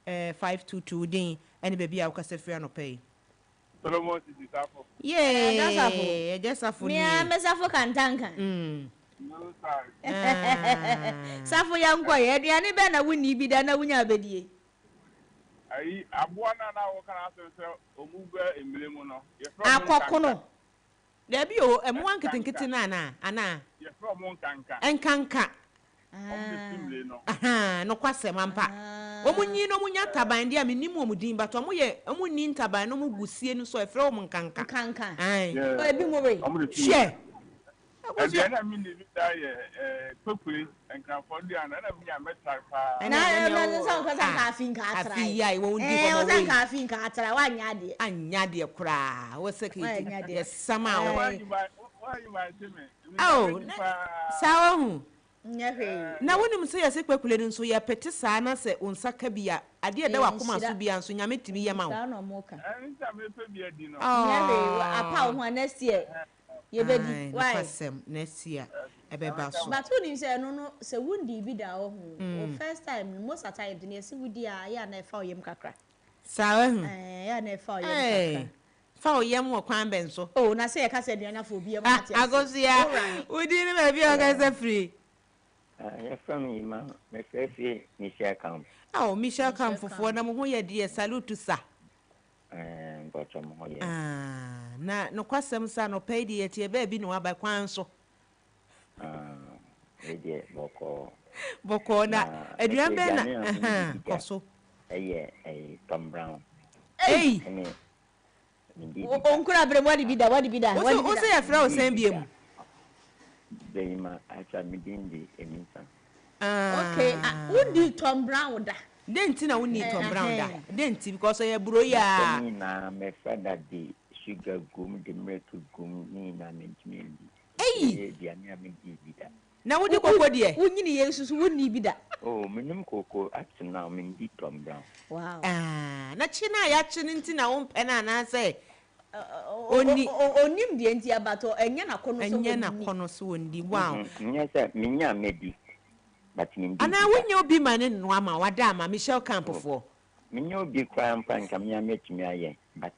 522 wo din ɛne baabi a wokasa firi anɔpa yi. Solomon Sisi Safo. Yay! Ɛda Safo. Ɛgya Safo Me ara nie. me Safo Kantanka. No sir. Ah. Safo yɛnkɔ ɛ, aduane bɛn na wonnii bi da na wonya abɛdie? Ayi, aboa no a na woka n'asɛm sɛ ɔmu bɛ mmire mu no, yɛfrɛ ɔmo nkanka. Akɔkono. Dabi o, mmoa nketenkete no anaa? Anaa? Yɛfrɛ wɔn nkanka. Nkanka. Wɔn na ɛsi mmire no. Ahaa, nokwasɛm, ampa. Wɔn nyin na wɔn nya ntaban deɛ a, mennim wɔn din, but wɔn yɛ, wɔn nni ntaban na wɔn gu sie no so a, yɛfrɛ wɔn nkanka. Nkanka. Ae. Yeah. Oh, ebi mo we. Wɔn de si mmire. Hwɛ! Akosua. Aduane a menni bi da yɛ eh, kpekpire, Nkranfoɔ aduane, ɛna menya mɛtare paa. Ɛna Na ɛno ɛna deɛ sɛ wo, wokasa nka ah, afi nka afi atrae. yi a wɔn di Ɛɛ, hɔ wo sɛ wei. nka afi nka atrae, woanyɛ adeɛ. Anyɛ adeɛ koraa, wo sɛ kete, Woanyɛ adeɛ. yɛsam a wo. Ɛɛ. Woayi my te me. Menya Ao, mɛdi na, paa. saa wahu. Nyɛ hwee. Na wonim sɛ yɛse kpakule no nso yɛpete saa na sɛ wo nsa ka bi a, adeɛ a ɛda Ɛyɛ w'akoma so nhyira. biara nso Nyame tumi yɛ ma wo. Saa na ɔmo ka. Ɛno nti na mepɛ bi adi no. Nyɛ hwee, apa wo ho a next year yɛbɛdi. Ae, Why? nokwasɛm, next year ɛbɛba so. But wonim sɛ ɛno no sɛ wondii bi da wɔ ho, wo first time no most at times no yɛse wodi a ɛyɛ a na ɛfa wo yam kakra. Saa wahu? Ɛɛ, ɛyɛ a na ɛfa wo yam Ɛɛ, kakra. fa wo yam wɔ kwan bɛn so? Oh, na sɛ yɛka sɛ aduane afa obi yam a wate aseɛ. Akosua, Wo rane. wo din ne baabi a wokasa firi? Yɛfrɛ me Emma, mefrɛ firi Michel Camp. Ao, Michel Camp Michel fofoɔ Camp. na mo ho yɛ deɛ, salute sa. Ɛɛ, mpakyɛ mo ho yɛ. Ah, na nokwasɛm sɛ anɔpa yi deɛ yɛte baabi na waba kwan so. Ah, wei deɛ bɔkɔɔ. Bɔkɔɔ na Na aduan mepɛ bɛn na aduane a medi ahaa bi da kɔ so. ɛyɛ ɛyi Tom Brown. Ei! Ɛne medi bi da. Onkura bere mu wadi bi da, wadi bi da, Wo wadi so bi wo da. so yɛfrɛ wo sɛn Medi bi biom? da. Bɛyima akyɛ me din de Emisa. Okay, ah, wodi Tom Brown da? Dɛn nti na wonni Tom Brown da? Ɛhɛn. Dɛn nti? Because ɔyɛ aburo yi Mepɛ aa. ne nyinaa, me fada de sugar gum de milk gum ne nyinaa mentumi ndi. Ei! Ɛyɛ aduane a mendii bi da. Na wodi koko deɛ? Wonyini yei nso so wonnii bi da. Oh, menom koko up to now mendi Tom Brown. Wow. Ah, na kye no a yɛakye no nti na wompɛ no anaasɛ ɔnni? Ɔnnim deɛ nti a but ɛnyɛ n'akɔnnɔ sɛ Ɛnyɛ ɔnni. n'akɔnnɔ sɛ ɔnni. Wow. Nyɛ sɛ menya a mɛdi but mendi bi Anaa da. wonya obi ma ne noa ma wo, ada ama Michelle Camp Oh, foɔ? menya obi koraa mpo a nka me ara mɛtumi ayɛ but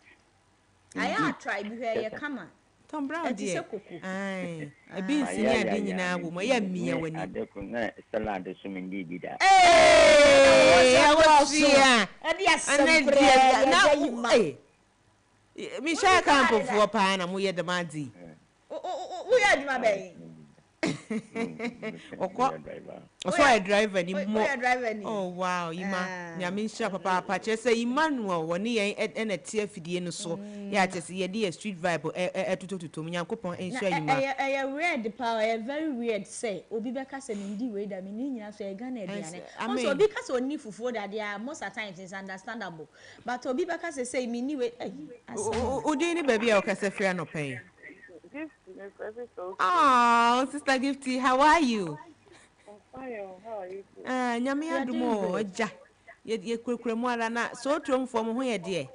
Ayɛ mendi a try bi hwɛ kyɛ ɛyɛ sɛ. kama. Tom Brown Ɛte deɛ sɛ koko. ae beans Mayɛ ne ade ayɛ nyinaa a wɔ mu ɛyɛ a mentumi mia ne w'ani. ade ko na salad so mendii bi da. Eeii Ɛna wo nsɛm dɔɔso. Awosua Ɛde asɛm ɛnɛ koraa deɛ yɛ na agya yi ma. ei Michelle Wodi salad Camp da? foɔ paa na moyɛ dɛm adze yi. Woyɛ adwuma bɛn? Ɔkɔ ɔsɛ ɔyɛ driver ni mo oh wow Ima Nyame nhyira papaapa kyerɛ sɛ Emmanuel wɔne yɛn ɛna ɛte afidie no so yɛ a kyerɛ sɛ yɛde yɛ street vibe ɛtotɔtotɔ mu Nyankopɔn nhyira Ima. Ɛyɛ ɛyɛ weird paa ɛyɛ very weird sɛ obi bɛka sɛ mendi wei da menni nyina so ɛyɛ Ghana aduane wohu sɛ obi ka sɛ ɔnni fufuo da deɛ a most at times it's understandable but obi bɛka sɛ sei menni wei ei asɛm o. Wo din ne baabi a wokasa firi anɔpa yi? Gifty, me presi so. Oh, Sister Gifty, how are you? I'm fine, oh, how are you too? Ah, nyame adom o, agya. Ye ye kurakura mu ara na so tromfoɔ mo ho yɛ deɛ.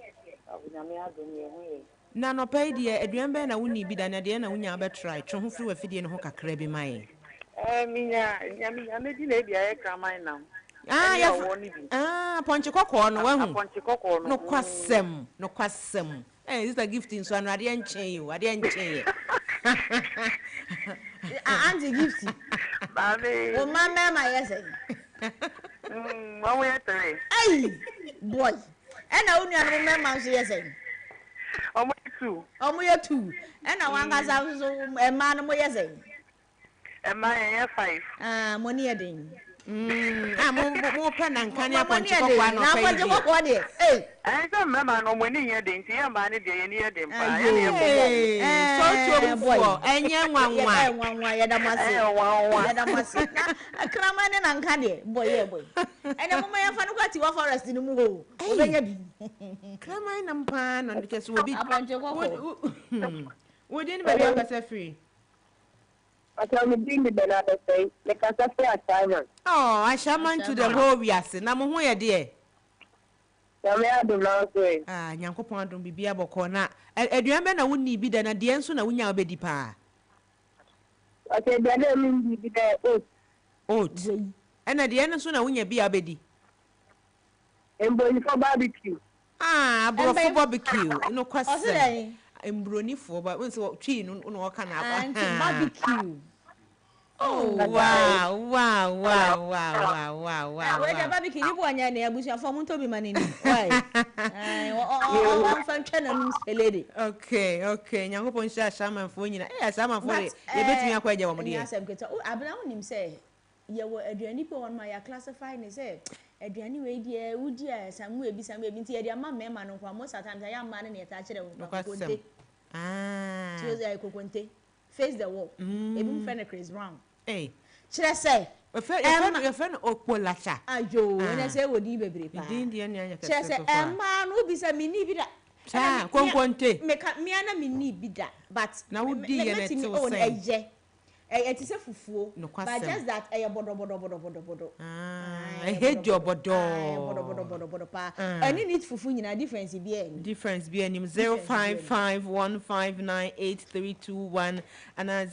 Nyame adom yɛ ho yɛ. Na anɔpa yi deɛ aduan bɛn na wonni bi da na deɛ na wonya wobɛtrae twe ho firi w'afidie no ho kakra bi ma yɛn. Eh, minya, nya minya medi na ebi ayɛ kraman nam. Ah, Ɛne yɛ ɔwɔ no bi. Ah, pɔnkye kɔkɔɔ no, wahu. Apɔnkye kɔkɔɔ no. Nokwasɛm, nokwasɛm. Ɛɛ sister Gifty nso ano adeɛ nkyee yi o adeɛ nkyee yɛ. Auntie Gifty. Maame. Wo mma mmarima yɛ sɛn? Mm, wɔn yɛ three. Ayi boy, ɛna wo nuanom mmarima nso yɛ sɛn? Wɔn yɛ two. Wɔn yɛ two. Ɛna wɔn ankasa nso mmaa no mo yɛ sɛn? Ɛma yɛn yɛ five. Ah, mo ani yɛ den. Mm, ah, mo mo pɛ nanka ne apɔnkye kɔkɔɔ ano Na pɛ yi apɔnkye deɛ. kɔkɔɔ deɛ. Ee. Ɛn sɛ mmarima no wɔn ani nyɛ den nti yɛn mmaa no deɛ yɛn ani yɛ den paa. Yɛn na yɛbɔ bɔɔl. Ee, sɔɔtuomfoɔ, ɛnyɛ nwanwa. Ɛyɛ nwanwa, yɛda mo ase. Ɛyɛ nwanwa. Yɛda mo ase. Na kraman ne nanka deɛ, bɔ yɛ bɔ. Ɛnna mo ma yɛmfa no kɔ Atiwa forest no mu hɔ o. Ɔbɛnya bi. Kraman nam paa na ɔde kyɛ so obi. Apɔnkye kɔkɔɔ. Wo din ne baabi a wokasa firi? Pakyɛw me din de Bernard Osei, me kasa firi Ashaiman. Oh Ashaiman to the whole wiase, na mo ho yɛ deɛ? Nyame adom na wo nso ɛ? Ah Nyankopɔn adom biribiara bɔkɔɔ, na aduan bɛn na wo nnii bi da na deɛn nso na wo nya a wobɛdi paa? Pakyɛw aduane a me nndii bi da yɛ oat. Oat, ɛna deɛn nso na wo nya bi a wobɛdi? Mbronifoɔ barbecue. Ah aborɔfo barbecue Ɔse dɛn? nokwasɛm mbronifoɔ ba wohu sɛ twii no na wɔka no Ah, nti barbecue. Oh wow wow wow wow wow wow wow Wei deɛ wow. barbecue ne bo anyɛ den abusuafoɔ montɔ bi ma no ni why Ae, ɔ- ɔ- ɔ- ɔmfa ntwa n'anum selede. Okay okay Nyankopɔn nhyira Ashamanfoɔ nyina eh Ashamanfoɔ But deɛ yɛbɛtumi eh, akɔ agya wɔn ɛnyɛ deɛ. asɛm ketewa. Wo Abena wonim sɛ Yɛwɔ aduane bi wɔ hɔnom a yɛ classify no sɛ aduane wei deɛ wodi a samu ebi samu ebi nti yɛde ama mmarima no nko a most of the times ɛyɛ mmaa no na yɛtaa kyerɛ wɔn kwa Nokwasɛm. kokonte. Ah. Ti o sɛ kokonte face the wall. Ebi mo frɛ no Chris Brown. Hey. Kyerɛ sɛ Yɛfrɛ yɛfrɛ no yɛfrɛ no okpolacha. Ayo Ah. ɛnɛ sɛ ɛwɔ din bebree paa. Din deɛ nea yɛ Kyerɛ kɛse sɛ so far. mmaa no wobi sɛ menni bi da. Saa, Ɛna me- konkonte. Meka mmea na menni bi da but Na wodi yɛ na mɛtumi ɛtew oh sɛn? ɛyɛ. Ɛyɛ te sɛ fufuo. Nokwasɛm. But just that ɛyɛ bɔdɔbɔdɔbɔdɔbɔdɔ. Ah, ɛhɛ di ɔbɔdɔɔ. Ɛyɛ bɔdɔbɔdɔbɔdɔbɔdɔ paa. Ɛne neat fufu nyinaa difference biara nnim. Difference biara nnim. 0551598321 anaa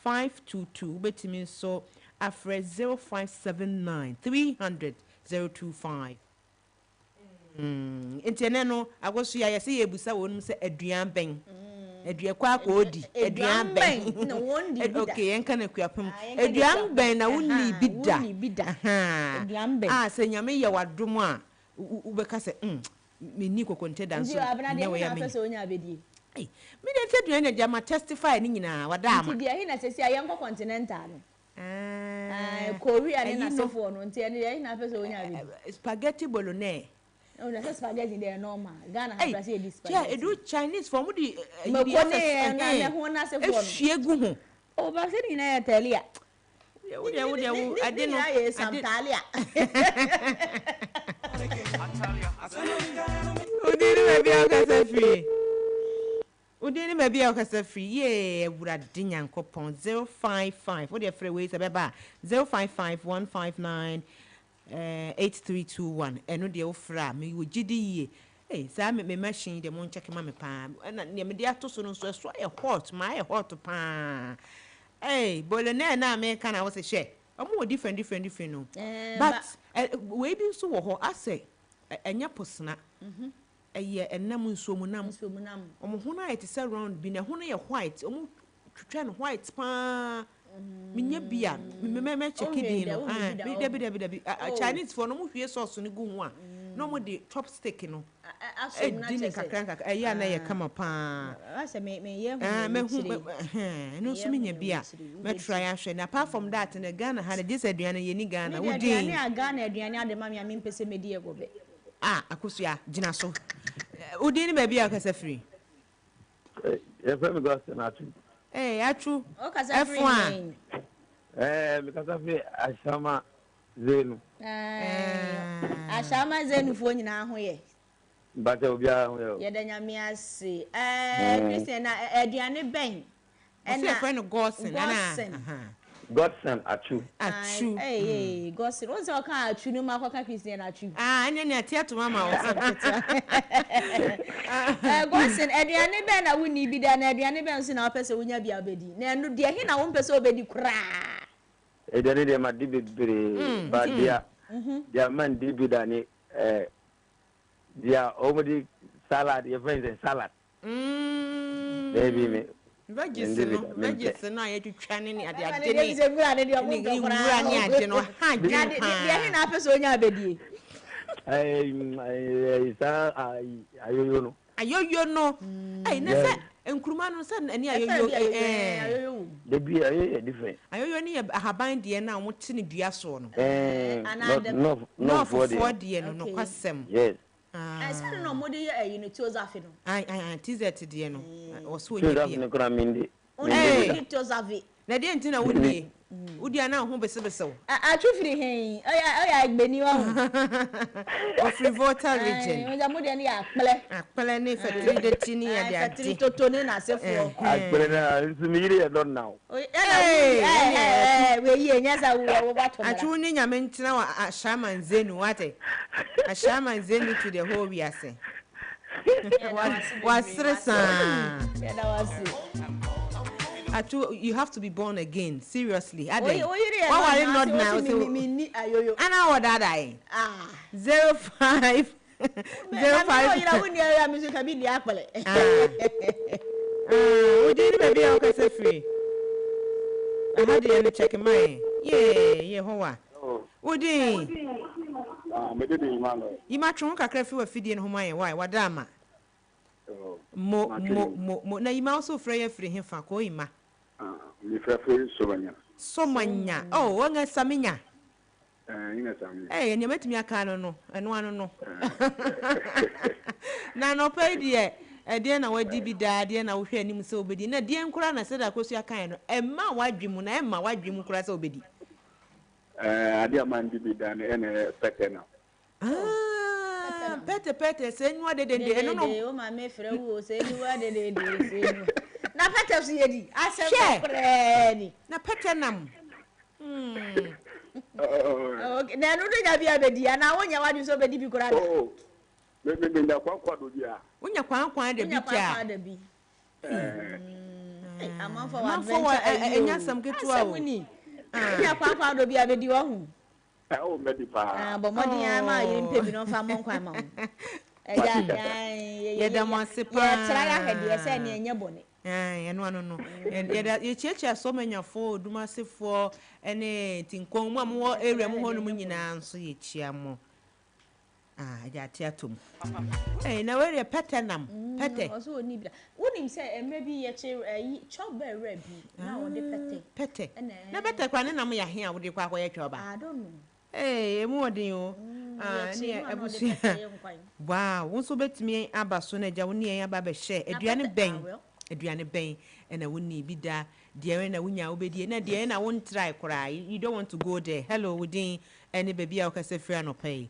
055055522. Wobɛtumi nso afrɛ 0579 300 025. Mm, nti ɛnɛ no akosua yɛsɛ yɛbusa wɔn mu sɛ aduan bɛn aduan kɔ akɔ odi aduan bɛn na wɔn di bi da okay yɛn ka na kuapem aduan bɛn na wonni bi da wonni bi da aduan bɛn a sɛ nyame yɛ wadom a wobɛka sɛ mm menni kokonte da nso nti abena nyɛ deɛ wɔ hena yɛ afɛ me sɛ onya abɛdie me deɛ sɛ aduan na deɛ ma testify ne nyinaa wada ama nti deɛ hena sɛ si a yɛnkɔ continental no Ah, Korea ne ɛyi no. n'asefoɔ no nti ɛno deɛ ɛhe na apɛ sɛ onya bi. Spaghetti bolognese. Oh, na sɛ spaghetti deɛ normal. Ghana ha Ei, pra sɛ yɛdi kyɛ spaghetti. edu Chinese fo ɔmo de ɛyi Mako bi ne asɛ na ne ho n'asefoɔ no. ehwie gu ho. Oh, ba sɛ ne nyinaa yɛ talia. Wo deɛ wo deɛ wo ade no Ne nyinaa yɛ sam talia. Wodi ne baabi a wokasa firi. Wo din ne baabi a wokasa firi. Yee Awurade Nyankopɔn 055 wo deɛ frɛ wei sɛ ɛbɛba a 055 159 8321 ɛno deɛ wo frɛ a mewɔ gyidi yie ei saa me me machine yi deɛ mo nkyɛke ma me paa ɛna deɛ mede ato so no nso ɛso ayɛ hot ma ayɛ hot paa ei bolonɛ na meka na wo se hwɛ ɔmo wɔ different different different no but wei bi nso wɔ hɔ asɛ ɛnyɛ posena Ɛyɛ ɛnam, nsuomunam. Nsuomunam. Wɔn ho no ayɛ te sɛ round bi na ɛho no yɛ white. Wɔn twitwa no white paa. Menya bi a, me mɛ mɛ check din no. Ah, me dabi dabi dabi. Oh. Chinese foɔ no wɔn hwie sauce no gu ho a, na wɔn de chopstick no. Ɛdi ne nkakra nkakra. Ɛyɛ a na ɛyɛ kama paa. Asɛ me me yɛ hu. Ah, mɛ hu ɛno nso menya bi a, mɛ try ahwɛ. Na apart from that no, Ghana ha no gye sɛ aduane yɛ ni Ghana. Me de aduane a Ghana aduane ade ma me a me mpɛ sɛ medi yɛ gɔbɛ. Ah Akosua, gyina so. Wo din ne baabi a wokasa firi? Yɛfrɛ me Godson Atsu. Ee, Atsu. Wokasa firi Ɛfo a. he? Ɛɛ, mekasa firi Ashama Zenu. Ɛɛ, Ashama Zenufoɔ nyinaa ho yɛ? Mpakyɛ obiara ho yɛ o. Yɛda Nyame ase. Ɛɛ, Christian, na aduane bɛn Ɔsɛ yɛfrɛ no Godson anaa? Godson. Godson Atsu. Atsu. Ee ee Godson. Wɔn sɛ ɔka Atsu no ma akɔka Christian Atsu. Ah ɛnɛ nea ti ato ama wo. Ɛɛ Godson aduane bɛn na wonni bi da na aduane bɛn nso na wopɛ sɛ wonya bi a wobɛdi na ɛno deɛ he na wompɛ sɛ wobɛdi koraa? Aduane deɛ madi bebree but deɛ deɛ mandi bi da ne ɛɛ deɛ wɔde salad yɛfrɛ no sɛ salad. Dabi me. Veggies no, veggies no a yɛtwitwa ne ne ade ade ne ne nwura ne ade no ha adwene paa. Deɛ he na apɛ sɛ onya abɛdie? Ɛɛ saa ayoyo no. Ayoyo no. Ɛyi na sɛ nkuruma no sɛ ɛne ayoyo ɛɛ. Dabi ayoyo yɛ different. Ayoyo no yɛ ahaban deɛ no a wɔte ne dua soɔ no. Ɛɛ nɔɔfoɔ deɛ no nokwasɛm. Yes. Ah. Ɛsɛ no na ɔmo de yɛ ɛyi no Tiozafi no. Ayi ayi ayi TZ deɛ no ɔso onye bi. Tiozafi no koraa mi ndi. Ndi Tiozafi. Na deɛ nti na wodie? Wodi a na wo ho besebesew. Atwo firi hen? Ɔyɛ ɔyɛ agbeni wahu. Ofiri Volta region. Ɛɛ mo deɛ no yɛ akplɛ. Akplɛ ne fɛtiri deti ne ade ade. Fɛtiri toto ne n'asefoɔ. Akplɛ na nso mi yiri yɛ dɔn na o. Ɛna wo wei nyɛ sɛ wo wo ato mmara. Atwo ne nyame ntena wɔ Ashaiman Zenu wate. Ashaiman Zenu to the whole wiase. Wasere saa. Yɛda wo ase. Atwo you have to be born again seriously adɛn. Wo yere yɛ Waware nɔdna nɔdna ɔse menni ayoyo. Ana wɔ daadaa yɛn. 05 05. Na me wonni ayoyo a me nso ka menni akpɛlɛ. Ah, wo din ne baabi a wokasa firi. Aha deɛ no check ma yɛn. Yee, Yehowa. Wo din? Ah, me de Emmanuel. Yima twe ho kakra fi w'afidie no ho ma yɛn. Why? Wada ama. Mo, mo, mo, mo. Na Yima wo so frɛ yɛ firi he fa? Koo Yima. Ah, me frɛ firi Somanya. Somanya. Oh, wɔn Saminya. Eh, Ee, nea mɛtumi aka ano no, ɛno ano no. Na anɔpa yi deɛ, ɛdeɛn na wadi bi daa, deɛn na wohwɛ anim sɛ wobɛdi, na deɛn koraa na sɛdeɛ Akosua kaeɛ no, ɛmma w'adwene mu, na ɛmma w'adwene mu koraa sɛ wobɛdi? Eh, adeɛ a mandi bi da no ɛna ɛyɛ pɛtɛ no. Ah, pɛtɛ pɛtɛ, sɛ enyiwa dedende, ɛno no. Dedede, wo maame frɛ wo o, sɛ enyiwa dedede, sɛ enyiwa. Na pɛtɛ so yɛdi, asɛm Hwɛ! koraa ni. Na pɛtɛ nam. Hmm. Okay, na ɛno no nya bi a bɛdi anaa wonya w'adwene sɛ wobɛdi bi koraa da? Oh, me me menya kwankwa do bi a. Wonya kwankwan da bi Wonya kyɛ a. kwankwan da bi. Eh. Amanfoɔ wɔ Amanfoɔ wɔ adventure ayi ɛnyɛ o. asɛm ketewa o. Asɛm ni. Wonya kwankwan do bi a bɛdi wahu. Eh, oh, mɛdi paa. Ah, bɔ mmɔden ara ma yere mpɛ bi na ɔmfa mmɔ nkwan ma wo. Ɛgya, Yɛda mo ase paa. Yɛtra yɛ ahwɛ deɛ sɛ ɛneɛ ɛnyɛ bɔne. Ae, ɛno ano no. Yɛda yɛkyiakyia Sɔmanyafoɔ, Odumasefoɔ ne Tinkɔn, mo a mowɔ area mu hɔnom nyinaa nso yɛkyia mo. Ah, agya ate ato mu. Ei, na wei deɛ pɛtɛ nam, pɛtɛ. Ɔsɛ ɔnni bi da. Wonim sɛ mmerɛ bi yɛkye ayi chɔba awura bi na ɔde pɛtɛ. Pɛtɛ. Ɛna Na pɛtɛ koraa ne nam yɛ ahe a wode kɔ akɔyɛ chɔba? I don't know. Ee, emu wɔ den o. Ah, Yɛkye ne no a na ɔde abusua. pɛtɛ yɛ nkwan. Wow, wo nso wobɛtumi aba so na agya wo ne yɛn aba abɛhyɛ. Na Aduane pɛtɛ, ah bɛn, well. aduane bɛn na wonni bi da? Deɛn na wonya a wobɛdie? Na deɛn na wontrae koraa? You don't want to go there. Hello, wo din ne baabi a wokasa firi anɔpa yi?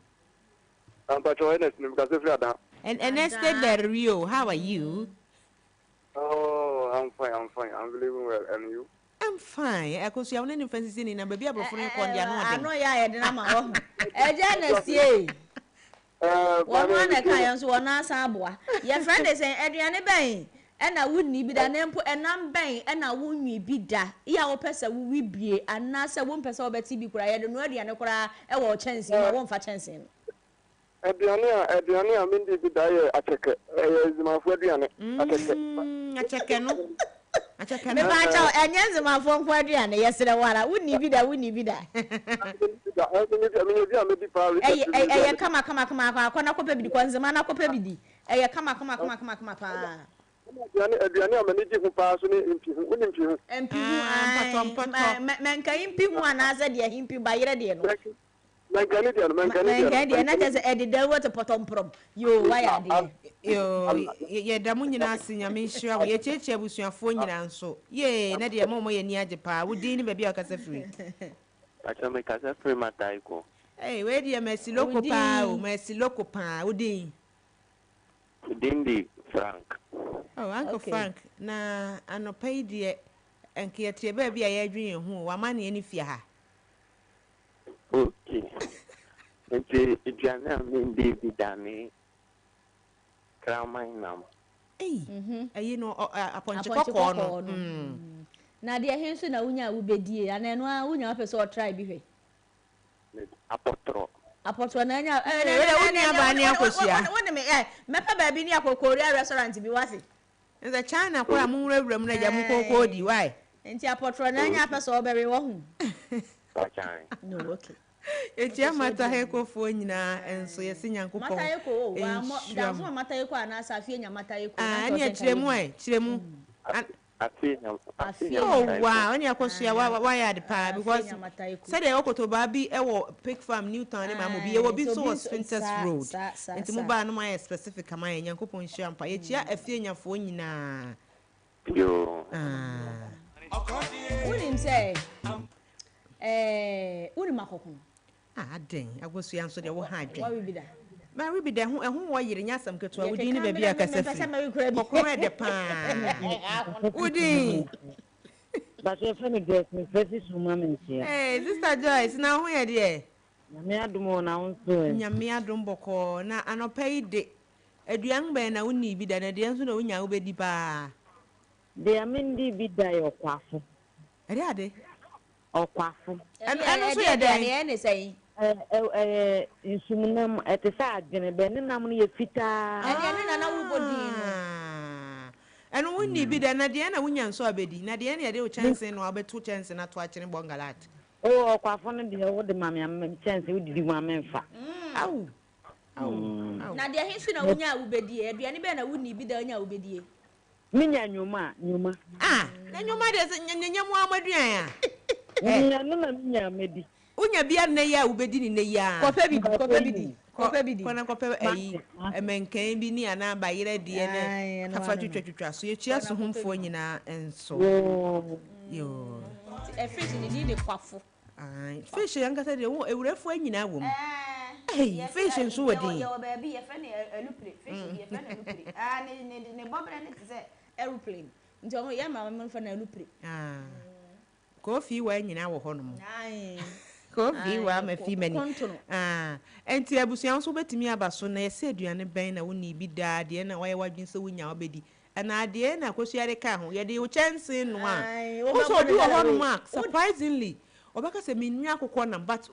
Mpakyɛw, Ernest na mekasa firi Adan. Ernest Del Rio, how are you? Oh, I'm fine, I'm fine. I'm living well. And you? I'm fine. Akosua, wo ne ne mfa nsisi ni na baabi aborɔfo no kɔ deɛ ano ɔden. Ano yɛ a yɛde no ama wɔ ho. Ɛgya na sie. Wɔn a na ɛka yɛn nso wɔn asan aboa. Yɛfrɛ ne sɛn aduane bɛn ɛna wonni bi da na mpo ɛnam bɛn ɛna wonwi bi da yɛ a wopɛ sɛ wowi bie anaasɛ wompɛ sɛ wobɛte bi koraa yɛde noa aduane koraa ɛwɔ kyɛnsee mu a womfa kyɛnsee no. Aduane a aduane a mendi bi da yɛ akyɛkɛ. Ɛyɛ Nzemafoɔ aduane. Akyɛkɛ. Akyɛkɛ no. Akyɛkɛ no. Mepaakyɛw, ɛnyɛ Nzemafoɔ nko aduane. Yɛsrɛ wo ara, wonni bi da, wonni bi da. Menya bi a mɛdi paa. Ɛyɛ ɛyɛ kama kama kama akɔ akɔ na kɔpɛ bi di kɔ Nzema na kɔpɛ bi di. Ɛyɛ kama kama kama kama kama paa. Aduane aduane a m'ani gye ho paa nso ne mpihu. Wonim mpihu? Mpihu, ae. Mɛnkae mpihu anaasɛ deɛ hempi bayerɛ deɛ no. Mankani deɛ no, mankani deɛ no. Mankani deɛ, na kyerɛ sɛ ɛdeda mu te pɔtɔmprɔm. Yoo, wayɛ adeɛ. Yoo, yɛda mo nyinaa ase, Nyame nhyira mo. Yɛkyiakyia abusuafoɔ nyinaa nso. Yee, nɛ deɛ mo mo yɛ ani agye paa. Wo din ne baabi a wokasa firi? Pakyɛ me kasa firi Mataiko. Ei, wei deɛ Mercy Loko paa o, Mercy Loko paa. Wo din? Me din de Frank. Oh, Uncle okay. Frank, na anɔpa yi deɛ, nka yɛteɛ baabi a yɛredwen yɛn ho o, w'amanneɛ ne fie ha. Ok, nti aduane a mendii bi da ne kraman nam. Ei, ɛyi no ɔ ɛ apɔnkye kɔkɔɔ no. Mm. Na deɛ he nso na wonya a wobɛdie anaa ɛno ara wonya wopɛ sɛ ɔtry bi hwɛ? Apɔtorɔ. Apɔtorɔ na anya ɛɛ na na wo nua baa ne akosua. Wo ne me ɛ mɛpɛ baabi ne akɔ Korea restaurant bi wase. Nsɛ China koraa mo nwura wura mu na gya mo kookoo di why? Nti apɔtorɔ na anya apɛ sɛ ɔbɛwe wahu. No okay. Yɛkyia Mataheko foɔ nyinaa nso yɛse Nyankopɔn Mataheko o wa mɔ nhyira danso mo. ma Mataheko anaasɛ afie nya Mataheko na Ah nka ɛneɛ ɔsɛ nka kyerɛ mu yɛhu. ɛ kyerɛ mu. Afie nya Afie nya Oh Mataheko. wow ɛneɛ akosua wa wayɛ ade paa Afie because nya Mataheko. sɛdeɛ ɛwɔ kotobaa bi ɛwɔ pig farm new town ne maamo bi yɛwɔ bi Ae nso nti obi wɔ nso Spintex saa road saa saa nti mo saa. baa no mo ayɛ specific ama yɛn Nyankopɔn nhyira mo paa yɛkyia afie nyafoɔ nyinaa. Yoo. Ah. Wonim sɛ ɛɛ wonim akɔkono. Ah adɛn Akosua nso deɛ wo ha adwen. Wawe bi da. Mawe bi da ɛho ɛho wɔ yere nyɛ asɛm ketewa wo din ne Yɛkeka baabi mena a kasa mempɛ sɛ firi mɛwe kora bi. kɔkɔrɔ ɛdɛ paa wo din. Bakyɛ yɛfrɛ me Joyce mefrɛ fi Suma Manhyia. Hey sister Joyce na wo ho yɛ deɛ. Nyame adom o na wo nso ɛ. Nyame adom bɔkɔɔ na anɔpa yi de aduan bɛn na wonnii bi da na deɛn nso na wonya a wobɛdi paa. Deɛ mendii bi da yɛ ɔkwafo. Ɛdeɛ ade? Ɔkwafo. Ɛno ɛno nso yɛ dɛn? Ɛyɛ ne sɛn? Ɛyɛ nsumnam, ɛte sɛ adwene, bɛ ne nam no yɛ fitaa. Ɛdeɛ ne na na wobɔ din no. Ɛno wonnii bi da, na deɛn na wonya nso a wobɛdi? Na deɛn na yɛde wo kyɛnsee no a wobɛto kyɛnsee no ato akyene bɔngalat? Oh, ɔkwafo no deɛ wode ma me a, kyɛnsee wodidi mu a memfa. Aw, aw, aw. Na deɛ he nso na wonya a wobɛdie? Aduane bɛn na wonnii bi da a wonya a wobɛdie? Me nya nyoma a, nyoma. Ah, na nyoma deɛ sɛ nya nya mu ara mo aduan a. Nya no na me nya medi. Wo nya bi a nnɛ yi a wo bɛdi ne nnɛ yi ara. Kɔpɛ bi di, kɔpɛ bi di, kɔpɛ bi di. Kɔ na kɔpɛ ayi, mɛnkɛn bi ne anaa bayerɛ deɛ ne kafa twitwa twitwa so. Yɛkyia Suhumfoɔ nyinaa nso. Yoo. Nti fish ne din de kwafo. Ae, fish ankasa deɛ wo awurafoɔ nyinaa wɔ mu. Ei, fish nso wɔ din. Yɛwɔ baabi yɛfrɛ no alupre, fish bi yɛfrɛ no alupre. Ah, ne ne ne bɔberɛ no te sɛ aeroplane. Nti ɔmo yɛ maame mo frɛ no alupre. Ah, Kofi wa nyinaa wɔ hɔ nom. Ae. Kofi wa ma fi mani. Kontono. Ah, nti abusua nso wobɛtumi aba so na yɛsɛ aduane bɛn na wonni bi daa deɛ na wayɛ w'adwene sɛ wonya wobɛdi. Ɛna adeɛ na akosua de ka ho, yɛde wo kyɛnsee noa a, wohu sɛ obi wɔ hɔnom a surprisingly ɔbɛka sɛ menni akokɔ nam but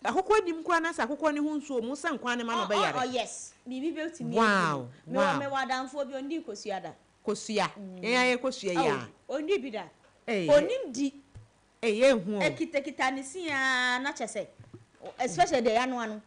akokɔ nnim koraa na sɛ akokɔ ne ho nsuo mu sɛ nkwan no ma no ɔbɛyare. Oh yes, biribi bɛtumi agu Wow, no. wow. Mewɔ adamfoɔ bi ɔndii kosua da. Kosua, yɛn ayɛ kosua yi a. Oh, ɔndii bi da. Ei. Ɔnim di. Ei, ɛnhu o. Ɛkitakita ne se ara na kyɛ sɛ, especially deɛ yɛanoa no.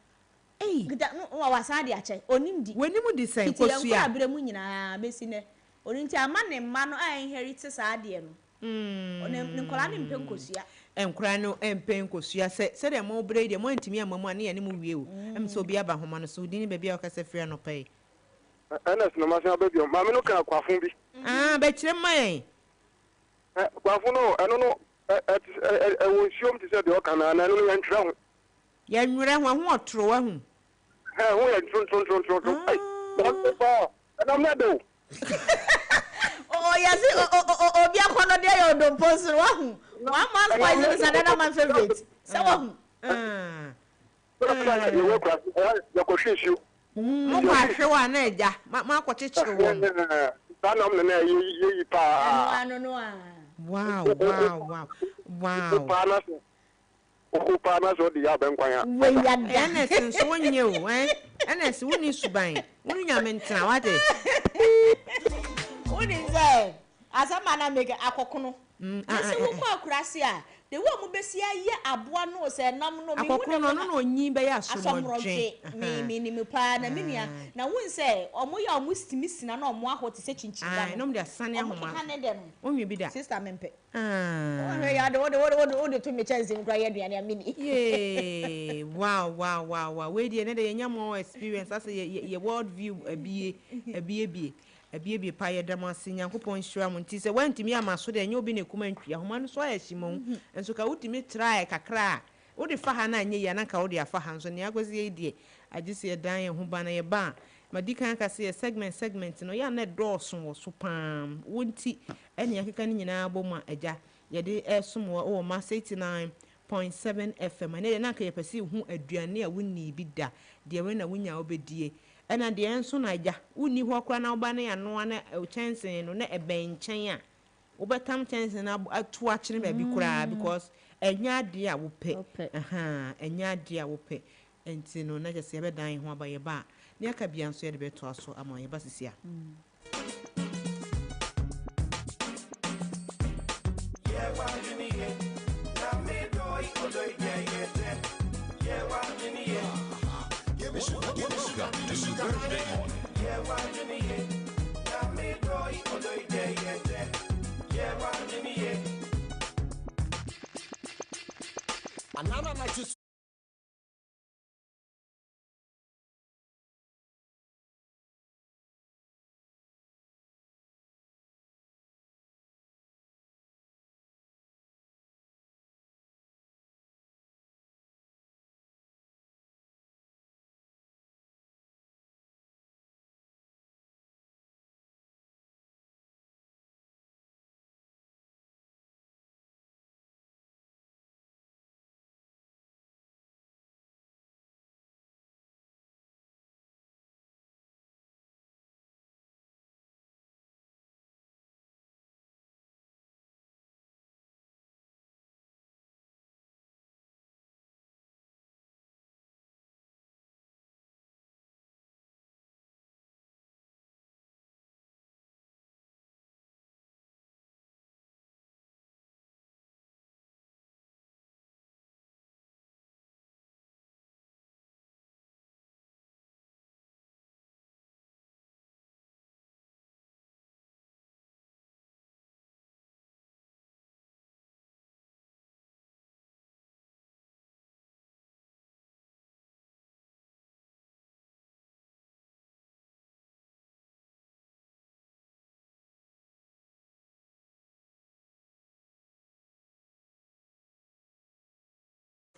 Ei. Kita no wa wasan de akyɛ. Onim di. W'anim di sɛn? Fiti yɛn Kosua. nkwadaa berɛ mu nyinaa bɛsi nnɛ. Onim nti ama ne mma no a inherit saa adeɛ no. Ne ne nkwadaa no mpɛ nkosua. Nkwadaa no mpɛ nkosua. Sɛ sɛdeɛ mo brɛ yi deɛ moantumi amma mu a ne yɛne mo wie o. Ɛm sɛ obi aba nhoma no so. Wo din ne baabi a wokasa firi anɔpa yi. Ernest na masan aba bio. Maame no kaa kwafo bi. Ah, bɛkyerɛ mu ma yɛn. Ɛ, kwafo no, ɛno no, ɛ, ɛte sɛ, ɛ, ɛ, ɛwɔ nsuom te sɛ deɛ ɔka no anaa ɛno no yɛntwerɛ ho. Yɛ nwerɛ ho, ɛho ɔtoro wahu. Ɛhɛn, ho yɛ ntorontorontorontoronto. Ei, nanso paa, ɛnam no ɛdɛ o. yɛse obi akɔnnɔ deɛ yɛ odompo nso no wahu one man's poison is another man favourite sɛ wahu. Yɛkɔhwe nsuo. Mokɔ ahwew a na agya moakɔkyekyere wɔn. Saa nam no na yɛyi paa. Ɛno ano no a. Wow wow wow wow. Paa na sɛ Wo paa na sɛ ɔde yɛ abɛnkwan a. Wei ya da. Ernest nso wo nyɛ o eh Ernest wo ni suban wo ne nyame ntena wate. Wonim sɛ asɛm a na meka akɔkono ne sɛ wokɔ akurase a the way ɔmo bɛsi ayɛ aboa no sɛ ɛnam no mehu Akɔkono no ɔno na ɔnyin bɛyɛ asomɔdwe. Asomɔdwe me menim paa na me nua na wohu sɛ ɔmo yɛ a ɔmo tumi sina na ɔmo ahɔ te sɛ kyinkyin da no ɔmo keka ne dɛ no Wonwe bi da. Sister mempɛ. Woanhwɛ yie a wode wode wode wode to me kyɛnsee mu koraa yɛ aduane a menni. Yay wow wow wow wow wei deɛ ɛnɛ deɛ yɛnya more experience asɛ yɛ yɛ yɛ world view abie abiebie abiebie paa yɛda mo ase Nyankopɔn nhyira mo nti sɛ woantumi amma so deɛ ɛnyɛ obi na ɛkum antwi ahoma no so ayɛ hyimɔn nso ka wotumi trae kakra a wode fa ha na anyɛ yie a na nka wode afa ha nso nea akɔsi yei deɛ agye sɛ yɛdan yɛn ho ba na yɛba a Madi kan aka sɛ yɛ segment segment no yɛ a na ɛdɔɔso wɔ so pa ara. Wo nti na yɛakeka ne nyinaa abom a Agya, yɛde resom wo wɔ Mass 89.7 FM. Ɛnnɛ deɛ na anka yɛpɛ sɛ yɛhu aduane a wonnii bi da, deɛ wei na wonya a wobɛdie. Ɛna deɛ nso na Agya, wonni hɔ koraa na woba na yɛanoa na kyɛnsee no na ɛbɛn nkyɛn a, wobɛtam kyɛnsee no ato akyene baabi koraa because ɛnyɛ adeɛ a wopɛ. Ahaa, ɛnyɛ adeɛ a wopɛ. Nti no na kyerɛ sɛ yɛbɛdan yɛn ho aba, yɛba a, nea aka biara nso yɛde bɛtoa so ama wo. Yɛba sisi a. Welcome to Thursday morning.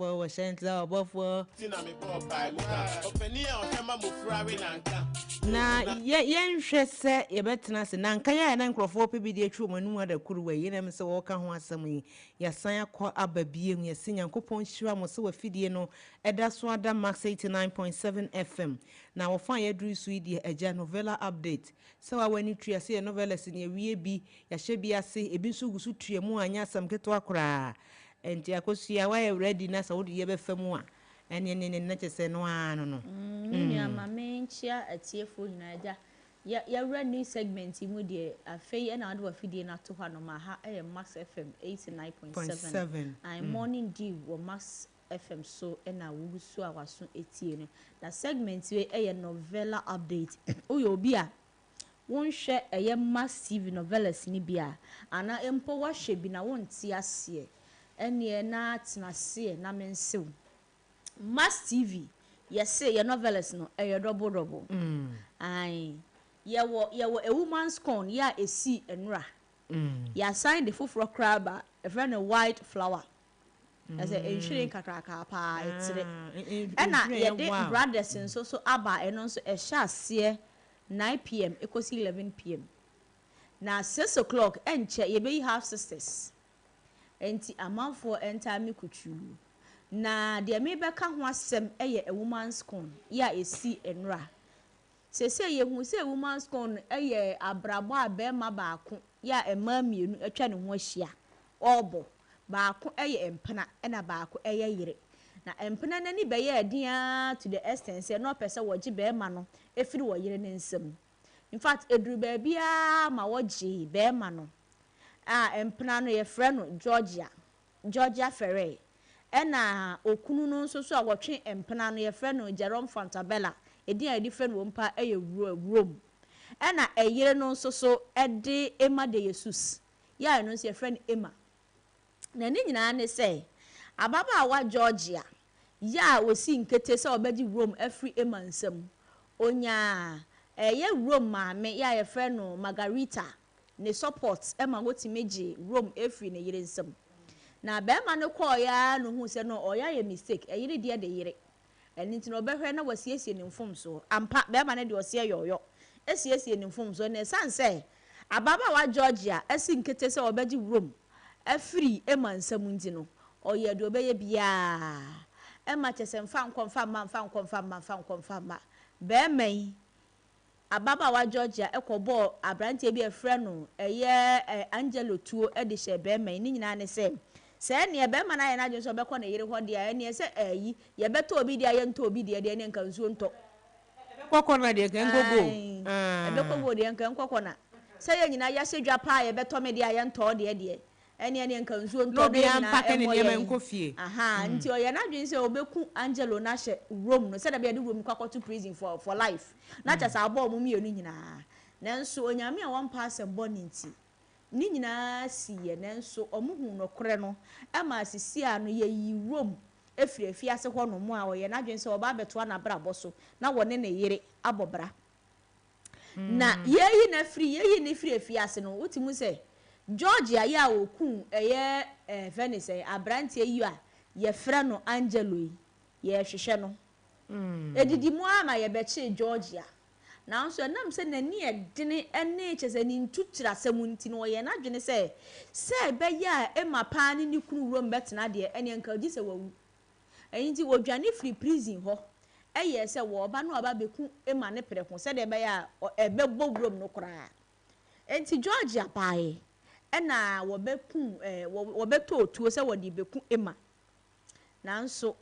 Foɔ wɔ hyɛn ɔbɔfoɔ. Na yɛ yɛnhwɛ sɛ yɛbɛtena ase na nka yɛ a na nkurɔfoɔ pɛ bi de atwi wɔn anum ada kuruwa yi na sɛ wɔreka ho asɛm yi yɛasan akɔ aba bie mu yɛse Nyankopɔn nhyira mo sɛ wafidie no ɛda so ada Max 89.7 FM na wɔfa a yɛaduru so yi deɛ agya novella update sɛ wa w'ani tua sɛ yɛ novellas ne awie bi yɛahyɛ bi ase ebi nso gu so tua mu a nyɛ asɛm ketewa koraa Nti Akosua woayɛ ready na sɛ wode yɛ bɛfa mu a ɛneɛ neɛ neɛ na kyerɛ sɛ ɛno ara no no. Me nua ma me nkyea atiefoɔ nyinaa agya yɛ yɛwura new segment yi mu deɛ afei ɛna wode wafidie no ato hɔ anom a ha ɛyɛ Max FM 89.7 ae morning dew wɔ Max FM so ɛna wogu so a waso etie no na segment wei ɛyɛ novella update woyɛ obi a Wonhwɛ ɛyɛ Max TV novelas no bi a, anaa mpo woahwɛ bi na wonte aseɛ, ɛneɛ na tena aseɛ na mense wo. Max TV, yɛse yɛ novelas no ɛyɛ dɔbo dɔbo. Ae, yɛwɔ yɛwɔ A Woman's Scorn yɛ a ɛsii nnora. Yɛasan de foforɔ koraa aba, yɛfrɛ no Wild Flower. Ɛsɛ nhwiren kakrakaa paa, ɛtrɛ. Ɛna yɛde Brothers nso so aba a ɛno nso ɛhyɛ aseɛ 9 pm ɛkɔsi 11 pm. Na 6 o'clock ɛnkyɛ yɛbɛyi half sisters. Enti amanfoɔ ntaa me kutuu. Na deɛ mebɛka ho asɛm yɛ a woman's scorn yi a ɛsi nnora. Seesei yɛhu sɛ woman's scorn yɛ abrabɔ a barima baako yɛ a mmaa mmienu atwa ne ho ahyia ɔrebɔ. Baako yɛ mpena ɛna baako yɛ yere. Na mpena n'ani bɛyɛɛ den ara to the extent sɛ na ɔpɛ sɛ wɔgye barima no firi wɔ yere ne nsam. In fact, ɛduru baabiara ma wɔgyee barima no a mpena no yɛfrɛ no Georgia, Georgia Ferrer. Ɛna okunu no nso so a wɔtwe mpena no yɛfrɛ no Jerome Fontabella. Edin a yɛde frɛ no wɔ mpa yɛ Rome. Ɛna ɛyere no nso so de Emma de Jesus. Yɛ a ɛno nso yɛfrɛ no Emma. Na ne nyinaa ne sɛ ababaawa Georgia yɛ a osi nkete sɛ ɔbɛgye Rome afiri Emma nsam. Onyaa ɛyɛ Rome maame yɛ a yɛfrɛ no Margarita ne support ɛma wotumi gye Rome efiri ne yere nsam. Na bɛrima no kɔɔ ya no hu sɛ no ɔyɛ ayɛ mistake, ɛyere deɛ de yere. Ɛno nti na ɔbɛhwɛ na wasiesie ne mfomsoɔ. Ampa, bɛrima no deɛ ɔseɛ yɔyɔ esiesie ne mfomsoɔ na ɛsan sɛ ababaawa Georgia asi nkete sɛ ɔbɛgye Rome afiri Emma nsam nti no, ɔyɛ deɛ ɔbɛyɛ biara ɛma kyɛ sɛ mfa nkɔ mfa mma, mfa nkɔ mfa mma, mfa nkɔ mfa mma. Bɛrima yi, ababaawa Georgia ɛkɔbɔɔ aberanteɛ bi a ɛfrɛ no ɛyɛ Angelo tuo ɛde hyɛ bɛrima yi. Ne nyinaa ne sɛ sɛ ɛneɛ bɛrima no ayɛ n'adwene sɛ ɔbɛkɔ ne yere hɔ deɛ a, ɛneɛ sɛ ɛyi yɛbɛtɔ obi deɛ a, yɛntɔ obi deɛ deɛ, ɛneɛ nka nsuo ntɔ. Ɛbɛkɔ na deɛ nka nkɔgo. Ɛbɛkɔ go deɛ nka nkɔkɔ na sɛ yɛn nyinaa yɛahyɛ dwa paa, yɛbɛtɔ me deɛ a, yɛntɔ deɛ deɛ, ɛneɛ nka nsuo ntɔ na obiara mpake ne nneɛma nkɔ fie. Aha, nti ɔyɛ n'adwene sɛ ɔbɛku Angelo no ahyɛ Rome no sɛdeɛ bɛyɛ de Rome kɔ akɔto prison for life na kyɛ sɛ abɔ ɔmo mmienu nyinaa. Nanso Onyame a wɔmpa asɛm bɔ ne nti ne nyinaa si yɛ, nanso ɔmo hu nɔkorɛ no ɛma asisi a no yɛyi Rome efiri afiase hɔ nom a ɔyɛ n'adwene sɛ ɔba abɛtoa n'abrabɔ so na wɔne ne yere abɔ bra. Na yɛyi na firi yɛyi ne firi afiase no, wote mu sɛ Georgia yɛ a wɔku ɛyɛ fɛ ne sɛ aberanteɛ yi a yɛfrɛ no Angelo yi, yɛrehwehwɛ no. Edidi mu ama yɛbɛkyee Georgia, nanso ɛnam sɛ n'ani ɛdene ɛne kyɛ sɛ ne ntukyerɛ asɛm nti no, ɔyɛ n'adwene sɛ ɛbɛyɛ a Emma paa ne ne kunu wurom bɛtena deɛ, ɛneɛ nka ogye sɛ wawu. Ɛyi nti wɔdwane firi prison hɔ, ɛyɛ sɛ wɔɔba no aba bɛku Emma ne prɛko sɛdeɛ ɛbɛyɛ a ɛbɛbɔ wurom no koraa. Nti Georgia baeɛ ɛna wɔbɛku wɔbɛtɔ otuo sɛ wɔde bɛku Emma, nanso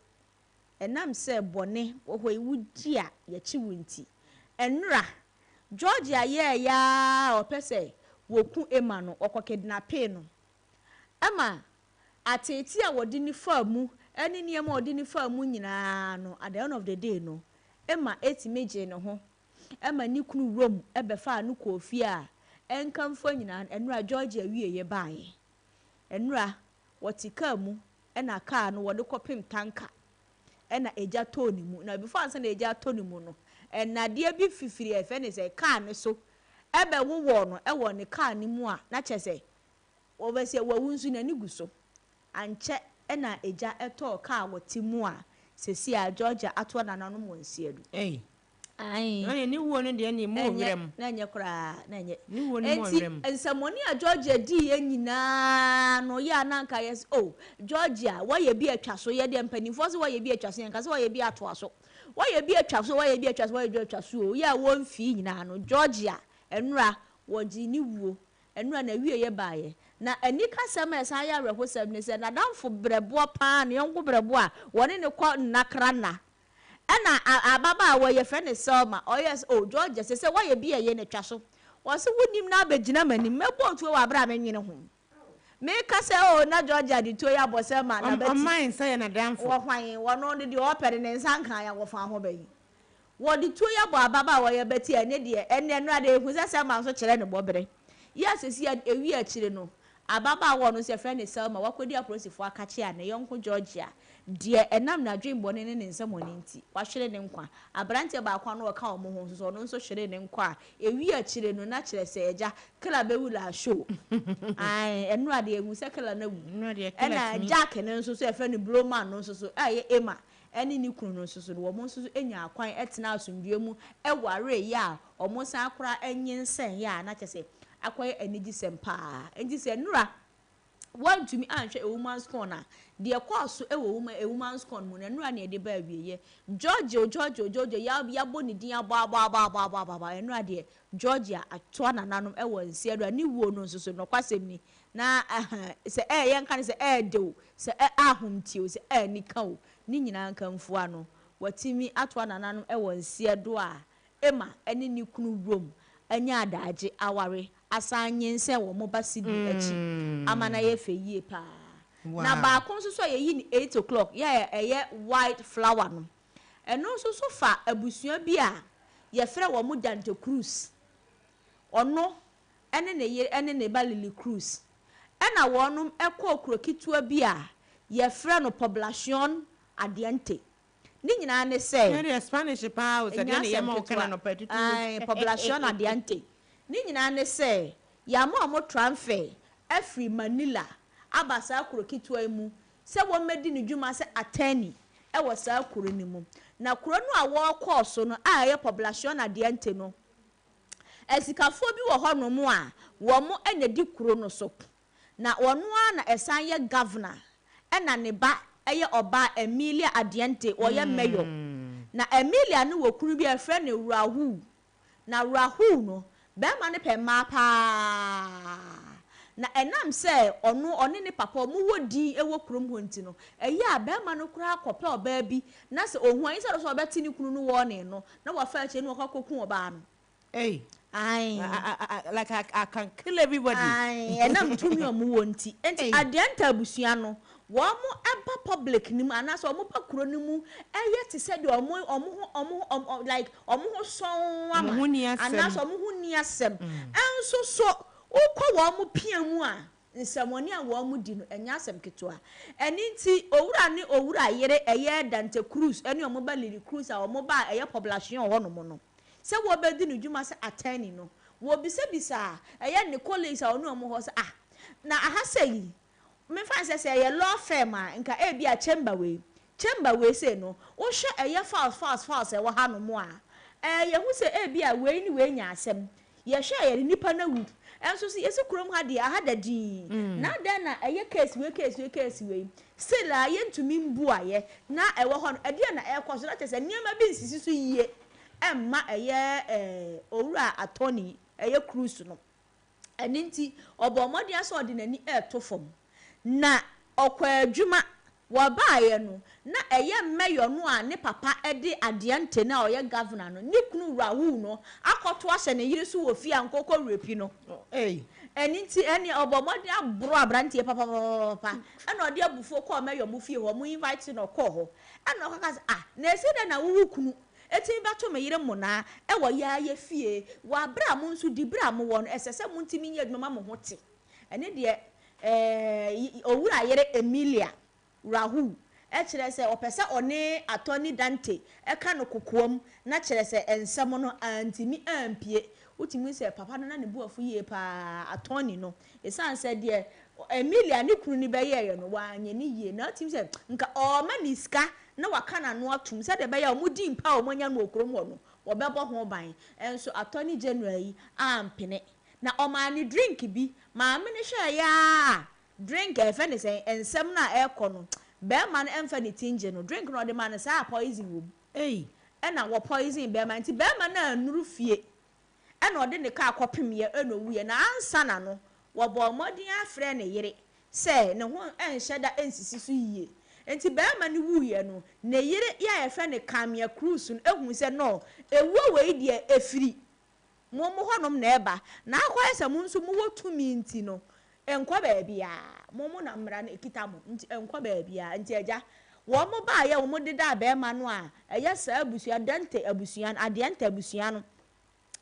ɛnam sɛ bɔne wɔ hɔ yi wodi a yɛkyi wo nti, ɛnora Georgia yɛɛ yaa ɔpɛ sɛ wɔku Emma no, ɔkɔ kidnapping no ɛma ateete a wɔde ne faa mu ɛne nneɛma a wɔde ne faa mu nyinaa no, at the end of the day no, Emma etumi gye ne ho ɛma ne kunu Rome ɛbɛfaa no kɔɔ fie a ɛnkamfo nyinaa. Ɛnora Georgia wie yɛ baeɛ, ɛnora wɔte kaa mu ɛna kaa no wɔde kɔpem tanka ɛna egya tɔɔ ne mu. Na before ansa na egya tɔ ne mu no, ɛnadeɛ bi fifiri ɛfɛ ne sɛ kaa ne so ɛbɛwowɔ no ɛwɔ ne kaa ne mu a na kyɛ sɛ wɔbɛsɛ wɔwu nso n'ani gu so. Ankyɛ ɛna egya ɛtɔɔ kaa wɔte mu a sɛsi a Georgia atoa nananom wɔn nsia do. Ei. Ɛne ne wuo no deɛ ne mu wɔ werɛ mu. Na ɛnyɛ koraa, na ɛnyɛ. Ne wuo no mu wɔ Enti werɛ mu. nsɛmɔne a Georgia dii yɛ nyinaa no yɛ a na anka yɛ sɛ, oh, Georgia wɔyɛ bi atwa so. Yɛ deɛ mpanimfoɔ sɛ wɔyɛ bi atwa so, yɛn ka sɛ wɔyɛ bi atoa so, wɔyɛ bi atwa so, wɔyɛ bi atwa so, wɔyɛ bi atwa so o. Yɛ a wɔmfii nyinaa no, Georgia ɛnora wɔgye ne wuo. Ɛnora na wie yɛ baayɛ. Na anikasɛm a ɛsan yɛ awerɛhosɛm ne sɛ n'adamfo brɛboɔ paa, ne yɔnko brɛboɔ a wɔne ne kɔ nnakra nna, ɛna ababaawa yɛfrɛ ne Selma, ɔyɛ sɛ, oh, Georgia sɛ wɔyɛ bi a ɛyɛ n'atwa so, wɔsi wonim na abɛgyina m'anim mɛbɔ otuo wɔ abere a menwene ho meka sɛ, oh, na Georgia de tuo yɛ abɔ Selma na bɛti. Ɔman nsa yɛ n'adamfo. Wɔhwan wɔno de deɛ ɔpɛ de ne nsa nka ya wɔfa ho bɛyi wɔde tuo yɛ bɔ ababaawa yɛ bɛti. Ɛne deɛ ɛnɛ no ade ehu sɛ Selma nso kyerɛ ne bɔbere yɛ asesi ewi akyire no, ababaawa no nso yɛfrɛ ne Selma wakɔdi apolisifoɔ akakye a ne yɔnko Georgia deɛ ɛnam n'adwenbɔne ne ne nsɛmɔne nti wahwere ne nkwa. Aberanteɛ baako ano ɔka wɔn ho nso so, ɔno nso hwere ne nkwa a ewi akyire no na kyerɛ sɛ ɛgya kela bɛwu la show ayi. Ɛnura deɛ ehu sɛ kela no awu. Ɛna Jack no nso so yɛfrɛ no Blowman no nso so a ɛyɛ Emma ɛne ne kunu no nso so no, wɔn nso so anya akwan ɛtena asomdue mu, ɛware yɛ a wɔn san koraa ɛnyinsɛn yɛ a na kyerɛ sɛ akɔyɛ anigyesɛm paa. Enti sɛ nnora woantumi anhwɛ A Woman's Scorn a, deɛ ɛkɔɔ so wɔ Woman, A Woman's Scorn mu no, nnora na yɛde ba awieeɛ. George o, George o, George o, yɛabɔ ne din abɔ abɔ abɔ abɔ abɔ abɔ abɔ, nnora deɛ Georgia atoa nananom wɔ nseɛ do a ne wuo no nso so, nɔkwasɛm ni, na sɛ ɛɛ yɛnka no sɛ ɛɛdɛ o, sɛ ɛ ahomte o, sɛ ɛɛnika o, ne nyinaa nkamfua no, watumi atoa nananom wɔ nseɛ do a Emma ne ne kunu Rome anya adaagye aware asan anyinsɛn wɔn ba Sydney akyi ama no ayɛ fɛ yie paa. Na baako nso so a yɛyi no 8 o'clock yɛ a ɛyɛ White Flower no, ɛno nso so fa abusua bi a yɛfrɛ wɔn Dante Cruz. Ɔno ne ne yere ne ne ba Lily Cruz ɛna wɔnom kɔɔ kuro ketewa bi a yɛfrɛ no Poblacion Adiente. Ne nyinaa ne sɛ. Ɛno deɛ Spanish paa o, sɛ Ɛnyɛ deɛ ne asɛm yɛma wo ka ketewa. no anɔpa tutuutu. Ae, Poblacion Adiante. Ne nyinaa ne sɛ, yɛama wɔn transfer afiri Manila aba saa kuro ketewa yi mu sɛ wɔmmɛdi ne dwuma sɛ attorney wɔ saa kuro no mu. Na kuro no a wɔrekɔɔ so no a ɛyɛ Poblacion Adiante no, asikafoɔ bi wɔ hɔnom a wɔn na di kuro no so. Na ɔno ara na ɛsan yɛ governor, ɛna ne ba yɛ ɔbaa Emilia Adiante, ɔyɛ mayor. Na Emilia no wɔ kunu bi a yɛfrɛ no Rahul. Na Rahul no, barima no pɛ mmaa paa. Na ɛnam sɛ ɔno ɔne ne papa wɔwɔ din wɔ kurom hɔ nti no, ɛyɛ a barima no koraa kɔpɛ ɔbaa bi na sɛ ɔhu a, instead of sɛ ɔbɛte ne kunu no warning no, na wafa akyire na wakɔ akɔku ɔbaa no. Hey. Ae. I, I, like I can kill everybody. Ae, ɛnam tumi a wɔwɔ nti. Nti Adianta abusua no, wɔn ba public no mu anaasɛ wɔn ba kuro no mu ɛyɛ te sɛ deɛ wɔn wɔn ho wɔn ho wɔn like wɔn ho sɔn ama Wɔn ho nni asɛm. anaasɛ wɔn ho nni asɛm. Ɛnso so wokɔ wɔn pia mu a, nsɛmɔne a wɔn di no ɛnyɛ asɛm ketewa. Ɛne nti owura ne owura yere ɛyɛ Dante Cruz ɛne wɔn ba Lily Cruz a wɔn ba a ɛyɛ Poblacion hɔnom no, sɛ wɔbɛdi no dwuma sɛ attorney no, wɔbisabisa a ɛyɛ ne colleagues a ɔne wɔn hɔ sɛ, ah, na aha sɛ yi, memfa sɛ sɛ ɛyɛ law firm a, nka ebi a chamber wei sei no, wohwɛ ɛyɛ files files files a ɛwɔ hanom a, ɛɛ yɛhu sɛ ebi a wei ne wei nya asɛm, yɛhwɛ a yɛde nipa no awu, ɛnso so yɛsi kurom ha deɛ aha da dinn, na adɛn na ɛyɛ case wei, case wei, case wei still a yɛntumi mbu ayɛ na ɛwɔ hɔ no, ɛdeɛ na ɛrekɔ so na kyerɛ sɛ nneɛma bi nsisi so yie ɛmma ɛyɛ owura attorney ɛyɛ Cruz no. Ɛne nti ɔbɔ mmɔden sɛ ɔde n'ani ɛɛto fam na ɔkɔ adwuma. Wɔbaeɛ no na ɛyɛ mayor no a ne papa de Adiante no a ɔyɛ governor no ne kunu Rahul no akɔto ahyɛ ne yere so wɔ fie a nkɔkɔ rape no. Hey. Ɛne nti ɛne ɔbɔ mmɔden aboro aberanteɛ papapapapa ɛna ɔde abufuo kɔɔ mayor mu fie hɔ, mo invite no ɔkɔɔ hɔ ɛna ɔkaka sɛ, ah, na esi dɛ na wowu kunu etimi bɛto me yere mmonnaa ɛwɔ yɛayɛ fie wɔ abere a mo nso di bere a mowɔ no, ɛsɛ sɛ montumi nyɛ adwuma ma mo ho te. Ɛne deɛ owura yere Emilia Rahul ɛkyerɛ sɛ ɔpɛ sɛ ɔne attorney Dante ɛka no kokoam na kyerɛ sɛ nsɛm no antimi ampie. Wotumi sɛ papa no na ne bu afu yie paa attorney no, ɛsiane sɛ deɛ Emilia ne kunu no bɛyɛeɛ no wanyɛ ne yie, na wotumi sɛ nka ɔma ne sika na waka n'ano atom sɛdeɛ ɛbɛyɛ a ɔmo di mpa a ɔmo anya no wɔ kurom hɔ no wɔbɛbɔ ho ban. Ɛnso attorney general yi ampene na ɔmaa ne drink bi. Maame no hwɛ yɛ a drink a ɛfɛ ne sɛn nsɛm no a ɛrekɔ no, bɛrima no ɛmfa ne ti ngye no drink no ɔde ma no saa poison wɔ mu. Ei. Ɛna wɔ poison bɛrima nti bɛrima no anuru fie ɛna ɔde ne kaa kɔpem yɛ ɛna owuyɛ. Na ansa na no wɔbɔ mmɔden afrɛ ne yere sɛ ne ho ɛnhyɛ da ɛnsisi so yie, nti bɛrima no wuyɛ no ne yere yɛ a yɛfrɛ no Camia Cruz no ehu sɛ no ewuo wei deɛ efiri mo mo hɔnom na ɛba na akɔyɛ sɛ mo nso mowɔ tumi nti no nkɔ baabiara, mo mo na mmara no ekita mo nti nkɔ baabiara. Nti agya wɔn mo baayɛ wɔn deda bɛrima no a ɛyɛ saa abusua Dante abusua no, Adiante abusua no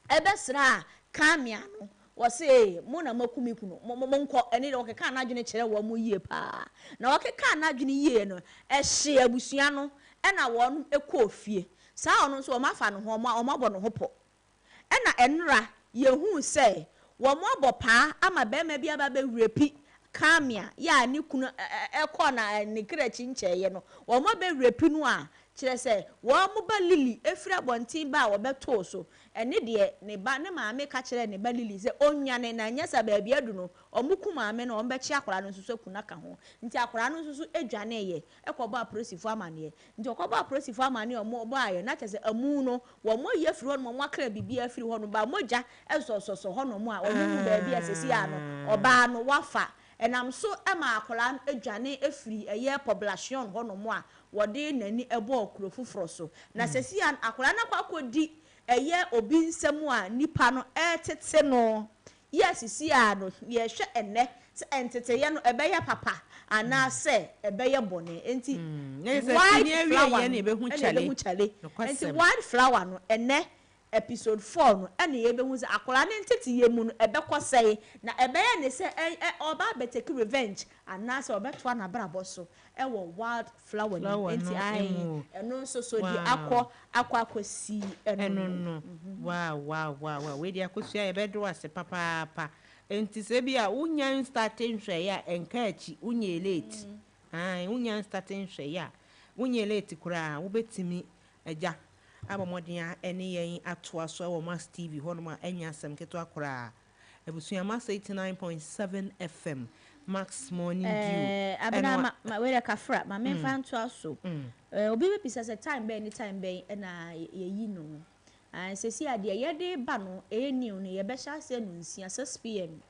ɛbɛsra a Kamia no wɔse mo na moaku me kunu, mo mo monkɔ. Ɛne deɛ wɔkeka n'adwene kyerɛ wɔn mo yie paa na wɔkeka n'adwene yie no ɛhye abusua no ɛna wɔn kɔɔ fie saa. Ɔno nso wɔn afa ne ho wɔn abɔ ne ho pɔ ɛna ɛnora yɛhuu sɛ wɔn abɔ paa ama bɛrima bi aba abɛwurapi Kamia yɛ a ne kunu ɛkɔ na ne kra akyi nkyɛeɛ no wɔn abɛwurapi no a. Kyerɛ sɛ, wɔn ba Lily firi abɔnten ba a wɔbɛtoo so. Ɛno deɛ, ne ba, ne maame ka kyerɛɛ ne ba Lily sɛ ɔnnwane, na anyɛ saa baabi adu no, wɔku maame no a, wɔbɛkye akwadaa no nso so aku no aka ho. Nti akwadaa no nso so dwaneeɛ kɔbɔɔ apolisifoɔ amaneɛ. Nti ɔkɔbɔɔ apolisifoɔ amaneɛ a wɔbaeɛ no, na kyerɛ sɛ amu no, wɔayi afiri hɔnom, wɔakra biribiara afiri hɔnom, but mogya sɔsɔsɔ hɔnom a wɔnhu baabi a seesei ara no ɔbaa no wafa. Ɛnam so maa akwadaa no dwane firii ɛyɛ Poblacion hɔnom a wɔde n'ani bɔɔ kuro foforɔ so. Na seesei ara no akwadaa no akɔ akɔdi ɛyɛ obi nsam a nipa no retete no. Yɛ seesei ara no yɛrehwɛ ɛnnɛ sɛ nteteyɛ no ɛbɛyɛ papa anaasɛ ɛbɛyɛ bɔne. Enti white flower no ɛna yɛbɛhu kyale. Enti white flower no ɛnnɛ Episode four no ɛna yɛbɛhu sɛ akwadaa no nteteyɛ mu no ɛbɛkɔ sɛn, na ɛbɛyɛ ne sɛ ɛ ɛ ɔreba abɛtake revenge anaasɛ ɔbɛtoa n'abrabɔ so ɛwɔ wild flower no mu. Flower Nti no ae mu. ɛno nso so deɛ Wow. akɔ akɔ akɔsi ɛno Ɛno no. no. Wow wow wow wow wei deɛ Akosua yɛbɛde wo ase papaapa. Nti sɛ bi a wonya nstarte nhwɛeɛ a ɛnka akyi, wonyɛɛ late. Ae wonya nstarte nhwɛeɛ a wonyɛɛ late koraa wobɛtumi Agya abɔ mmɔden a ɛne yɛn atoa so wɔ Max TV hɔnom a ɛnyɛ asɛm ketewa koraa. Abusua Max 89.7 FM, Max Morning Dew Eh, ɛno Abena, a. ma, ma, wei deɛ kafra, ma memfa ntoa so. Eh, obi bɛbisa sɛ time bɛn ne time bɛn na yɛyi no. Ah, seesei a deɛ yɛde ba no, ɛyɛ new no, yɛbɛhyɛ aseɛ nonsia, 6 pm,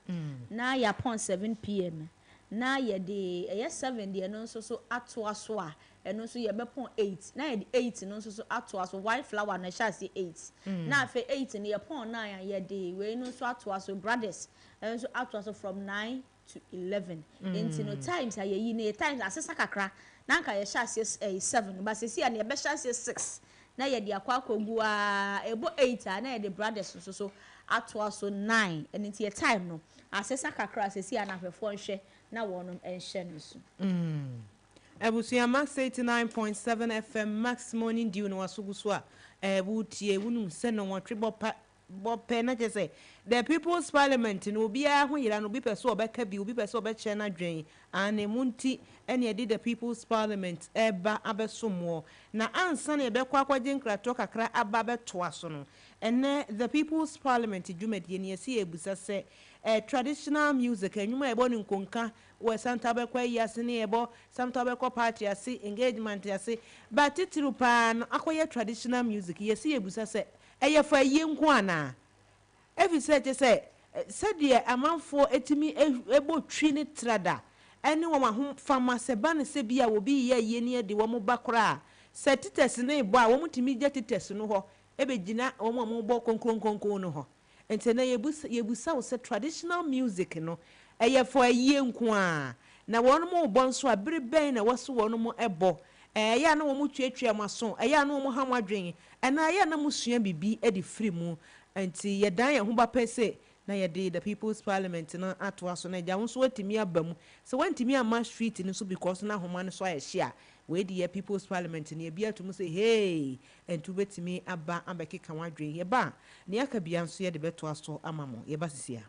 na yɛapɔn 7 pm, na yɛde ɛyɛ 7 deɛ no nso so atoa so a, ɛno nso yɛbɛpɔn 8, na yɛde 8 no nso so atoa so. White flower no ɛhyɛ aseɛ 8, na afei 8 no yɛpɔn 9 a, yɛde wei no nso atoa so, brothers ɛno nso atoa so from 9 to 11. Nti no times a yɛyi no yɛ times asesa kakra. Na anka yɛhyɛ aseɛ 7, but seesei a no yɛbɛhyɛ aseɛ 6 na yɛde akɔ akɔgu a ɛbɔ 8 a, na yɛde brothers nso so atoa so 9. Ɛno nti yɛ time no asesa kakra seesei a, na ahwɛfoɔ nhwɛ na wɔnom nhyɛ no so. Abusua Max 89.7 FM, Max Morning Dew na waso gu so a wotie. Wonim sɛ nɔnwɔtwe bɔ pa bɔ pɛ na kyerɛ sɛ The People's Parliament no obiara ho yera no, obi pɛ sɛ ɔbɛka bi, obi pɛ sɛ ɔbɛkyerɛ n'adwen ane mu nti ɛne ɛde The People's Parliament ɛba abɛsom wɔ. Na ansa na yɛbɛkɔ akɔgye nkratoɔ kakra aba abɛtoa so no, ɛnɛ The People's Parliament dwumadie no yɛsi yɛbusa sɛ traditional music, nnwom a yɛbɔ no nkonka wɔ santa wobɛkɔ ayi ase ne yɛbɔ santa wobɛkɔ party ase, engagement ase, ba titiriw paa no akɔyɛ traditional music, yɛsi yɛbusa sɛ ɛyɛ fa yie nko anaa? Ɛfiri sɛ kyɛ sɛ sɛdeɛ amanfoɔ etumi ɛbɔ twi ne trada ɛne wɔn ahofama sɛ ba ne sɛ bi a obi yɛ yie ne yɛde wɔn ba koraa sɛ titas ne bɔ a, wɔn tumi gya titas no hɔ ɛbɛgyina wɔn a wɔbɔ konkronkonkron no hɔ. Nti na yɛbusa wo sɛ traditional music no ɛyɛ fɔ ayie nko a, na wɔn mo bɔ nso a, bere bɛn na wɔso wɔn mo ɛbɔ? Ɛyɛ a na wɔn tuatua mo aso, ɛyɛ a na wɔn ha mo adwene, ɛna ɛyɛ a na mo sua biribi de firi mu? Nti yɛdan yɛn ho ba pɛ sɛ na yɛde The People's Parliament no atoa so, na agya wo nso watumi aba mu. Sɛ woantumi amma street no so because na ahoma no so ayɛ hye a, wei de yɛ People's Parliament no yɛbi ato mu sɛ hey, nti wobɛtumi aba abɛkeka w'adwene. Yɛba a, nea aka bia nso yɛde bɛtoa so ama mo. Yɛba sisi a.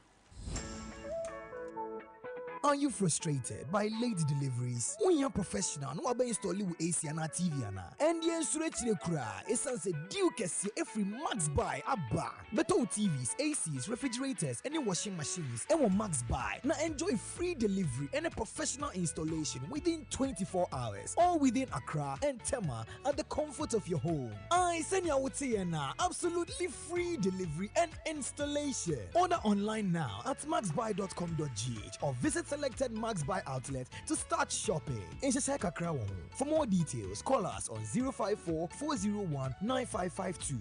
Are you frustrated by late deliveries? Wohia professional na wabɛ install wo AC anaa TV anaa? Ɛndeɛ nsuro akyire koraa, ɛsiane sɛ deal kɛseɛ ɛfiri Max Buy aba. Bɛtɔ wo TVs, ACs, refrigerators ɛne washing machines ɛwɔ Max Buy na enjoy free delivery and a professional installation within 24 hours, all within Accra and Tema at the comfort of your home. Ae, sɛnea wote yɛn na absolutely free delivery and installation. Order online now at maxbuy.com.gh or visit selected Max Buy outlet to start shopping. Nhyehyɛ kakra wɔ ho. For more details, call us on 054 401 9552.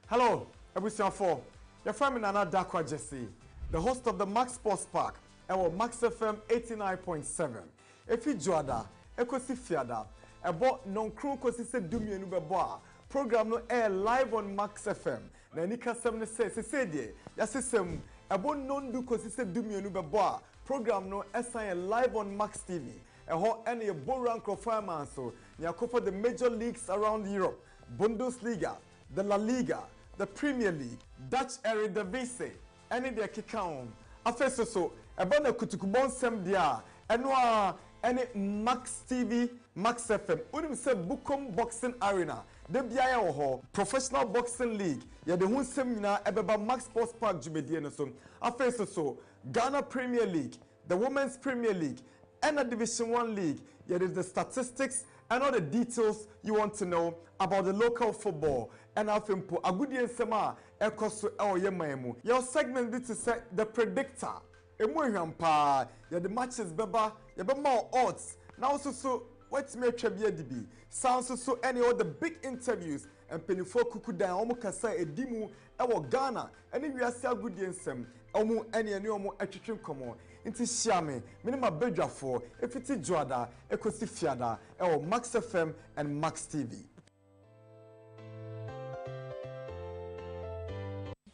Hello, abusuafo. Yɛfrɛ me Nana Dakwa Jesse, the host of the Max Sports Park ɛwɔ Max FM 89.7. Efi Dwoada ekosi Fiada, ɛbɔ 9 kosi sɛ 12 bɛbɔ a, program no ɛyɛ live on Max FM. Na anikasɛm ne sɛ, sesei deɛ, yɛasesa mu. Ɛbɔ 10 kosi sɛ 12 bɛbɔ a, program no ɛsan yɛ live on Max TV. Ɛhɔ ɛna yɛbɔ wura nkurɔfoɔ aman so, na yɛakɔfa the major leagues around Europe, Bundesliga, the La Liga, the Premier League, Dutch Eredivisie, ɛne deɛ ɛkeka ho. Afei so so, ɛba no akutukubɔ nsɛm deɛ a, ɛno a. ne Max TV, Max FM. Wonim sɛ Bukom Boxing Arena, da biara yɛwɔ hɔ. Professional Boxing League, yɛde ho nsɛm nyinaa ɛbɛba Max Sports Park dwumadie no so. Afei nso so, Ghana Premier League, the Women's Premier League, ɛna Division One League, yɛde the statistics and all the details you want to know about the local football, ɛna afei mpo agodie nsɛm a ɛkɔ so ɛwɔ yɛn man mu. Yɛwɔ segment bi te sɛ The Predictor, emu ehwam paa, yɛde matches bɛba, yɛbɛma wo odds, na wo nso so woatumi atwa bi adi bi. Saa nso so ɛne ɛwɔ the big interviews, mpanimfoɔ kuku dan a wɔn kasa a ɛdi mu ɛwɔ Ghana ɛne wiase agodie nsɛm, wɔn ɛne ɛne wɔn ɛtwetwe nkɔmmɔ. Nti hyia me, me ne m'abadwafoɔ, ɛfiti Dwoada ɛkɔsi Fiada ɛwɔ Max FM and Max TV.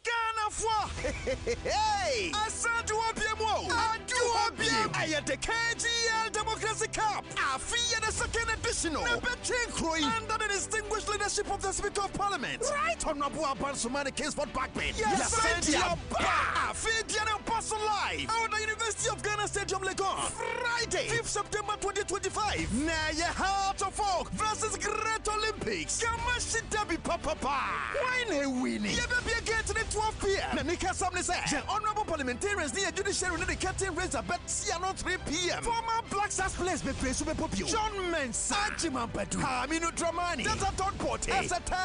Ghanafoɔ hehehehe asan adu hɔ biom o, adu hɔ biom. Ɛyɛ the KGL Democracy Cup. Afe yi yɛ the second edition o. Na ɛbɛtwe nkuro yi under the distinguished leadership of the Speaker of Parliament, Right Honourable Alban Sumani Kingsford Bagbin. Yɛasan de aba. Afe yi deɛ no ɛba so live ɛwɔ the University of Ghana Stadium, Legon, Friday, 5th September 2025. Na ɛyɛ Heart of Oak versus Great Olympics. Kamashi Derby papapa. Hwan na ɛwini? Yɛbɛbue gate no 12pm. Na anikasɛm ne sɛ, yɛn Honourable Parliamentarians ne yɛn Judiciary no de curtain raiser bɛte ano 3pm. Former Black Stars players bebree nso bɛbɔ bio. John Mensah, Agyemang Badu, Aminu Dramani, Tata Todd Portey, etc.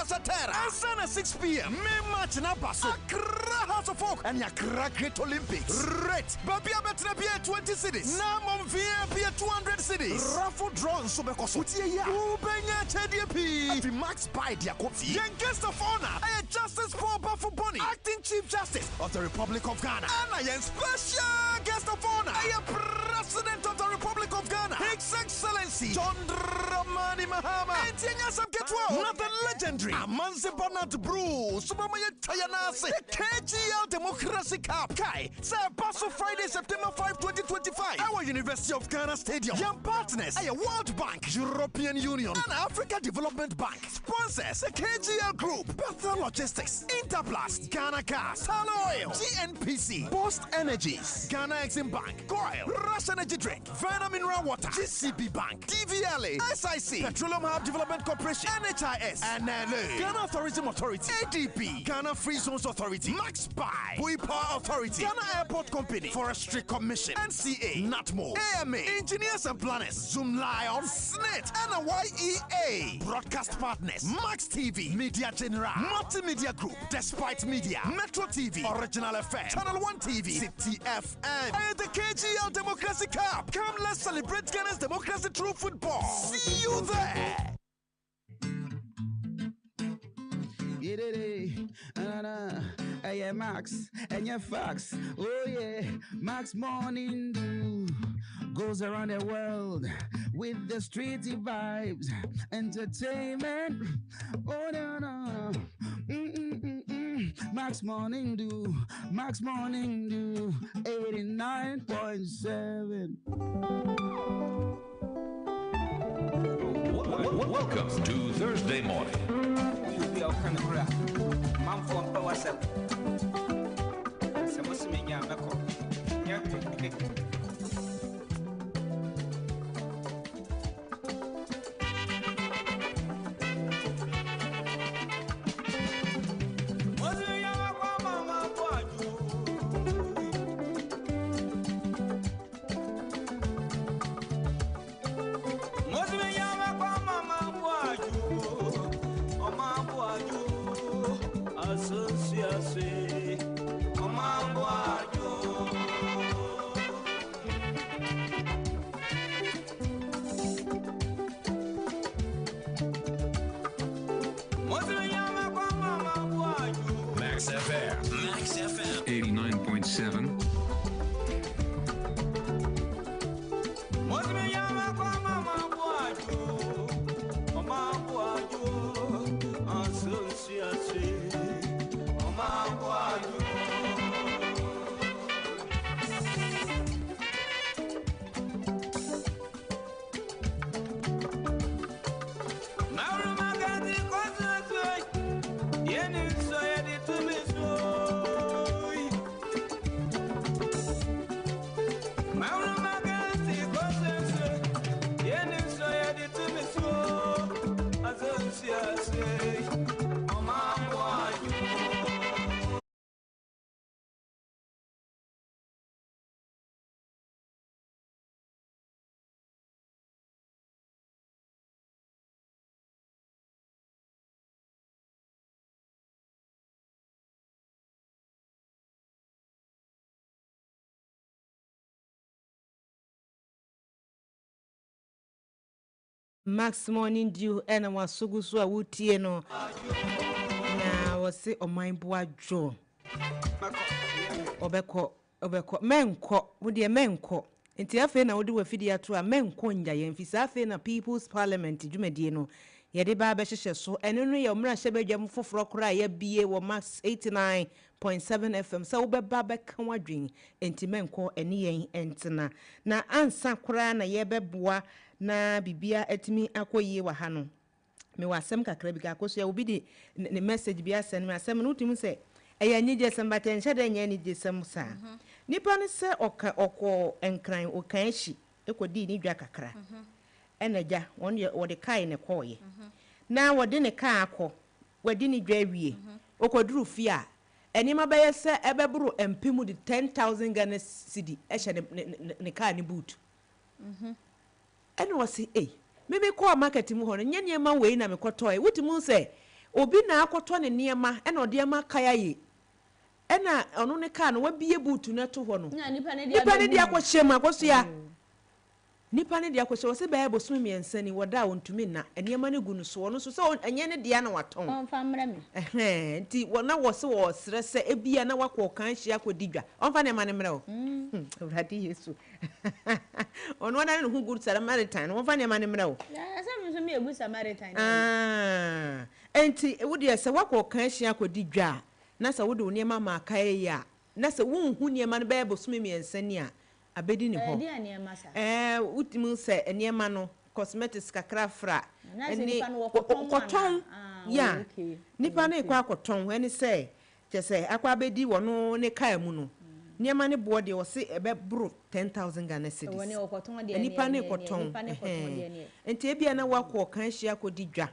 Etc. Ansa na 6pm main match no aba so. Accra Hearts of Oak ne Accra Great Olympics. Rate, Baabi a bɛtena biara yɛ 20 cedis, na mmom VIP yɛ 200 cedis. Raffle draw nso bɛkɔ so. Wotie yi a, wobɛnya akyɛdeɛ pii afi Max Buy de akɔ fie. Yɛn guest of honour yɛ Justice Paul Baffoe-Bonnie, Acting Chief Justice of the Republic of Ghana. Ɛna yɛn special guest of honour yɛ President of the Republic of Ghana, His Excellency John Dramani Mahama. Enti ɛnyɛ asɛm ketewa o, na the legendary Amanze Bernard Brew nso bɛma yɛatwa yɛn nan ase. The KGL Democracy Cup, kae sɛ ɛba so Friday, September 5, 2025 ɛwɔ University of Ghana Stadium. Yɛn partners ɛyɛ World Bank, European Union, and Africa Development Bank. Sponsors, the KGL Group, Bethel Logistics, Interplast, Ghana Gas, Talo Oil, GNPC, Post Energies, Ghana Exim Bank, Coil, Rush Energy Drink, Verna Mineral Water, GCB Bank, DVLA, SIC, Petroleum Hub Development Corporation, NHIS, NLA, Ghana Tourism Authority, ADP, Ghana Free Zones Authority, Max Buy, Bui Power Authority, Ghana Airport Company, Forestry Commission, NCA, NATMO, AMA, Engineers and Planners, Zoom Lion, SNIT, and YEA. Broadcast Partners, Max TV, Media General, Multimedia Group, Despite Media, Metro TV, Original FM, Channel 1 TV, City FM, and the KGL Democracy Cup. Come, let's celebrate Ghana's democracy through football. See you there. Hey, Max, and your facts. Oh, yeah, Max Morning Dew goes around the world with the streety vibes, entertainment. Oh, no, no, no. Mm-mm-mm-mm. Max Morning Dew, Max Morning Dew, 89.7. Welcome to Thursday morning. Max Morning Dew ɛna waso gu so a wotie no na wɔse ɔman boa dwo ɔbɛkɔ ɔbɛkɔ mɛnkɔ wo deɛ mɛnkɔ nti afei na wode wafidie ato a mɛnkɔ ngya yɛn fi saa afei na People's Parliament dwumadie no yɛde ba abɛhyehyɛ so ɛno no yɛ mmarahyɛbadwam foforɔ koraa a yɛabie wɔ Max 89.7 FM sɛ wobɛba bɛka w'adwen nti mɛnkɔ ɛne yɛn ntena na ansa koraa na yɛbɛboa na biribiara atumi akɔ yie wɔ ha no, mewɔ asɛm kakra bi ka. Akosua, obi de ne message bi asɛn me. Asɛm no, wotumi hu sɛ ɛyɛ anigyesɛm but ɛnhyɛ da nyɛ anigyesɛm saa. Nipa no sɛ ɔka ɔkɔɔ Nkran, Okaahyi kɔdii ne dwa kakra. Ɛna agya, wɔn deɛ wɔde kae na ɛkɔeɛ. Na wɔde ne kaa akɔ, wadi ne dwa awie. Ɔkɔduru fie a, nneɛma bɛyɛ sɛ ɛbɛboro mpem de, 10,000 Ghana cedi hyɛ ne ne ne kaa no boot. Ɛna ɔse, Ei, me mekɔɔ market mu hɔ no, nyɛ nneɛma wei na mekɔtɔe. Wotumi hu sɛ obi na akɔtɔ ne nneɛma ɛna ɔde ama Kayaye. Ɛna ɔno ne car no, wabue boot no ato hɔ no, nipa no de akɔhyɛ mu, akɔsoa. Nipa no de akɔhyɛ, ɔse bɛyɛ bosome mmiɛnsa ni, wɔda a ɔntumi nna, nneɛma no gu no so, ɔno nso sɛ ɛnyɛ ne dea na watɔn. Ɔmfa mmrɛ me. Ɛhɛn, nti wɔ, na wɔse wɔresrɛ sɛ ebia na wakɔ ɔkanhye akɔdi dwa, ɔmfa nneɛma no mmrɛ wo. Hmm, Awurade Yesu. Ɔno ɔdane ne ho Good Samaritan no, wɔmfa nneɛma no mmrɛ wo. Na sɛ me nso meyɛ Good Samaritan no. Ah, enti wo deɛ sɛ woakɔ ɔkanhye akɔdi dwa a, na sɛ wode wo nneɛma ma akae a, na sɛ wonhu nneɛma no bɛyɛ bosome mmiɛnsa ni a, abɛdi ne hɔ. Ɛdeɛn nneɛma saa? Ɛɛ, wotumi hu sɛ nneɛma no, cosmetics kakra fra, Anaasɛ ɛne, nipa no wɔkɔtɔn mu anaa? ɔkɔtɔn, Ah, yeah. okay. Nipa no Okay. rekɔ akɔtɔn, ɛne sɛ, kyerɛ sɛ, akɔ abɛdi wɔno ne kaa mu no, nneɛma no boɔ deɛ wɔse ɛbɛboro 10,000 Ghana Ɛwɔ cedis. ne ɔkɔtɔn deɛ Nipa neɛ, no neɛ, neɛ, rekɔtɔn, nipa no rekɔtɔn ɛhɛn. deɛ neɛ. Nti ebia na woakɔ ɔkanhyia akɔdi dwa,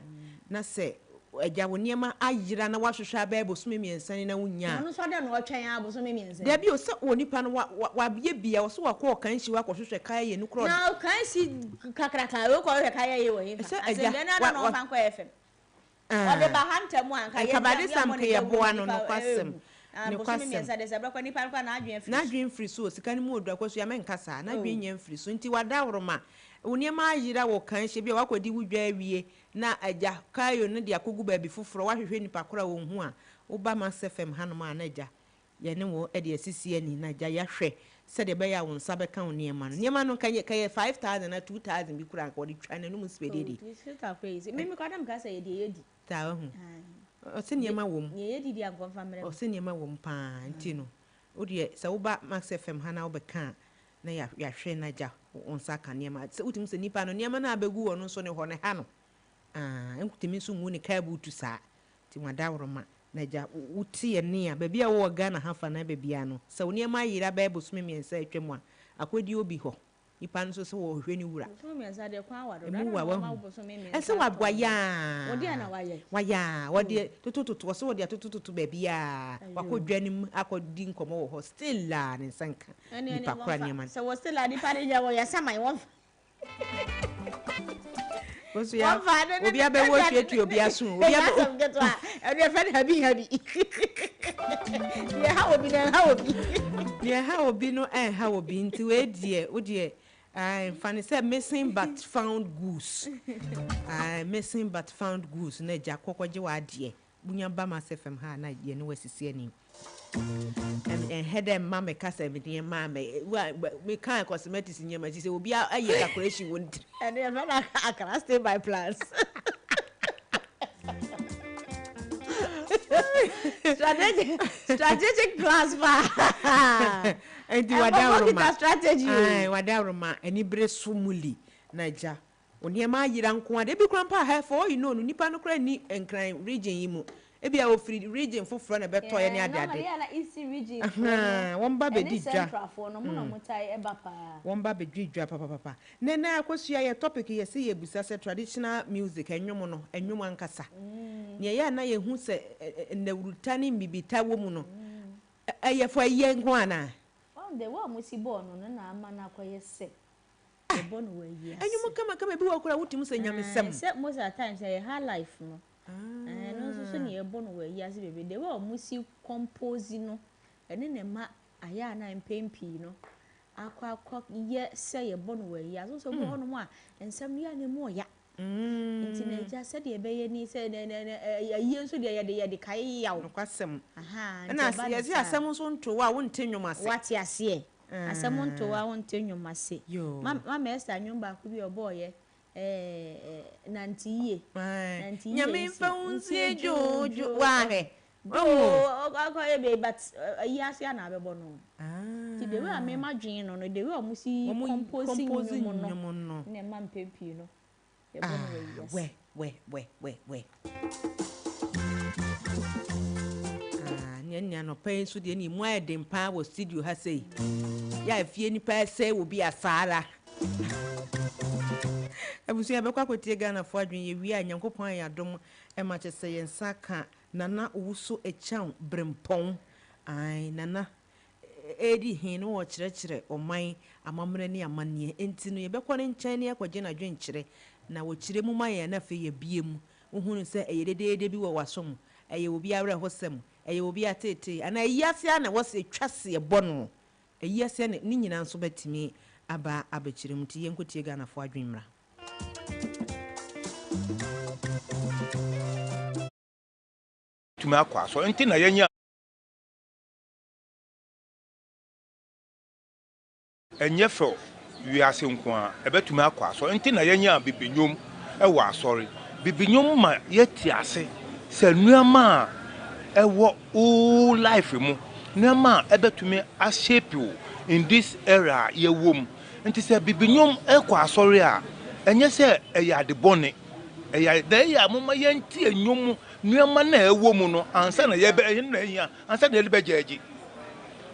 na sɛ Agya, wo nneɛma ayera na woahwehwɛ abɛyɛ bosome mmiɛnsa ni na wonnya a. Na ɔno nso adɛn na ɔtwɛn ara bosome mmiɛnsa ni? Dabi o, sɛ onipa no wa, wa, wayɛ bi a, ɔse wakɔ ɔkanhyi hɔ akɔhwehwɛ kaayɛ no koraa ɔde. Na ɔkanhyi kakraka wei kɔhwehwɛ kaayɛ yi wɔ hefa? Sɛ agya, Asɛmdua no wa, ara na wa. ɔmfa nkɔ FM. Ɔde ba ha ntɛm a, nka Nka yɛn by this yɛmmɔ time ne nka dawuro yɛboa na no, nipa nokwasɛm, ɛɛwu. Ah, bosome nokwasɛm. mmiɛnsa deɛ sɛ ɛbɛkɔ nipa no koraa n'adwene afiri so. N'adwene mfiri so o, sika no mu ɔduru Akosua menka saa, n'adwene Oh. nnya mfiri so, nti wadaworoma, wo nneɛma ayera wɔ kanhyi, ebia wakɔdi wo dwa awie, Na agya Kayo no de akɔgu baabi foforɔ, woahwehwɛ nipa korɔ a ɔnhu a, woba Max FM hanom a na agya yɛne wo de asisi ani na agya yɛahwɛ sɛdeɛ ɛbɛyɛ a wo nsa bɛka wo nneɛma no. Nneɛma no nka yɛ 5,000 anaa 2,000 bi koraa anka wɔde twa n'anum spedede. Oh, filter koraa yi sɛ, me me koraa na meka sɛ yɛ deɛ yɛdi. Saa wahu. Ɔse nneɛma wɔ mu. Deɛ yɛdi deɛ anka ɔmfa mmrɛ me. Ɔse nneɛma wɔ mu paa nti no, wo deɛ sɛ woba Max FM ha na wobɛka a, na yɛahwɛ na agya wo nsa aka nneɛma. Sɛ wotumi hu sɛ nipa no nneɛma no a abɛgu ɔno nso ne hɔ no ɛha no. Ah, ntumi nso ngu ne kaa buutu saa. Nti wadaworoma na agya wote yɛn nne a, baabi a wowɔ Ghana ha fa anaa baabiara no, sɛ wo nneɛma ayera bɛyɛ bosome mmiɛnsa a atwam a, akɔdi obi hɔ. Nipa no nso sɛ wɔrehwehwɛ ne wura. Bosome mmiɛnsa deɛ kwan wa dodo. Emu Adɛn wa na wɔma wahu. wo bosome mmiɛnsa Ɛsɛ wa atɔ wayɛ nneɛma? aa. Wɔde ana wayɛ? Wayɛ aa. Wɔde totototo wɔsɛ wɔde atotototo baabi aa. Ayo. Wakɔ dwa no mu akɔ di nkɔmɔ wɔ hɔ still aa ne nsa nka Ɛne ɛne nipa koro wɔmfa. nneɛma no. Sɛ wɔ still a nipa no nyɛ wɔyɛ saman wɔmfa. Nso ya Wɔmfa ne ne obi abɛwɔ tuatua obi aso o. Obi Ɛnyɛ abɛ asɛm ketewa. Ɛno yɛfrɛ no habi habi. Deɛ ɛha obi no ɛnha obi. Deɛ ɛha obi no ɛnha obi nti wei deɛ wo deɛ ae mfa no sɛ missing but found goods. Ae missing but found goods na agya kɔ kɔgye w'adeɛ. Wonya ba Mass FM ha a na yɛne wo asisi ani. Ɛnhɛ dɛ mma meka sɛ me nneɛma a mɛ wa meka cosmetics nneɛma ti sɛ obi ayɛ calculation wɔ ne tiri. Ɛno yɛfrɛ no Accra stay by plans. Strategic strategic plans paa. Nti Ɛnkɔfɔ wadaworoma. kita strategy o. Ae wadaworoma anibere so muli na agya Wo nneɛma ayera nko ara de, ebi koraa mpo a hɛ, for all you know no, nipa no koraa nni Nkran region yi mu. Ebia ofiri region foforɔ na ɛbɛtɔeɛ ne Yeah, ade normally ade. yɛ na Eastern region foɔ no Ahaa, wɔn ba ɛne bɛdi dwa. Central foɔ no, ɔmo na Mm. ɔmo tae ɛba paa. Wɔn ba bɛdi dwa papapapa. Nɛ nɛ Akosua, yɛ topic yɛ se yɛbisa sɛ traditional music, ɛnwom no, ɛnwom ankasa. Nea ɛyɛ a na yɛhu sɛ ɛ ɛ nnawuruta ne mmibita wɔ mu no, ɛ ɛyɛ for ayie nko anaa? Wɔn the way a wɔsi bɔɔ no no na ama no akɔyɛ sɛ Yɛbɔ no wɔ ayi ase. Ɛnwom kamakama bi wɔ hɔ koraa a wotumi sɛ nyamesɛm. Ɛɛ sɛ most of the times ɛyɛ high life no. Ɛɛ ɛno nso so na yɛbɔ no wɔ ayi ase bebree. The way a wɔsi compose no ɛno na ɛma ayɛ a na mpɛn pii no akɔ akɔ yɛ sɛ yɛbɔ no wɔ ayi ase. Wohu sɛ obi wɔ hɔnom a nsɛm no yɛ a na emu ɔya. Nti na agya sɛdeɛ ɛbɛyɛ ni sɛ nɛ nɛ nɛ ayie nso deɛ yɛde yɛde kae yaw. Nokwasɛm. Ahaa nti Ɛna ɛba no yɛse saa. asɛm nso nto wo a wonte nnwom ase. Wate aseɛ? Asɛm nto wo a wonte nnwom ase. Yoo. Ma Mama Esther nnwom baako bi a ɔbɔɔyɛ ɛɛ Nante yie. Nante yie Nyame nsi mfa wo nsie nsie dwoodwoo. dwoodwoo. Woahwɛ? Though Wahu? ɔkɔyɛ bei but ayi ase a na abɛbɔ no. Nti the way a me madwene no no, the way a wɔn si Wɔn compose compose nnwom no nnwom no. na ɛma mpɛn pii no yɛbɔ no wɔ ayi Ah, ase. wɛ, wɛ, wɛ, wɛ, wɛ. Ah, nea nea anɔpa yi nso deɛ ne emu ayɛ den paa wɔ studio ha sei. Yɛ a fie nipa ɛsɛe wɔ bi a saa ara. Abusua yɛbɛkɔ akɔtie Ghanafoɔ adwene yɛwie a Nyankopɔn ayɛ adom ma kyɛ sɛ yɛn nsa ka Nana Owusu Acheaw Brempɔn ae Nana redi he na ɔɔkyerɛkyerɛ ɔman amammerɛ ne amanneɛ nti no yɛbɛkɔ ne nkyɛn na yɛakɔgye n'adwenkyerɛ na ɔkyerɛ mu ma yɛn na afei yɛabue mu. Wohu no sɛ ɛyɛ dedeede bi wɔ w'asom, ɛyɛ obi awerɛhosɛm, ɛyɛ obi ateetee anaa ayi ase ara na ɛwɔ sɛ ɛtwa se ɛbɔ no. Ayi ase ne ne nyinaa nso bɛtumi aba abɛkyerɛ mu nti yɛnkɔtie Ghanafoɔ adwene mmra. Tumi akɔ asɔre nti na yɛnyɛ Ɛnyɛ fɛ wiase nko ara ɛbɛtumi akɔ asɔre nti na yɛnya bibi nnwom wɔ asɔre. Bibi nnwom ma yɛte ase sɛ nneɛma a ɛwɔ wo life mu, nneɛma a ɛbɛtumi a shape wo in this era a yɛwɔ mu. Nti sɛ bibi nnwom kɔ asɔre a, ɛnyɛ sɛ ɛyɛ ade bɔne. Ɛyɛ na ɛyɛ a momma yɛntie nnwom nneɛma no a ɛwɔ mu no ansa na yɛbɛ ɛno na ɛhia ansa na yɛde bɛgyɛɛgye.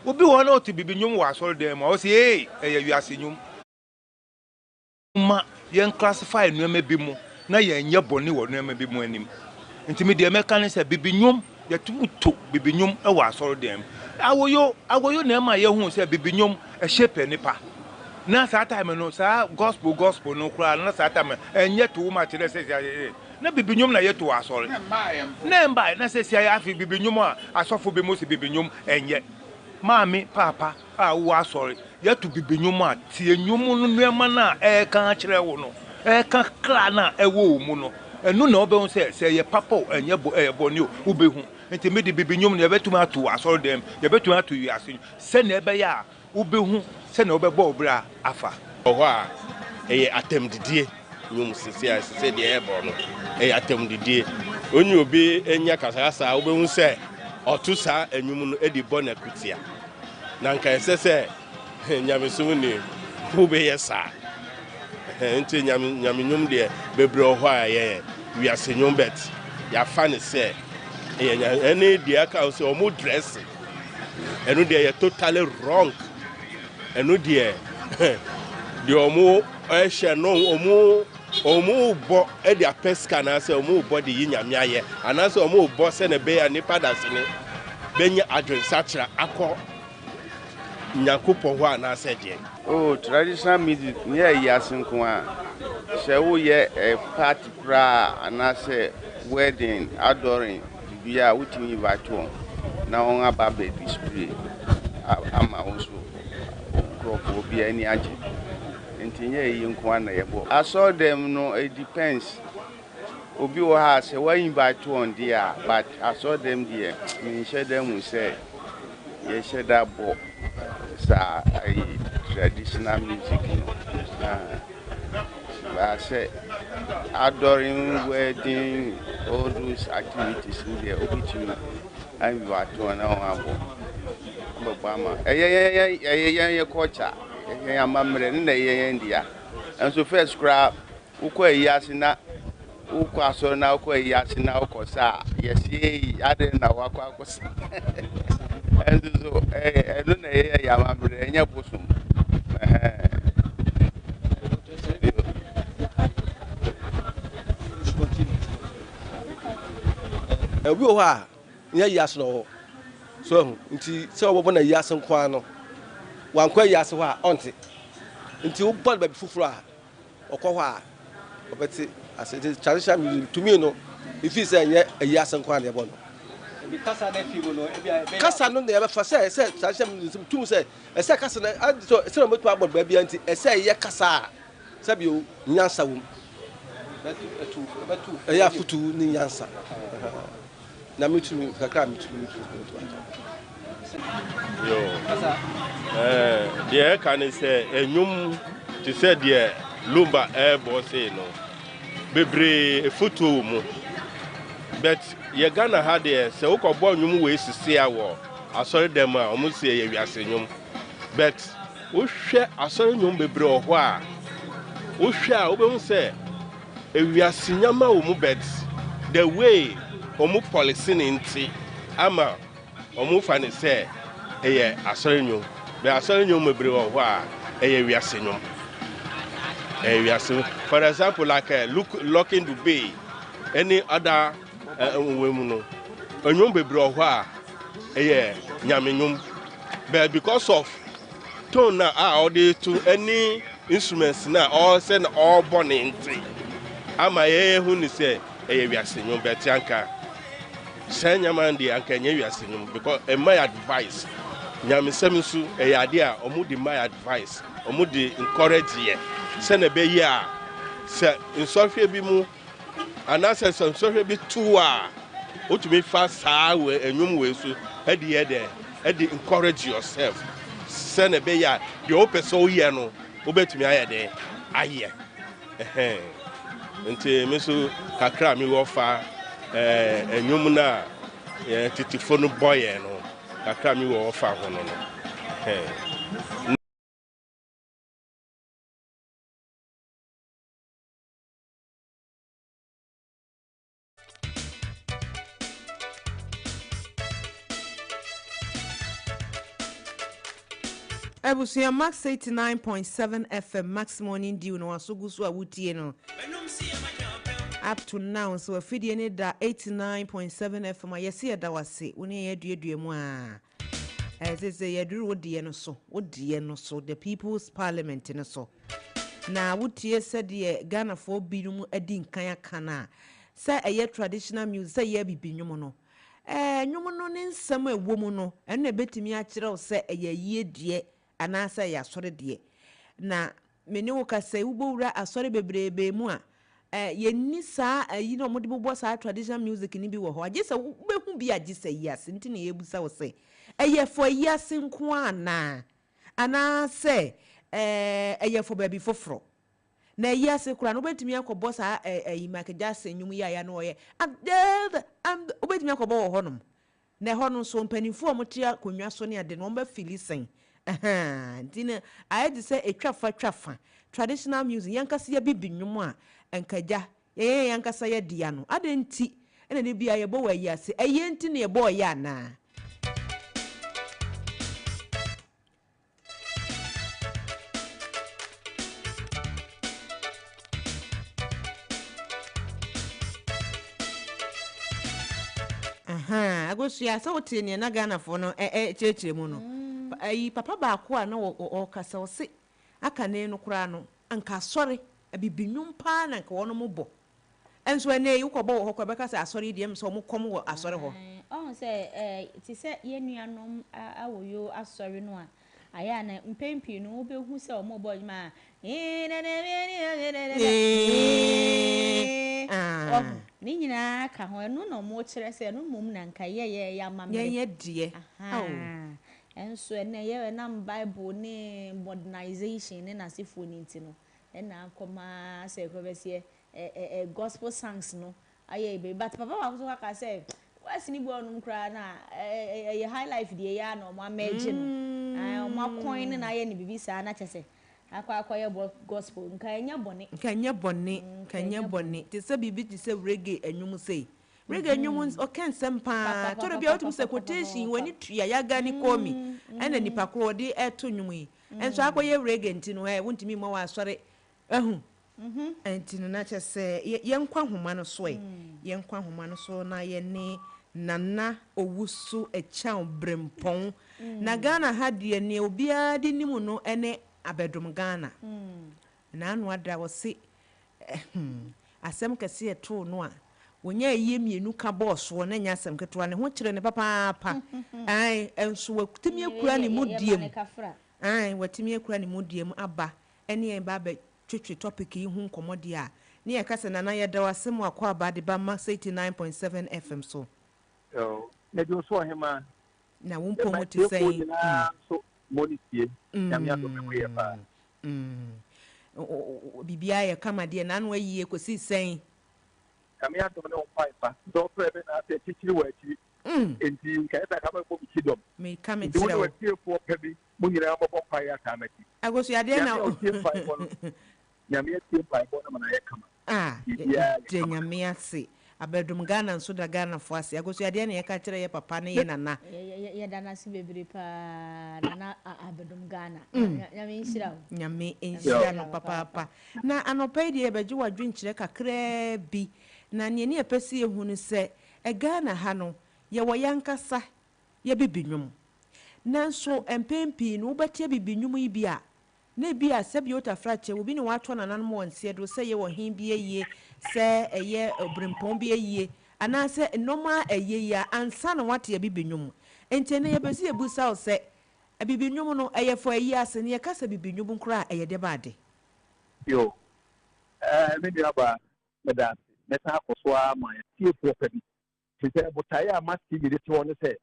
Obi wɔ hɔ na ɔte bibi nnwom wɔ asɔredan mu a, ɔse ee ɛyɛ wiase nnwom. Momma yɛn classify nneɛma bi mu na yɛnyɛ bɔne wɔ nneɛma bi mu anim. Nti me deɛ mɛka ne sɛ bibi nnwom, yɛtumi to bibi nnwom wɔ asɔredan mu. Awoyo, awoyo na ɛma yɛhu sɛ bibi nnwom ɛshape nipa. Na saa time no, saa gospel gospel no koraa no, na saa time no ɛnyɛ too much dɛ sɛ sɛ na bibi nnwom na yɛto wɔ asɔre. Na ɛmbaeɛ, na sɛsi ayɛ afei bibi nnwom a asɔfo bi mo se bibi nnwom ɛnyɛ. Maame, paapa a wowɔ asɔre, yɛto bibi nnwom a, tie nnwom no nneɛma no a ɛreka akyerɛ wo no, ɛreka kra no a ɛwɔ wo mu no, ɛno na wobɛhu sɛ, sɛ ɛyɛ papa o, ɛnyɛ bɔ, ɛyɛ bɔne o, wobɛhu. Nti me de bibi nnwom no yɛbɛtumi ato wɔ asɔredan mu, yɛbɛtumi ato wiase nnwom, sɛnea ɛbɛyɛ a Wubehu sɛnea wobɛbɔ wo bra afa. Wɔ hɔ a, ɛyɛ atɛmdidie nnwom sese a sese deɛ ɛbɔ no ɛyɛ atɛmdidie. Onye obi nya kasakasa a wobɛhu sɛ ɔto saa nnwom no de bɔ n'akutia. Na nka ɛsɛ sɛ nyamesom ni wobɛyɛ saa. Nti nyame nyame nnwom deɛ bebree wɔ hɔ a ɛyɛ wiase nnwom but yɛafa no sɛ ɛyɛ nyame ɛne deɛ aka sɛ ɔmo dresse Ɛno deɛ yɛ totally wrong. Ɛno deɛ deɛ ɔmo ɛhyɛ no ɔmo ɔmo bɔ ɛde apɛ sika anaasɛ ɔmo bɔ de yi nyame ayɛ anaasɛ ɔmo bɔ sɛ na ɛbɛyɛ nipa dasene bɛnya adwensakyera akɔ Nyankopɔn hɔ anaasɛ deɛ. Oh traditional music nyɛ ayi ase nko a, sɛ wo yɛ eh party koraa anaasɛ wedding, outdooring biribiara a wotumi invite wɔn na wɔn aba abɛ display ama wo nso wo nkorɔfoɔ obiara ani agye nti nyɛ ayi nko ara na yɛbɔ. Asɔre no it depends Obi wɔ hɔ a sɛ wa invite wɔn deɛ a but asɔre dɛm deɛ menhyɛ da hu sɛ yɛhyɛ da bɔ saa ayi traditional music no ah but sɛ adoring wedding all those activities no deɛ wobɛtumi invite wɔn na wɔn abɔ abɛbɔ ama ɛyɛ yɛn ɛyɛ yɛn yɛ culture yɛn amammerɛ ne na ɛyɛ yɛn dea nso first koraa Wokɔ ayi ase na wokɔ asɔre na wokɔ ayi ase na wokɔ sa a, yɛse ei adɛn na wakɔ akɔsa. Ɛnso so ɛno na ɛyɛ yɛn amammerɛ, ɛnyɛ bosom. Obi wɔ hɔ a, nyɛ ayi ase na ɔwɔ. So ahu? Nti sɛ wɔbɛbɔ no ayi ase nko ara no, wankɔ ayi ase hɔ a, ɔnte. Nti wobɔ no baabi foforɔ a, ɔkɔ hɔ a ɔbɛte ase. Nti traditional music to me no, me feel sɛ ɛnyɛ ayi ase nko ara na yɛbɔ no. Ebi kasa na efi mu no, ebi a ɛbɛyɛ. Kasa no na yɛbɛfa sɛ sɛ traditional music tum sɛ ɛsɛ kasa no adi sɛ sɛ wɔbɛtumi abɔ no baabi a nti ɛsɛ ɛyɛ kasa a sɛbi o nyansa wom. Ɛyɛ afotu ne nyansa. Na metumi kakra a metumi metumi akyɛ. Yo. Eh, deɛ ɛka ne sɛ ɛnwom te sɛ deɛ Lumba ɛrebɔ sei no bebree efotuo wɔ mu but yɛ Ghana ha deɛ sɛ wokɔbɔ nnwom wei sisi a wɔ asɔre dɛm a wɔn si ɛyɛ wiase nnwom but wohwɛ asɔre nnwom bebree wɔ hɔ a wohwɛ a wobɛhu sɛ ewiase nyama wɔ mu but the way wɔn policy ne nti ama wɔn fa ne sɛ ɛyɛ asɔre nnwom but asɔre nnwom bebree wɔ hɔ a ɛyɛ wiase nnwom ɛyɛ wiase for example like uh, look Lucky Dube any other uh, mu no nnwom bebree wɔ hɔ a ɛyɛ nyame nnwom but because of tone na a ɔde to ɛne instruments na ɔsɛ na ɔrebɔ ne nti ama yɛhu ne sɛ ɛyɛ wiase nnwom but anka saa nneɛma no deɛ anka ɛnyɛ wiase nnwom because ɛma yɛ advice nyamesɛm nso ɛyɛ adeɛ a wɔn de ma yɛ advice wɔn de encourage yɛ sɛnɛ ɛbɛyɛ a sɛ nsɔhwɛ bi mu anaasɛ sɛ nsɔhwɛ bi to a wotumi fa saa wɔ nnwom wei so ɛde yɛ dɛ ɛde encourage yourself sɛnɛ ɛbɛyɛ a deɛ wopɛ sɛ woyɛ no wobɛtumi ayɛ dɛ ayɛ ɛhɛn nti me nso kakra a mewɔ fa ɛɛ nnwom no a yɛn tetefo no bɔ yɛn no kakra a mewɔ fa ho no no ɛhɛn. Abusua Max 89.7 FM Max Morning Dew na waso gu so a wotie no. Up to now nso afidie ne da 89.7 FM a yɛse yɛda wase wo ne yɛn aduadua mu a. Ɛsɛ sɛ yɛduru wo deɛ no so, wo deɛ no so, the people's parliament no so. Na wotie sɛdeɛ Ghanafoɔ binom adi nkan aka no a, sɛ ɛyɛ traditional music, sɛ ɛyɛ abibi nnwom no, ɛɛ nnwom no ne nsɛm a ɛwɔ mu no, ɛno na ɛbɛtumi akyerɛ wo sɛ ɛyɛ ayie deɛ anaasɛ ɛyɛ asɔre deɛ. Na me ne wo kasa yi, wobɛwura asɔre bebreebee mu a, ɛɛ yɛnni saa ayi na wɔde bobɔ saa traditional music no bi wɔ hɔ. Agye sɛ wobɛhu bi agye sɛ ayi ase nti na yɛrebisa wo sɛ, ɛyɛ for ayi ase nko ara anaa? Anaasɛ ɛɛ ɛyɛ for baabi foforɔ? Na ayi ase koraa no, wobɛtumi akɔbɔ saa ɛɛ ayi Michael Jackson nnwom yi a yɛ a na ɔyɛ wobɛtumi akɔbɔ wɔ hɔnom. Na ɛhɔ no nso, mpanimfoɔ a wɔte akonnwa so ne ade no, wɔbɛfili sɛn? Ahaa, nti no, ayɛ te sɛ ɛtwa fa twa fa. Traditional music, yɛn ankasa yɛabibi nnwom a, anka agya, yɛyɛ yɛn ankasa yɛ dea no. Adɛn nti na da biara yɛbɔ wɔ ayi ase? Ayie nti na yɛbɔɔ yɛ anaa? Ahaa, Akosua, sɛ wotee nea na Ghanafoɔ no kyerɛkyerɛ mu no, ayi papa baako a na ɔrekasa, ɔse akane no koraa no, anka asɔre, abibi nnwom paa na anka wɔnom bɔ. Nso ɛnnɛ yi, wokɔbɔ wɔ hɔ koraa, bɛka sɛ asɔre yi deɛ, ɛm sɛ wɔn kɔm wɔ asɔre hɔ. Ae, ɔhu sɛ ɛɛ, te sɛ yɛn nuanom awoyo asɔre no a, ayɛ a na mpɛn pii no wobɛhu sɛ wɔrebɔ nnwom a, Wahu? Ne nyinaa ka ho. Ɛno na wɔkyerɛ sɛ ɛno mmom na nka yɛyɛ yɛn amammerɛ. Yɛn yɛ deɛ. Ao. Ahaa. Ɛnso ɛnnɛ yɛ ɛnam Bible ne modernization ne n'asefoɔ no nti no, ɛna akɔma sɛ kɔbɛseɛ ɛ ɛ ɛ gospel songs no ayɛ bebree but papa baako nso aka sɛ west ne bi wɔ nom koraa na ɛ ɛ ɛyɛ high life deɛ yɛ a na wɔn amɛgye no ɛɛ wɔn akɔn ne na ayɛ ne biribi saa na kyɛ sɛ akɔ akɔyɛ bɔ gospel nka ɛnyɛ bɔne. Nka ɛnyɛ bɔne nka ɛnyɛ bɔne te sɛ biribi te sɛ reggae ɛnwom sei reggae nnwom ɔka nsɛm paa tɔrɔ bi a wotumi sɛ quotation w'ani tua yaga ne kɔmi ɛna nipa koro ɔde ɛto nnwom yi nso akɔyɛ reggae nti no ɛ wontumi mmɔ wɔ asɔre ahu nti no na kyerɛ sɛ yɛnkɔ ahoma no so ɛ yɛnkɔ ahoma no so na yɛne Nana Owusu Akyang Brempɔn na Ghana ha deɛ nea obiara de nim no ne Abɛdom Ghana na ano ada ɔse asɛm kɛse ɛtoo no a wɔnya ayie mmienu ka bɔɔ soɔ na ɛnyɛ asɛm ketewa ne ho kyerɛ ne papaapa ae nso watumi akura ne mu die mu ae watumi akura ne mu die mu aba ɛne yɛn ba abɛtwetwe topic yi ho nkɔmmɔ deɛ a Ne yɛka sɛ Nana yɛda wo ase mo akwaaba de ba Max 89.7 FM so. Yoo, mede wo so ɔhemaa. Na wo Ne mpɔ mu te m'atiefoɔ sɛn? nyinaa nso mmɔ ne tie. Nyame adom me ho yɛ paa. Biribiara yɛ kama deɛ, n'ano ayie kɔsi sɛn? Nyame adom ne wo mpaepa. Sɛ ɔfrɛ me na asɛ akyirikyiri wɔ akyiri. Enti nka ɛsɛ anka mɛbɔ me kyidɔm. Meka me Nti wo ne kyerɛ wo. w'atiefoɔ pa bi mo nyinaa mɔbɔ mpaeɛ ataa m'akyi. Agosuadeɛ na. Nyame a ɔtie mpaebɔ no, Nyame atie mpaebɔ no ma no ayɛ kama. Ah Biribiara yɛ yɛda kama. Nyame ase. Abɛdom Ghana nso da Ghanafoɔ ase. Akosua deɛ na yɛka kyerɛ yɛ papa ne yɛ nana. Yɛda no ase bebree paa Nana Abɛdom Ghana. Nyame nhyira wo. Nyame nhyira no papaapa. Na anɔpa yi deɛ yɛbɛgye w'adwenkyerɛ kakraa bi. Na neɛ ne yɛpɛ sɛ yɛhu ne sɛ, Ghana ha no, yɛwɔ yɛankasa yɛ bibi nnwom. Nanso mpɛn pii no wobɛte abibi nnwom yi bi a, Na ebia sɛbi otafrakyɛ, obi na ɔatɔ nananom wɔ nseɛ do, sɛ ɛyɛ ɔhen bi ayie, sɛ ɛyɛ obirɛmpɔn bi ayie, anaasɛ nnoɔma a ɛyɛ yi a, ansa na woate abibi nnwom. Enti ɛnnɛ yɛpɛ sɛ yɛbusa wo sɛ, abibi nnwom no, ɛyɛ fɔ ayi ase? Na yɛka sɛ abibi nnwom koraa a, ɛyɛ dɛbɛn ade? Yo, eh, me nuabaa, meda ase. Mɛsan akɔ so ara ama atiefoɔ pa bi. Ɛfiri sɛ botaeɛ a Max TV de to hɔ ne sɛ,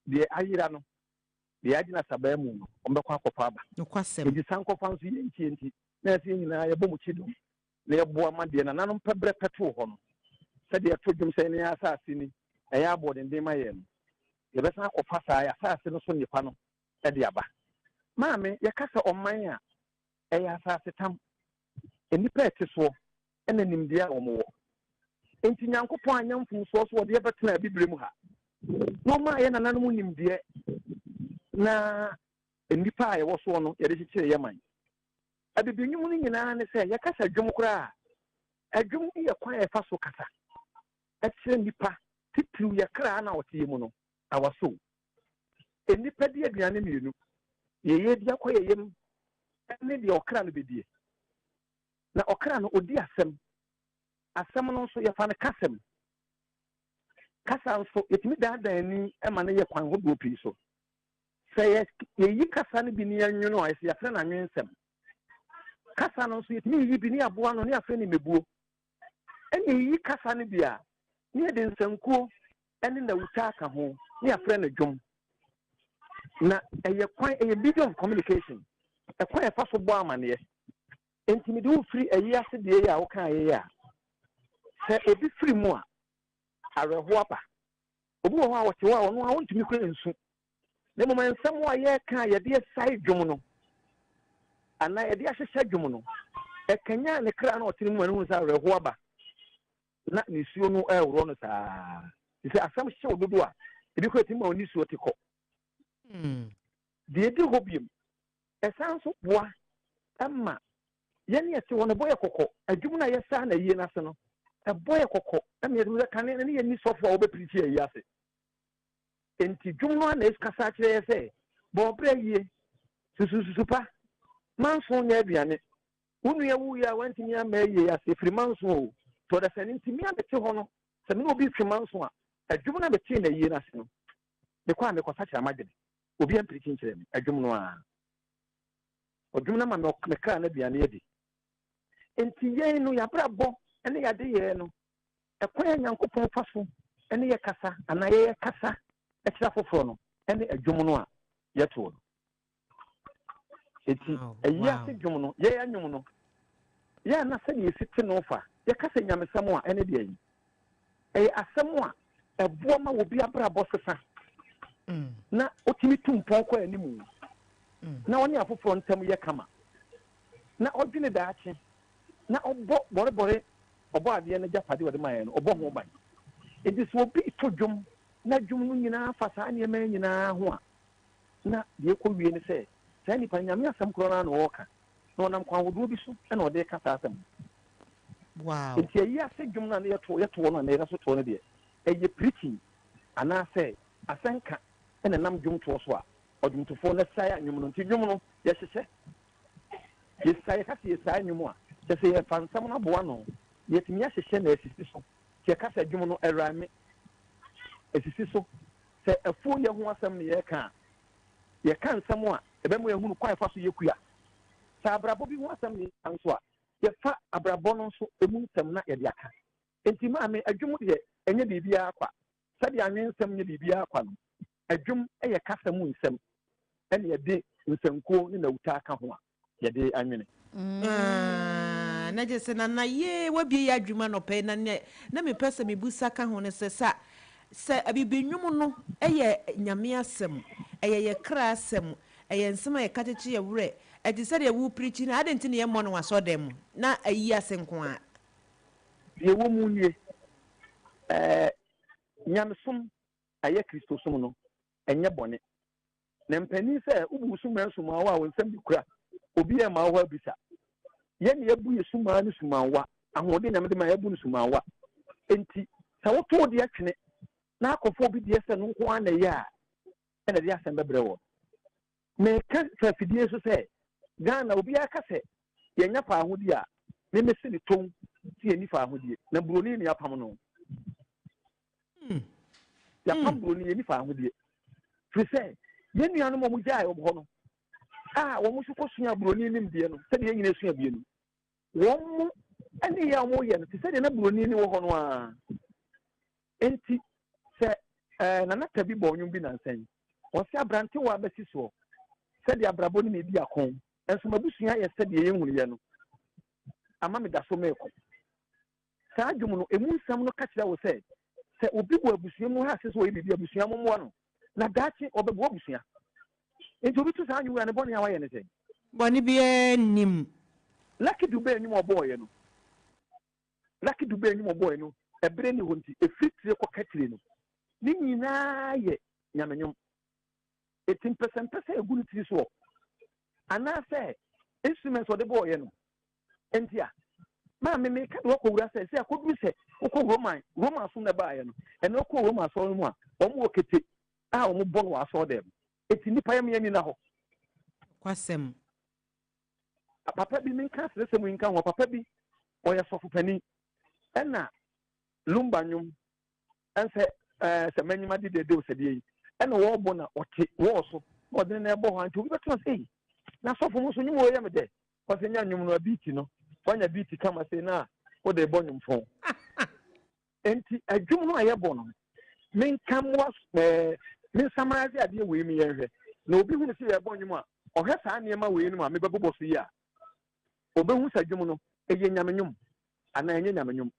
deɛ ayera no, deɛ agyina sabaa mu no, wɔbɛkɔ akɔfa aba. Nokwasɛm. Enti sankɔfa nso yɛ ntie nti, na ɛsɛ yɛn nyinaa yɛbɔ mu kyidɔm na yɛboa ma deɛ nananom pɛ berɛ pɛtoo hɔ no, sɛdeɛ yɛto dwom sɛ yɛn asase ni, ɛyɛ aboɔdenden ma yɛn no, yɛbɛsan akɔfa saa yɛn asase no so nnepa no de aba. Maame, yɛka sɛ ɔman a, ɛyɛ asasetam. Nnipa a ɛte soɔ ne nimdeɛ a wɔwɔ. Enti Nyankopɔn anyɛ mfomsoɔ so ɔde yɛ bɛtena abibire mu ha, na ɔmaa yɛ nananom nimdeɛ na nnipa a yɛwɔ soɔ no yɛde kyekyere yɛ man. Abibi nnwom no nyinaa ne sɛ yɛka sɛ dwom koraa a, ɛdwom yɛ kwan a yɛfa so kasa kyerɛ nnipa, titiriw yɛ kra na ɔte yɛ mu no, our soul. Nnipa di aduane mmienu, deɛ yɛdi akɔ yɛ yam ne deɛ ɔkra no bɛdie. Na ɔkra no, ɔdi asɛm. Asɛm no nso, yɛfa no kasam. Kasa nso, yɛtumi daadaa ani ma no yɛ kwan hodoɔ pii so. Sɛ yɛyi kasa no bi ne yɛnwono a, yɛsɛ yɛafrɛ no anwensɛm. Kasa no nso, yɛtumi yiyi bi ne yɛaboa no ne yɛafrɛ no mmebuo. Ɛna yɛyi kasa no bi a, ne yɛde nsankuo ne nnawuta aka ho ne yɛafrɛ no dwom. Na ɛyɛ kwan, ɛyɛ medium of communication, ɛkwan a yɛfa so bɔ amaneɛ. Enti mede wo firi ayi ase deɛ yi a wokaeɛ yi a, sɛ obi firi mu a, awerɛhoɔ aba. Obi wɔ hɔ a ɔte hɔ a ɔno a ɔntumi kura nsu. Na mmom nsɛm a yɛreka a yɛde asae dwom no anaa yɛde ahyehyɛ dwom no, ɛkanyan ne kra na ɔte ne mu ma no hu sɛ awerɛhoɔ aba na nisuo no ɛreworɔ no saa. Te sɛ asɛm hyew dodo a, ebi kora ɛtumi ma wo nisuo te kɔ. Deɛ ɛdi hɔ biom, Ɛsan nso boa ma yɛn a yɛte hɔ no, ɛbɔ yɛn kɔkɔ. Adwuma no a yɛsaa no ayie no ase no, ɛbɔ yɛn kɔkɔ ma yɛtumi sɛ kane no ne yɛnni sɔfo a wɔbɛpirikyi ayie ase. Enti dwom no ara na ɛkasa kyerɛ yɛ sɛ, bɔ ɔbrɛ yie, susu susu pa, manso nyɛ aduane. Wo nua wuiɛ a wantumi amma ayie ase, firi manso o. Tɔ dasani nti me a mete hɔ no, sɛ me ne obi retwe manso a, adwuma no a metee no ayie no ase no, mekɔ a mekɔsakyera m'adwene. Obi ampirikyi nkyerɛ me, adwom no ara. Ɔdwom no ama me me kra no aduane adi. Enti yɛn no, yɛabrabɔ ne yɛadeyɛɛ no, ɛkwan a Nyankopɔn fa so ne yɛ kasa anaa yɛyɛ kasa kyerɛ afoforɔ no ne adwom no a yɛtoɔ no. Enti ayi ase dwom no, yɛyɛ anwom no, yɛ a na sɛdeɛ yɛsi te no fa, yɛka sɛ nyamesɛm a ɛne deɛ yi. Ɛyɛ asɛm a ɛboa ma obi abrabɔ sesa na otumi tu mpɔn kɔ anim na ɔne afoforɔ ntam yɛ kama na ɔdwene daakye na ɔbɔ bɔrebɔre ɔbɔ adeɛ no agyapadeɛ ɔde ma yɛn no ɔbɔ ho ban. Enti sɛ obi to dwom na dwom no nyinaa fa saa nneɛma yi nyinaa ho a, na deɛ ɛkɔ wie ne sɛ saa nipa no Nyame asɛm korɔ no ara na ɔreka na ɔnam kwan hodoɔ bi so na ɔde reka saa asɛm no. Wow. Enti ayi ase dwom no a na yɛto yɛtoɔ no a na yɛda so toɔ no deɛ, ɛyɛ preaching anaasɛ asɛnka na ɛnam dwomtoɔ so a ɔdwomtofoɔ no asae nnwom no. Nti nnwom no yɛhyehyɛ, yɛsae, yɛka sɛ yɛsae nnwom a, kyerɛ sɛ yɛfa nsɛm no aboa ano na yɛatumi ahyehyɛ na asisi so. Nti yɛka sɛ dwom no ɛrhyme, ɛsisi so. Sɛ afuo yɛ ho asɛm na yɛreka a, yɛka nsɛm a ɛbɛma yɛahunu kwan a yɛfa so yɛ kua. Sɛ abrabɔ bi ho asɛm na yɛreka nso a, Yɛfa abrabɔ no nso emu nsɛm na yɛde aka. Enti maame, adwom deɛ, ɛnyɛ biribiara kwa. Sɛdeɛ anwensɛm nyɛ biribiara kwa no, adwom yɛ kasa mu nsɛm na yɛde nsankuo ne nnawutaa ka ho a, yɛde anwene. Aah na kyerɛ sɛ Nana yee wabue yɛ adwuma anɔpa yi na nea na mepɛ sɛ mebusa ka ho ne sɛ sa sɛ abibi nnwom no yɛ Nyame asɛm, ɛyɛ yɛ kra asɛm, ɛyɛ nsɛm a yɛka kyekye yɛ werɛ, ɛte sɛ deɛ wo preachi no adɛn nti na yɛmmɔ no wɔ asɔrdan mu na ayi ase nko ara? Deɛ ɛwɔ mu nie, ɛɛ Nyamesom a ɛyɛ Kristosom no, ɛnyɛ bɔne. Na mpanin sɛ wobu wo sumaa sumawa a wo nsam de kura, obiara mma wo hɔ abisa. Yɛn na yɛbu yɛ sumaa no sumawa, ahoɔden Nyame de ma yɛbu no sumawa. Enti sɛ woto wo deɛ twene na akɔfa obi deɛ sɛ no nko ara na ɛyɛ a, ɛna ɛde asɛm bɛbrɛ wɔ. Meka fa afidie so sɛ Ghana obiara ka sɛ yɛnya faahodie a, me mese ne tom sɛ yɛnni faahodie na buroni na yɛapam no. Yɛapam buroni, yɛnni faahodie. Firi sɛ yɛn nuanom a wɔgyae wɔn hɔ no a wɔn nso kɔsua buroni nimdeɛ no sɛdeɛ yɛn nyinaa sua bie no, wɔn mo ne yɛ a wɔyɛ no te sɛdeɛ na buroni no wɔ hɔ no ara. Enti sɛ ɛɛ Nana Tabi bɔɔ nnwom bi nansa yi, ɔse aberantewa bɛsi soɔ sɛdeɛ abrabɔ ne me di ako, nso m'abusua yɛ sɛdeɛ yɛnhunuiɛ no ama meda so meko. Saa dwom no, emu nsɛm no ka kyerɛ wo sɛ, sɛ obi wɔ abusua mu ha sɛ sɛ ɔyɛ biribi a, abusua mommoa no, na daakye ɔbɛboa abusua. Enti obi to saa nnwom yi a, ne bɔne a wayɛ ne sɛn? Bɔne biara nnim. Lucky Dube nnwom a ɔbɔeɛ no, Lucky Dube nnwom a ɔbɔeɛ no, ɛberɛ nni hɔ nti, ɛfiri tire kɔka tire no, ne nyinaa yɛ Nyame nnwom. Enti mpɛsɛmpɛsɛ a ɛgu ne tiri soɔ, anaasɛ instruments a ɔde bɔeɛ no, Enti a, maame meka de wakɔwura sɛ, sɛ akɔduru sɛ wokɔ Roman, Roman som na ɛbaeɛ no, ɛnna wokɔ Roman asɔre no mu a, wɔn wɔ kete a wɔn bɔ no wɔ asɔre dɛm. Eti nnipa yɛ mmea nina hɔ. Nokwasɛm. Papa bi, menka aseresɛm yi nka ho, papa bi, ɔyɛ sɔfo panin, ɛna lumba nnwom, ɛnsɛ ɛɛ sɛ manyim ade deɛ dew sɛdeɛ yi, ɛna wɔrebɔ na ɔte wɔɔ so, na ɔde ne nan bɔ hɔ, nti obi bɛtena sɛ, ei, na sɔfo mo nso nnwom wɔ yɛ me dɛ. Ɔsɛ nya nnwom no a beat no wanya beat kama sei na wode bɔ nnwom fon. Enti adwom no a yɛbɔ no menka mmoa ɛɛ me summarize adeɛ wei mu yɛnhwɛ na obi hunu sɛ yɛbɔ nnwom a ɔhwɛ saa nneɛma wei no mu a mebɛbobɔ so yi a obehu sɛ dwom no ɛyɛ nyame nnwom anaa ɛnyɛ nyame nnwom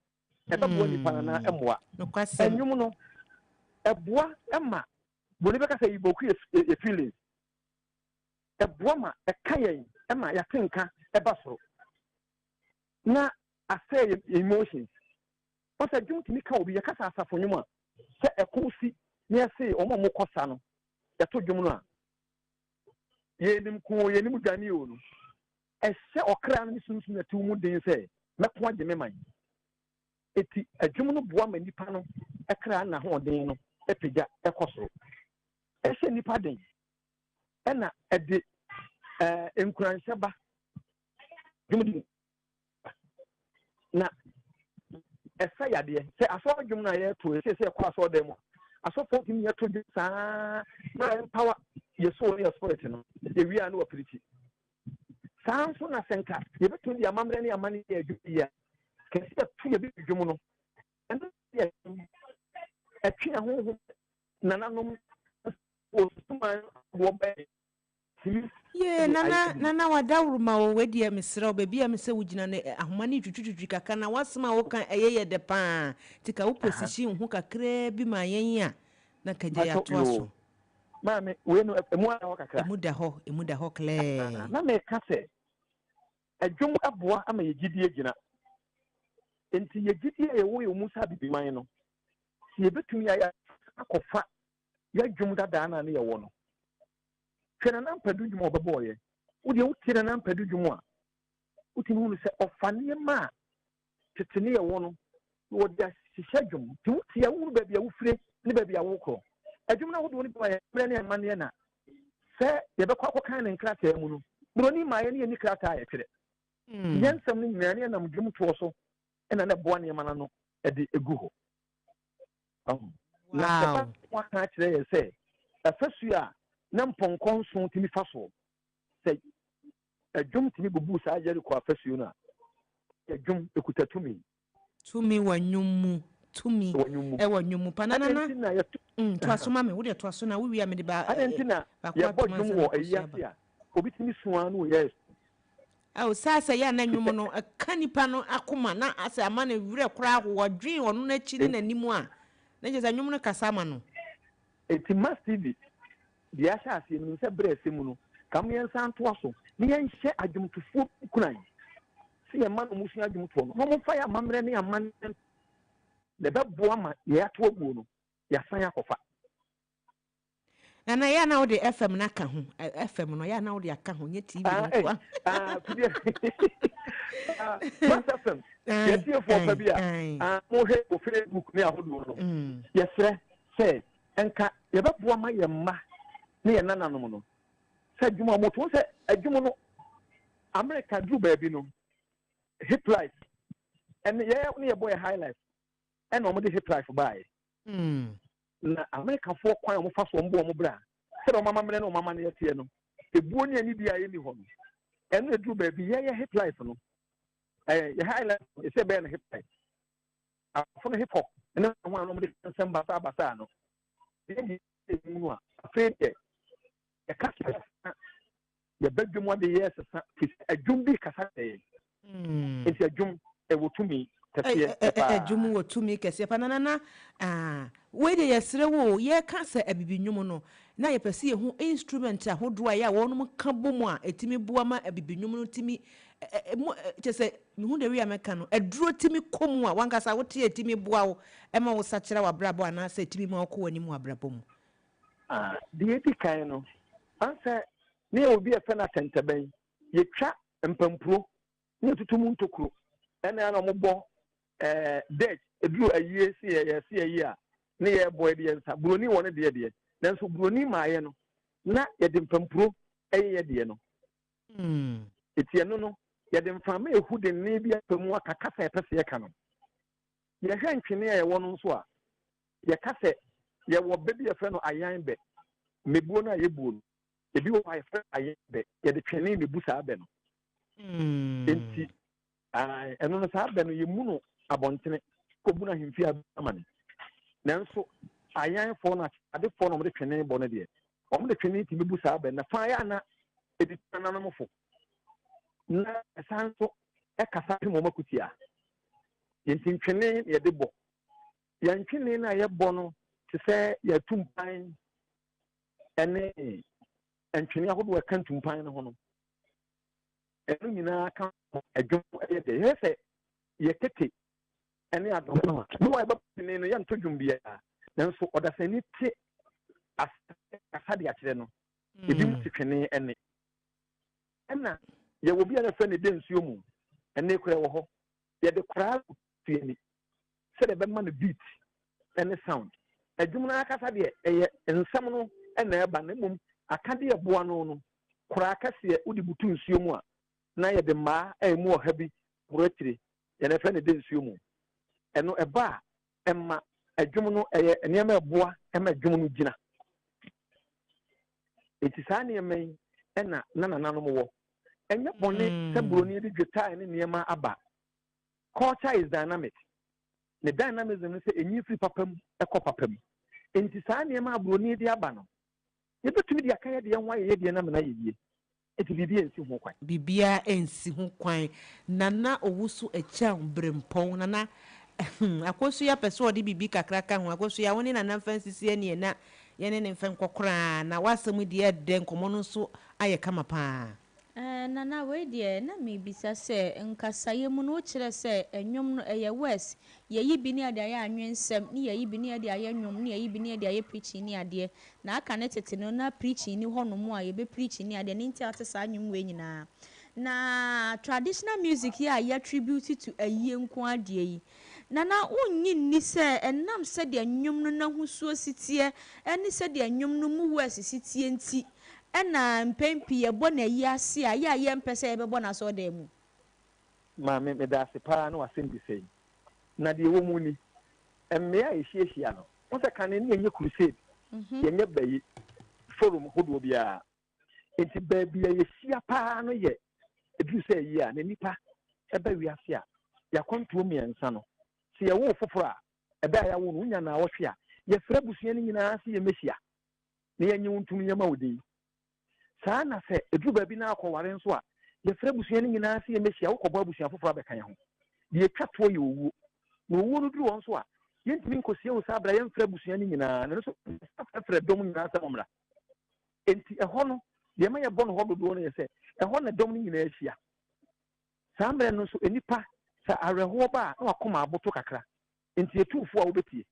ɛbɛboa nipa no anaa ɛmmoa. Nnwom no ɛboa ma buroni bɛka sɛ evoke yɛ feelings. Ɛboa ma ɛka yɛn ma yɛate nka ba soro na asɛe yɛn emotions. Wɔn sɛ dwom tumi ka obi, yɛka sɛ asafo nnwom a, sɛ ɛko si na yɛse wɔn a wɔkɔ sa no, yɛto dwom no a, yɛnim ko o, yɛnim dwane o no, ɛhyɛ ɔkra no ne sunsum na ɛte wo mu den sɛ mɛko agye me man. Eti adwom no boa ma nipa no kra n'ahoɔden no pagya kɔ soro. Ɛhyɛ nipa den. ɛna ɛde ɛɛ nkuranhyɛ ba dwom di na ɛsɛ yadeɛ sɛ asɔre dwom no a yɛto ɛsɛ sɛ yɛkɔ asɔre dan mu asɔfoɔ tumi yɛto dwom saa na ɛmpawa yɛ soul ne yɛ spirit no yɛwie a ne wapirikyi saa nso na sɛ nka yɛbɛtumi de amammerɛ ne amanne yɛ adwuma yi a kɛse yɛto yɛ bi dwom no ɛno yɛ ɛtwe ahohom nananom Yee nana nana wadaworoma o wei deɛ mesrɛ wo baabi a mesɛ wogyina no ahoma no retwitwitwitwi kakra na w'asɛm a woka ɛyɛ yɛ dɛ paa nti ka wo position wo ho kakraa bi ma yɛn a na nka gya yɛatoa so. Maame wei no emu ada hɔ kakra. Emu da hɔ emu da hɔ klɛɛ. Na meka sɛ ɛdwom boa ama yɛ gyidie gyina nti yɛ gyidie a yɛwɔ yɛ mu sɛ abibiman no sɛ yɛbɛtumi ayɛ akɔfa Yɛ dwom dadaa no a ne yɛwɔ no. Hwɛ Nana Ampadu dwom a ɔbɛbɔɔyɛ. Wo deɛ wotie Nana Ampadu dwom a, wotumi hunu sɛ ɔfa nneɛma a tete ne yɛwɔ no na wɔde ahyehyɛ dwom. Nti wotie a, wohunu baabi a wofire ne baabi a wokorɔ. Adwom no ahodoɔ no bi ma yɛn mmerɛ ne amanneɛ na sɛ yɛbɛkɔ akɔkan ne nkrataa mu no, buroni mmaeɛ ne yɛnni krataa a yɛtwerɛ. Nti yɛn nsɛm no nyinaa ne yɛnam dwomtoɔ so na na ɛboa nneɛma no ano de gu hɔ. Ahu. Na ɛba ho aka akyerɛ yɛn sɛ afasu a na mpɔnkɔ nson tumi fa soɔ, sɛ ɛdwom tumi bubuu saa Yeriko afasuo no a, Dwom ekuta tumi. Tumi wɔ nnwom mu. Tumi Wɔ nnwom mu. wɔ nnwom mu. Pa na Adɛn na nti na yɛto mm, toa so ma me. Wo deɛ toa so na wowie a mede ba Adɛn nti na baako yɛbɔ atom dwom ansa na wɔ ayi akosua ase aba. a obi tumi su ara na ɔyɛ asu? Ao, saa sɛ yɛ a na Te nnwom sɛ no ɛka nipa no akoma na asɛ ama no werɛ koraa ho, ɔdwen ɔno n'akyi ne n'anim a, na kyerɛ sɛ nnwom no kasa ma no. Enti Mass TV deɛ ahyɛ aseɛ menim sɛ berɛ a ɛsɛ mu no ka mo yɛnsan ntoa so na yɛnhyɛ adwomtofoɔ nkuran sɛ yɛn mma na wɔsua adwomtoɔ no na wɔmfa yɛn amammerɛ ne amanneɛ na ɛbɛboa ma yɛn ato aguo no yɛasan akɔfa. Nana, ɛyɛ a na wode FM no aka ho. FM no, ɛyɛ a na wode aka ho, nyɛ TV no Ah, eh, nko a. ah, fidie. Ah, Mass FM, Ae, yɛtiefoɔ pa ae, bi a, ae. ah, mohwɛ wɔ Facebook ne ahodoɔ no, yɛsrɛ sɛ nka yɛbɛboa ma yɛn mma ne yɛn nananom no sɛ adwuma a wɔto sɛ adwuma no Amerika duru baabi no hip life ɛne yɛ ne yɛbɔ yɛ high life ɛna wɔde hip life baeɛ na Amerikafoɔ kwan a wɔfa so wɔn bɔ wɔn bra sɛdeɛ wɔn amammerɛ ne wɔn amanneɛ teɛ no ebuo ne anidie a ɛnni hɔ no ɛno eduru baabi yɛyɛ hip life no ɛyɛ yɛ high life no ɛsɛ bɛyɛ no hip life Aborɔfo no hip hop ne ho a na wɔde ka nsɛm basaabasaa no, yɛn deɛ yɛn mu no a, afei deɛ yɛka sɛ yɛba dwom ade yɛ sesa fi sɛ adwom bi kasa kyerɛ yɛn. Hmm. Nti adwom ɛwɔ tumi kɛseɛ paa. Adwom wɔ tumi kɛseɛ paa. Nana ah, wei deɛ yɛsrɛ wo yɛka sɛ abibi nnwom no na yɛpɛ sɛ yɛhu instrument ahodoɔ a ɛyɛ a wɔnom ka bɔ mu a ɛtumi boa ma abibi nnwom no tumi kyɛ sɛ Mehu the way a mɛka no, aduro tumi kɔ mu a w'ankasa wote a ɛtumi boa wo ma wo sakyera w'abrabɔ anaasɛ ɛtumi ma wokɔ w'anim wɔ abrabɔ mu. Ah, deɛ ɛdi kan no, ansɛ ne yɛwɔ bi a yɛfrɛ no atɛntɛbɛn, yɛtwa mpampuro ne yɛtutu mu ntokuro, ɛna na wɔbɔ ɛɛ dɛg, ɛduru ayie se yɛ yɛse ayie a, ne yɛbɔ yɛde yɛn nsa, buroni wɔ ne deɛ deɛ, nanso buroni maayɛ no, na yɛde mpampuro ɛyɛ yɛ deɛ no. Enti ɛno no, yɛde mframa a ehu dennen bi afa mu aka kasa a yɛpɛ sɛ yɛka no. Yɛhwɛ ntwene a yɛwɔ no nso a, yɛka sɛ yɛwɔ bɛ bi a yɛfrɛ no ayan bɛ. Mmebuo no a yɛbuo no, ebi wɔ hɔ a yɛfrɛ no ayan bɛ. Yɛde twene na ebu saa bɛ no. Enti ɛno no, saa bɛ no, yɛmmu no abɔntene kɔbu no ahemfie amane. Nanso ayanfoɔ no, adefoɔ no a wɔde twene bɔ no deɛ, wɔde twene tumi bu saa bɛ no. Na fa yɛ a na ɛdi nananom fo, na ɛsan nso ɛkasa pem wɔn akutia. Enti ntwene na yɛde bɔ. Yɛn ntwene no a yɛbɔ no te sɛ yɛatu mpan ne ntwene ahodoɔ a ɛka ntumpan no ho no. Ɛno nyinaa ka ho ɛdwom yɛ dɛ. Yɛhwɛ sɛ yɛ kete ne adɔm no a, ne wa yɛbɛbɔ twene no yɛnto dwom biara. Nanso ɔdasani te ase kasa de akyerɛ no. Ebinom te twene ɛnne. Ɛna yɛwɔ bi a yɛfrɛ no ɛdɛ nsuo mu. Ɛnne koraa wɔ hɔ. Yɛde koraa gu ani sɛdeɛ ɛbɛma no beat ne sound. Adwuma no ankasa deɛ ɛyɛ nsɛm no na ɛba na mmom akadeɛ a ɛboa no no, koraa kɛseɛ wode butu nsuo mu a na yɛde mmaa a ɛmu ɔha bi horo akyire, yɛn yɛfrɛ no ɛdɛ nsuo mu. Ɛno ɛba a ɛma dwom no ɛyɛ nneɛma a ɛboa ma dwom no gyina. Enti saa nneɛma yi na na nananom wɔ. Ɛnyɛ bɔne sɛ buroni de dwetae ne nneɛma aba. Culture is dynamic. Ne dynamism no sɛ enyin firi papa mu kɔ papa mu. Enti saa nneɛma a buroni de aba no, yɛbɛtumi de aka yɛn deɛ ho ayɛ yɛn deɛ no amena ayɛ yie. Enti biribi ansi ho kwan. Biribiara ansi ho kwan. Nana Owusu Akyang Brempong, Nana, hmm, Akosua pɛ sɛ ɔde biribi kakra ka ho. Akosua, wo ne Nana mfa nsisi aniɛ na yɛne no mfa nkɔ koraa. Na w'asɛm yi deɛ ɛdɛ, nkɔmmɔ no nso ayɛ kama pa ara. Eh, Nana, wei deɛ na merebisa sɛ, nkasaeɛ mu no wokyerɛ sɛ nnwom no ɛyɛ words, yɛyi bi ne yɛde ayɛ anwensɛm, ne yɛyi bi ne yɛde ayɛ nnwom, ne yɛyi bi ne yɛde ayɛ preaching ne adeɛ. Na aka ne tete no na preaching nni hɔ nom a yɛbɛ preach ne adeɛ, ɛno nti a wote saa nnwom wei nyinaa. Na traditional music yi a yɛ attribute to ayie nko ara deɛ yi, Nana wonnye nni sɛ ɛnam sɛdeɛ nnwom no n'ahosuo si teɛ ne sɛdeɛ nnwom no mu words si teɛ nti na mpɛn pii yɛbɔ no ayi ase a, yɛ a yɛmpɛ sɛ yɛbɛbɔ no asɔredan mu? Maame, meda ase paa ne w'asɛmmisa yi. Na deɛ ɛwɔ mu ni, mmea a yɛhyiahyia no, wohu sɛ kane no yɛnyɛ crusade, yɛnyɛ bayi, forum hodoɔ biara. Enti baabi a yɛhyia paa no yɛ, ɛduru sɛ ayie a, na nnipa ba wiase a, Yɛakwantuo mmiɛnsa no, sɛ yɛwo wo foforɔ a, ɛberɛ a yɛawo no, wonya naawɔtwe a, yɛfrɛ abusua no nyinaa sɛ yɛmmɛhyia na yɛnnye wo ntom yɛmma wo din. Saa ara na sɛ ɛduru baabi na akɔware nso a, yɛfrɛ abusua no nyinaa sɛ yɛmmɛhyia, wokɔbɔ abusua foforɔ abɛka yɛn ho. Deɛ ɛtwa toɔ yɛ owuo. Na owuo no duru hɔ nso a, yɛntumi nkɔsie wo saa berɛ a yɛmfrɛ abusua no nyinaa, na ɛno nso yɛsan frɛfrɛ dɔm nyinaa sɛ mommra. Enti ɛhɔ no, deɛ ɛma yɛbɔ no hɔ dodoɔ no yɛ sɛ, ɛhɔ na dɔm no nyinaa hyia. Saa mmerɛ no nso, nnipa, sɛ awerɛhoɔ ba a, na wakoma aboto kakra. Enti yɛtu wo fo a wobɛtie.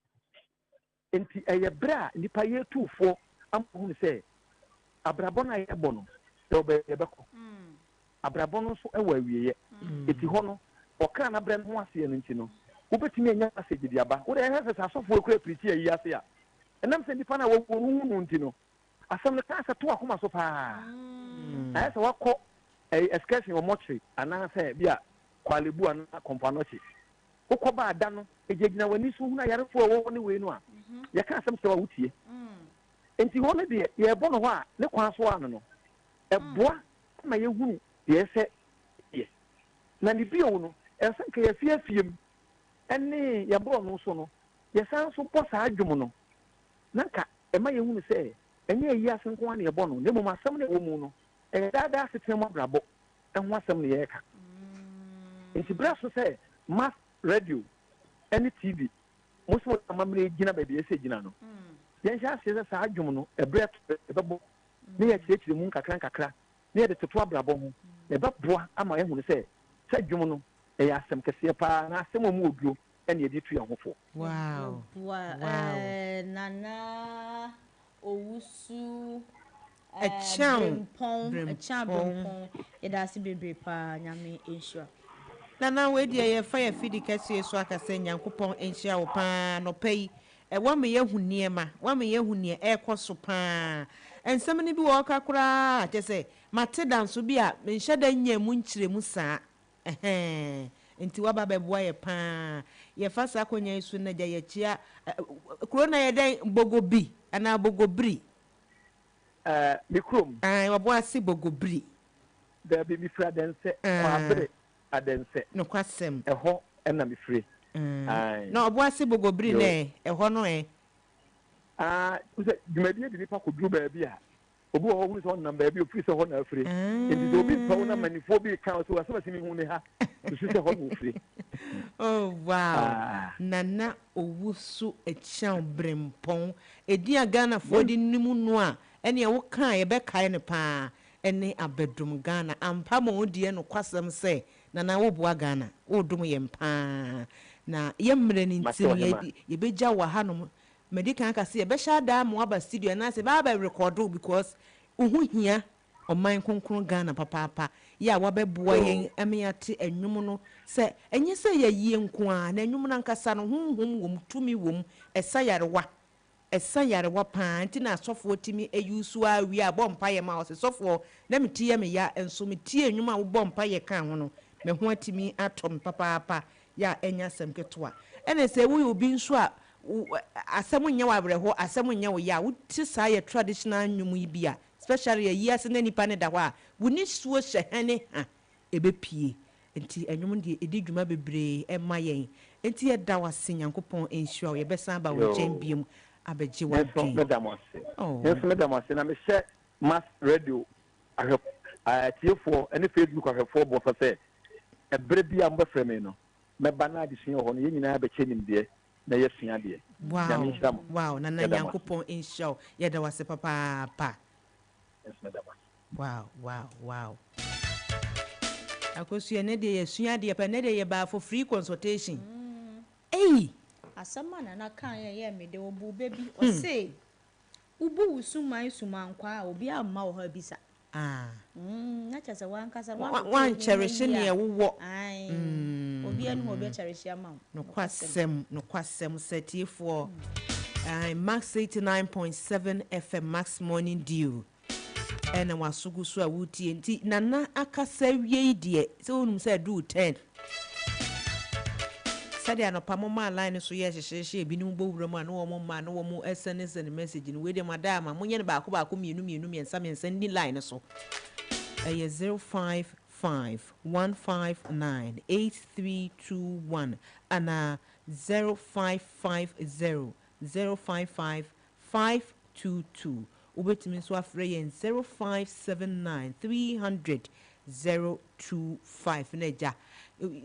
Enti ɛyɛ berɛ a nnipa yɛtu wo foɔ ama woahunu sɛ abrabɔ no a yɛbɔ no, yɛwɔ baabi a yɛbɛkɔ. Abrabɔ no nso wɔ awieɛ. Enti hɔ no, ɔkra no abrɛ ne ho aseɛ no nti no, wobɛtumi anya message de aba. Wo deɛ hwɛ sɛ sɛ asɔfoɔ kura pirikyi ayi ase a, ɛnam sɛ nnipa no a wɔwuo no wohu no nti no, asɛm no kaa sɛ to akoma so paa. Ayɛ sɛ wakɔ excursion wɔ mortuary anaasɛ bi a Korle Bu anaa Komfo Anokye. Wokɔ ba a da no, egyinagyina w'ani so hunu ayarefo a ɛwɔ hɔ ne wei no a, yɛka asɛm kyerɛ wo a wotie. Enti hɔ no deɛ, yɛrebɔ no hɔ a, ne kwan so ara no no, ɛboa ma yɛhunu deɛ ɛsɛ yɛ. Na ne bio no, ɛsɛ sɛ nka yɛn afie mu ne yɛn borɔno so no, yɛsan nso bɔ saa dwom no, na nka ɛma yɛhunu sɛ ɛnyɛ ayi ase nko ara na yɛbɔ no, na mmom asɛm no a ɛwɔ mu no, ɛyɛ daa daa asetena mu abrabɔ ho asɛm na yɛreka. Enti berɛ aso sɛ mass radio ne TV, mo sɛ mode amammerɛ gyina baabi a ɛsɛ sɛ ɛgyina no, yɛnhyɛ aseɛ sɛ saa dwom no, ɛberɛ to a yɛbɛbɔ na yɛakyerɛkyerɛ mu nkakra nkakra na yɛde toto abrabɔ ho, na ɛbɛboa ama yɛahunu sɛ, sɛ dwom no, ɛyɛ asɛm kɛseɛ paa na asɛm a ɛmu wɔ duro na yɛde retu yɛn ho foɔ. Wow! Yɛboa Wow! Nana Owusu Ɛkyɛn Brempɔn, Ɛkyɛn Brempɔn. Brempɔn, yɛda ase bebree paa, Nyame nhyira. Nana wei deɛ yɛfa yɛ fidi kɛseɛ so aka sɛ Nyankopɔn nhyira wo paa anɔpa yi wama yɛahu nneɛma wama yɛahu neɛ ɛrekɔ so paa nsɛm no bi wɔ hɔ ka koraa kyerɛ sɛ mate da nso bi a menhyɛ da nyaa mu nkyerɛmu saa Ɛhɛɛ, nti waba abɛboa yɛ paa. Yɛfa saa akwanya yi so na gya yɛkyea kuro no ayɛ dɛn? Bogobi anaa Bogobiri? Eh, me kurom. Ae, Ɔboase Bogobiri. Daabi, mefiri Adɛnsɛ, Kwaabere Adɛnsɛ. Nokwasɛm. Ɛhɔ na mefiri. Ae. Na Ɔboase Bogobiri no ɛ, ɛhɔ no ɛ? Ah, wohu sɛ dwumadie de nipa kɔduru baabi a, Obi wɔ hɔ ɔhunu sɛ ɔnam baabi a ɔfiri sɛ hɔ na afire. Enti sɛ obi mpɛ wo na amannifoɔ bi reka wo sɛ asɛm asi mehu ne ha, susu sɛ hɔ na ɔfire. Oh wow Ah. Nana Owusu Acheaw Brempɔn, edin a Ghanafoɔ de nim no a ɛneɛ wo ka a yɛbɛkae no paa ɛne Abɛdom Ghana. Ampa ma wo deɛ nokwasɛm sɛ Nana wo boa Ghana, wo dom yɛn paa. Na yɛ mmerɛ no Mate nti no ɔhema. yɛbɛgya wo wɔ hanom Madi kan aka sɛ yɛbɛhyɛ ada ama woaba studio anaasɛ yɛbɛba abɛ rekɔɔdo wo because wo ho hia ɔman kronkron Ghana papaapa yɛ a woabɛboa yɛn ama yɛate nnwom no sɛ ɛnyɛ sɛ ɛyɛ ayie nko ara na nnwom no ankasa no honhom wɔ mu, tumi wɔ mu, ɛsa yarewa, ɛsa yarewa pa ara nti na asɔfoɔ tumi use ara wie a bɔ mpaeɛ ma wo sɛ sɔfoɔ na me ti yɛ me ya nso metiee nnwom a wobɔɔ mpaeɛ kaa ho no me ho atumi atɔ me papaapa yɛ a ɛnyɛ asɛm ketewa. Ɛna sɛ woyɛ obi nso a asɛm nyɛ wo awerɛhoɔ, asɛm nyɛ wo ya a, wote saa yɛ traditional nnwom yi bi a, especially ayi ase na nipa no da hɔ a, wo nisuo hyɛ hɛne ha, ɛbɛpue. Nti nnwom no deɛ ɛdi dwuma bebree ma yɛn. Nti yɛda wo ase, Nyankopɔn nhyira wo. Yɛbɛsan aba wo nkyɛn Yoo. biom abɛgye Me nso w'adwen. meda mo ase. Oh. Me nso meda mo ase na mehyɛ Mass Radio ahwɛ atiefoɔ ne Facebook ahwɛfoɔ bɔ sɛ ɛberɛ biara a mobɛfrɛ me no, mɛba na adesua wɔ hɔ no, yɛn nyinaa bɛkyɛ nimdeɛ na yɛasua adeɛ. Wow Nyame nhyira mo. wow Nana Yɛda mo ase. Nyankopɔn nhyira wo yɛda wo ase papaapa. Me nso meda mo ase. Wow wow wow Akosua ɛnɛ deɛ yɛasua adeɛ pa ɛnɛ deɛ yɛbaa for free consultation ei. Asɛm a Nana kaeɛ a ɛyɛɛ me dɛ, ɔbuu bɛ bi, ɔse, Wobu wo suman sumankwaa a, obiara mma wo hɔ abisa. Ah. Mm, na kyerɛ sɛ w'ankasa no woantoto wo Woankyɛrehye nneɛma yie nea a, wowɔ. ae, obiara nni hɔ a ɔbɛkyɛrehye ama wo. Nokwasɛm, nokwasɛm sɛ atiefoɔ, ae, Max 89.7 FM, Max Morning Dew, ɛna w'aso gu so a woretie. Nti Nana akasa awie yi deɛ, sɛ wonim sɛ aduru 10. Sɛdeɛ anɔpa mo maa line no so yɛɛ hyehyeehye a ebinom bɔ wuram a na wɔn mma a na wɔn sɛne sɛne message no, wei deɛ mo ada ama monyɛ no baako baako mmienu mmienu mmiɛnsa mmiɛnsa nni line no so. Ɛyɛ 05. 5 159 8321 anaa 0550 055 522. Wobɛtumi nso afrɛ yɛn 0579 300 025 na agya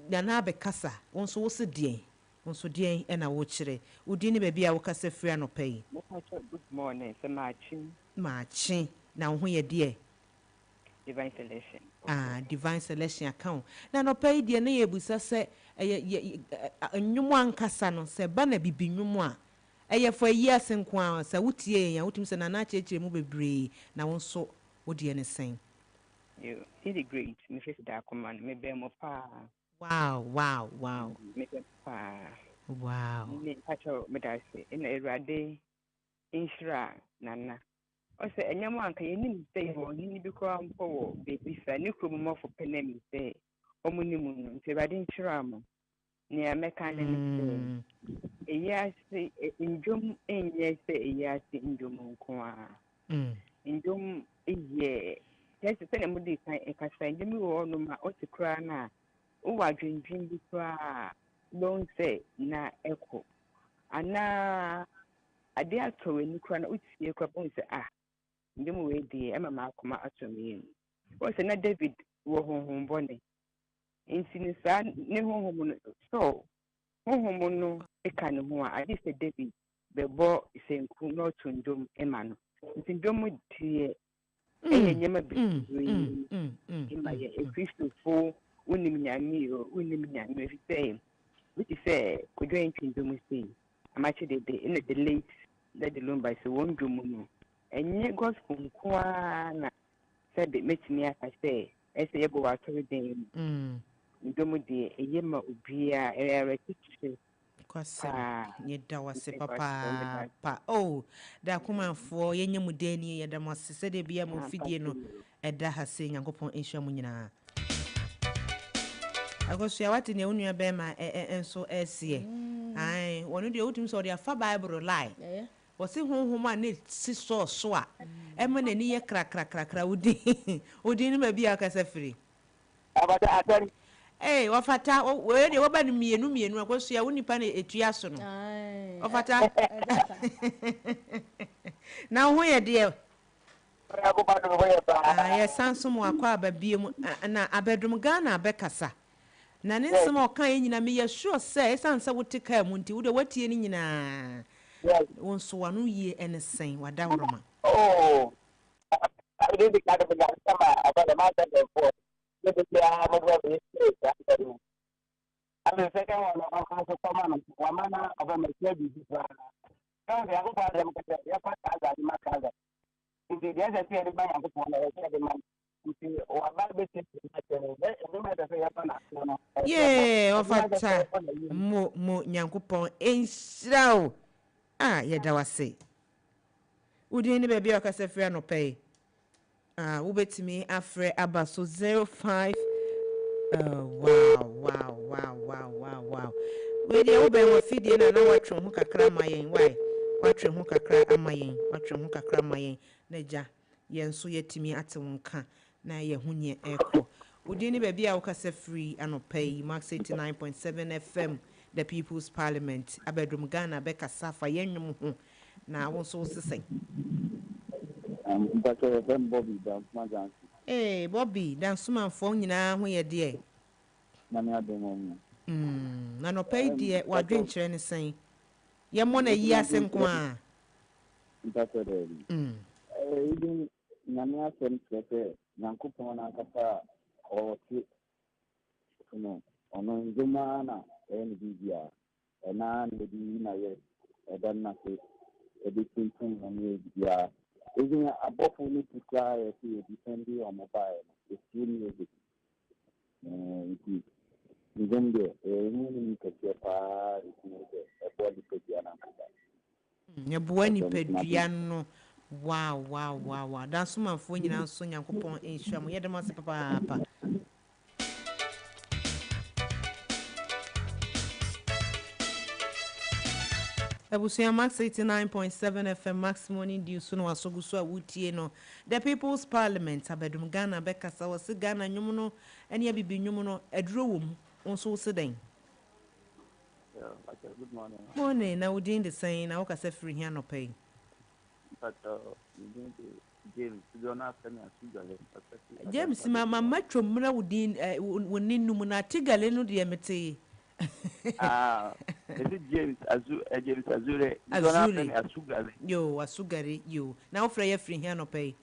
Nana abɛkasa. Wo nso wo se deɛn? Wo nso deɛn na wokyerɛ? Wo din ne baabi a wokasa firi anɔpa yi? Mepakyɛw good morning sɛ makye. Makye, na wo ho yɛ deɛ? Divine selection. Ah, divine selection aka wo. Na anɔpa yi deɛ na yɛrebisa sɛ ɛyɛ yɛ yɛ nnwom ankasa no sɛ ɛba na bibi nnwom a ɛyɛ for ayi ase nko ara sɛ wotie yɛn a wotumi sɛ Nana akyerɛkyerɛ mu bebree na wo nso wo deɛ ne sɛn? Yo, Lady Great, me firi Daakoma no, mebɛn mo paa. Wow wow wow. Mebɛn mo paa. Wow. Me mpakyɛw meda ase ɛna Awurade nhyira Nana. Ɔsɛ ɛnyɛ mo anka yɛnim sɛ yɛwɔ ɔhene bi koraa mpo wɔ baabi saa ne kurom mɔfo pɛ na nim sɛ ɔmo nim no nti Awurade nhyira mo. Nea mɛka ne ne sɛ eyi ase ndwom nyɛ sɛ eyi ase ndwom nko ara. Ndwom yɛ kyerɛ sɛ sɛnea mode kan kasa ndwom bi wɔ hɔnom a ɔte koraa no a wowɔ adwendwen bi koraa a wobɛhu sɛ na ɛkɔ anaa ade atɔ w'ani koraa na wotie koraa wobɛhu sɛ ah ndwom wei deɛ ɛma m'akoma atɔ me yam. Wohu sɛ na David wɔ honhom bɔne nti no saa ne honhom no Saul honhom no ka ne ho a agye sɛ David bɛbɔ sanku na ɔto ndwom ma no. Nti ndwom deɛ ɛyɛ nneɛma bebree ma yɛ Kristofo wonim Nyame o wonim Nyame o efisɛ bi te sɛ Kwadwo Antwi ndwom sei Amakye Dede ɛna the late Daddy Lumba sɛ wɔn ndwom no ɛnyɛ gospel nko ara na sɛbe mɛtumi aka sɛ ɛsɛ yɛbɔ wɔ asɔredan mu. Ndwom deɛ ɛyɛ ma obiara ɛyɛ awerɛkyekyerɛ Nokwasɛm, yɛda wo ase papaapa. Oh, Dakomafoɔ, yɛnyɛ mo dɛn nie, yɛda mo ase sɛdeɛ bia mo mfidie no ɛda ha sei. Nyankopɔn nhyira mo nyinaa. Akosua, wate nea wo nua bɛrima nso ɛseɛ? Ae, wɔno deɛ wotumi sɛ ɔde afa Bible lie. Wɔse honhom a na ɛsi Saul so a ɛma n'ani yɛ krakrakrakra, wo din, wo din ne baabi a wokasa firi? Ɔfata asɛm. Ee, ɔfata. Wei deɛ wɔba no mmienu mmienu akosua wo nipa na etua so no. Ɔfata. Na wo ho yɛ deɛ. Ah, yɛsan so mo akɔ aba biom na abɛdom Ghana abɛkasa. Na ne nsɛm a ɔkaeɛ nyinaa meyɛ sure sɛ ɛsiane sɛ wote kaa mu nti wo deɛ woatie ne nyinaa. Wo nso w'ano yie ɛne sɛn w'adaworoma. Oh, Ade di kan menya nsɛm a ɛbɔ dɛm asɛmpɛfoɔ ne de biara mobɔ me yɛ saa nsɛm no. Afei second one no ɔka nso kɔma no wama na ɔbɛ masua biribi paa. Sɛ sɛ Nyankopɔn asɛm ka sɛ yɛfa Kaza de ma Kaza. Nti deɛ ɛsɛ sɛ yɛde ma Nyankopɔn no ɛsɛ sɛ yɛde ma no. Nti waba bɛsiesie no akyerɛ no sɛ nneɛma ɛsɛ sɛ yɛfa no aseɛ no ɛsɛ yɛbɔ. Yee Nneɛma ɛsɛ sɛ ɔfata yɛfa no ayie no. mo mo Nyankopɔn nhyira wo ah yɛda wo ase. Wo din ne baabi a wokasa firi anɔpa yi. Ah, wobɛtumi afrɛ aba so 05 oh, wow, wow, wow, wow, wow, wow. Wei deɛ wobɛn wɔ fidie no a na woatwe wo ho kakra ama yɛn. Why? Woatwe ho kakra ama yɛn. Woatwe ho kakra ama yɛn. Na agya, yɛn nso yɛatumi ate wo nka na yɛahu neɛ ɛrekɔ. Wo din ne baabi a wokasa firi anɔpa yi. Max 89.7 FM, The People's Parliament. Abɛdom Ghana bɛkasa afa yɛn nnwom ho. Na wo nso wo se sɛn? Mpakyɛ yɛfrɛ me Bobby Dansoma Johnson. Ee Bobby, Dansomanfoɔ nyinaa ho yɛ deɛ? Nyame adom o me. Mm, na anɔpa yi deɛ w'adwenkyerɛ ne sɛn? Yɛmmɔ no ayi ase nko ara? Mpakyɛ daabi. Mm. Even Nyame asɛm kyerɛ sɛ Nyankopɔn no ankasa a ɔte no, ɔno ndwom ara na ɛyɛ ne biribiara. Ɛno ara na yɛde yi na yɛ ɛda no ase de tuntum no ne biribiara. Even abɔfo no tu koraa a yɛse yɛ descendi wɔn baeɛ no, yɛtie music. Nti ndwom deɛ ɛyɛ emu no mu kɛseɛ paa ɛtumi sɛ ɛboa nipadua no ankasa. Ɛboa nipadua no. Wow wow wow wow. Dansomanfoɔ nyinaa nso Nyankopɔn nhyira mo. Yɛda mo ase papaapa. Abusua Max 89.7 FM Max Morning Dew so na wasɔ gu so a wotie no. The People's Parliament abɛdom Ghana bɛkasa wɔse Ghana nnwom no ne abibi nnwom no aduro wɔ mu. Wo nso wose dɛn? Yeah, Mpacho, good morning. Morning, na wo din de sɛn na wokasa firi he anɔpa yi? Mpacho, me din de James, dodoɔ no afrɛ me Asujɔle. James, ma ma matwa mmra wo din eh, wo ne no mu na Tigale no deɛ metee. Ah, mese James Azu, eh, James Azure, dodoɔ no afrɛ me Asugale. Yo, Asugare, yo. Na wofrɛ yɛ firi he anɔpa yi?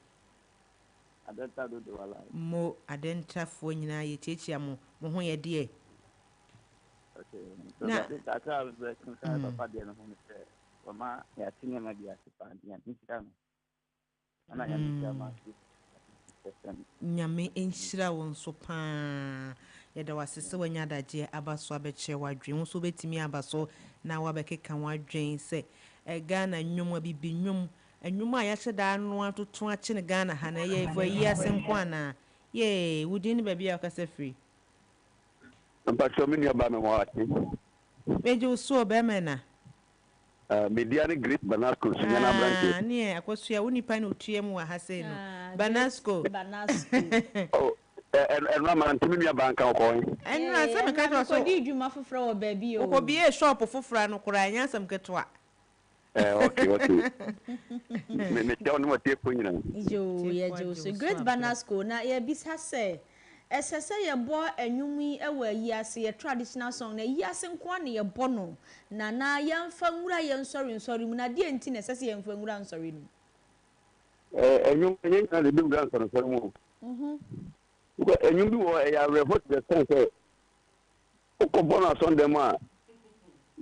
Adenta Dodowala. Mo Adentafoɔ nyinaa yɛkyiakyia mo, mo ho yɛ deɛ? Okay, na kakra a mebɛka saa papa deɛ no ho ne sɛ wama yɛate nneɛma bi ase paa nti Nyame nhyira no. Ɛna Nyame nhyira ma ase. Nyame nhyira wo nso paa. Yɛda wo ase sɛ wanya adagyeɛ aba so abɛkyerɛ w'adwen. Wo nso wobɛtumi aba so na wabɛkeka w'adwen sɛ Ghana nnwom, abibi nnwom, nnwom a yɛahyɛ da anoa atoto akyene Ghana ha no, ɛyɛ for ayi ase nko anaa? Yay! Wo din ne baabi a wokasa firi? Mpakyɛw me nua baa me ho ase. Megye wo so o bɛrima ɛna. Ah, me dia ne Grace Banasco, Sunyani aberanteɛ. Ah, neɛ Akosua, wo nipa na otua mu wɔ ha sei no. Banasco. Banasco. Oh, ɛnora mante me nua baa nka ɔkɔɔ he? Ɛnora sɛ meka kyerɛ wo sɛ. Mekɔdii dwuma foforɔ wɔ baabi o. Wokɔbiee shop foforɔ ano koraa, ɛnyɛ asɛm ketewa. Eh, okay, okay. Me mekyia wo ne w'atiefoɔ nyinaa. Yoo, yɛgye wo so. Great Banasco, na yɛbisa sɛ, ɛsɛ sɛ yɛbɔ nnwom yi wɔ ayi ase, yɛ traditional song no, ayi ase nko ara na yɛbɔ no, na na yɛmfa nwura yɛn nsɔre nsɔre mu, na deɛn nti na ɛsɛ sɛ yɛmfa nwura nsɔre no mu? Eh, nnwom ɛnyɛ nyinaa na ɛbɛwura nsɔrensɔre mu o. Because nnwom bi wɔ hɔ ɛyɛ awerɛhoɔ to the extent sɛ wokɔbɔ no asɔndɛm mu a,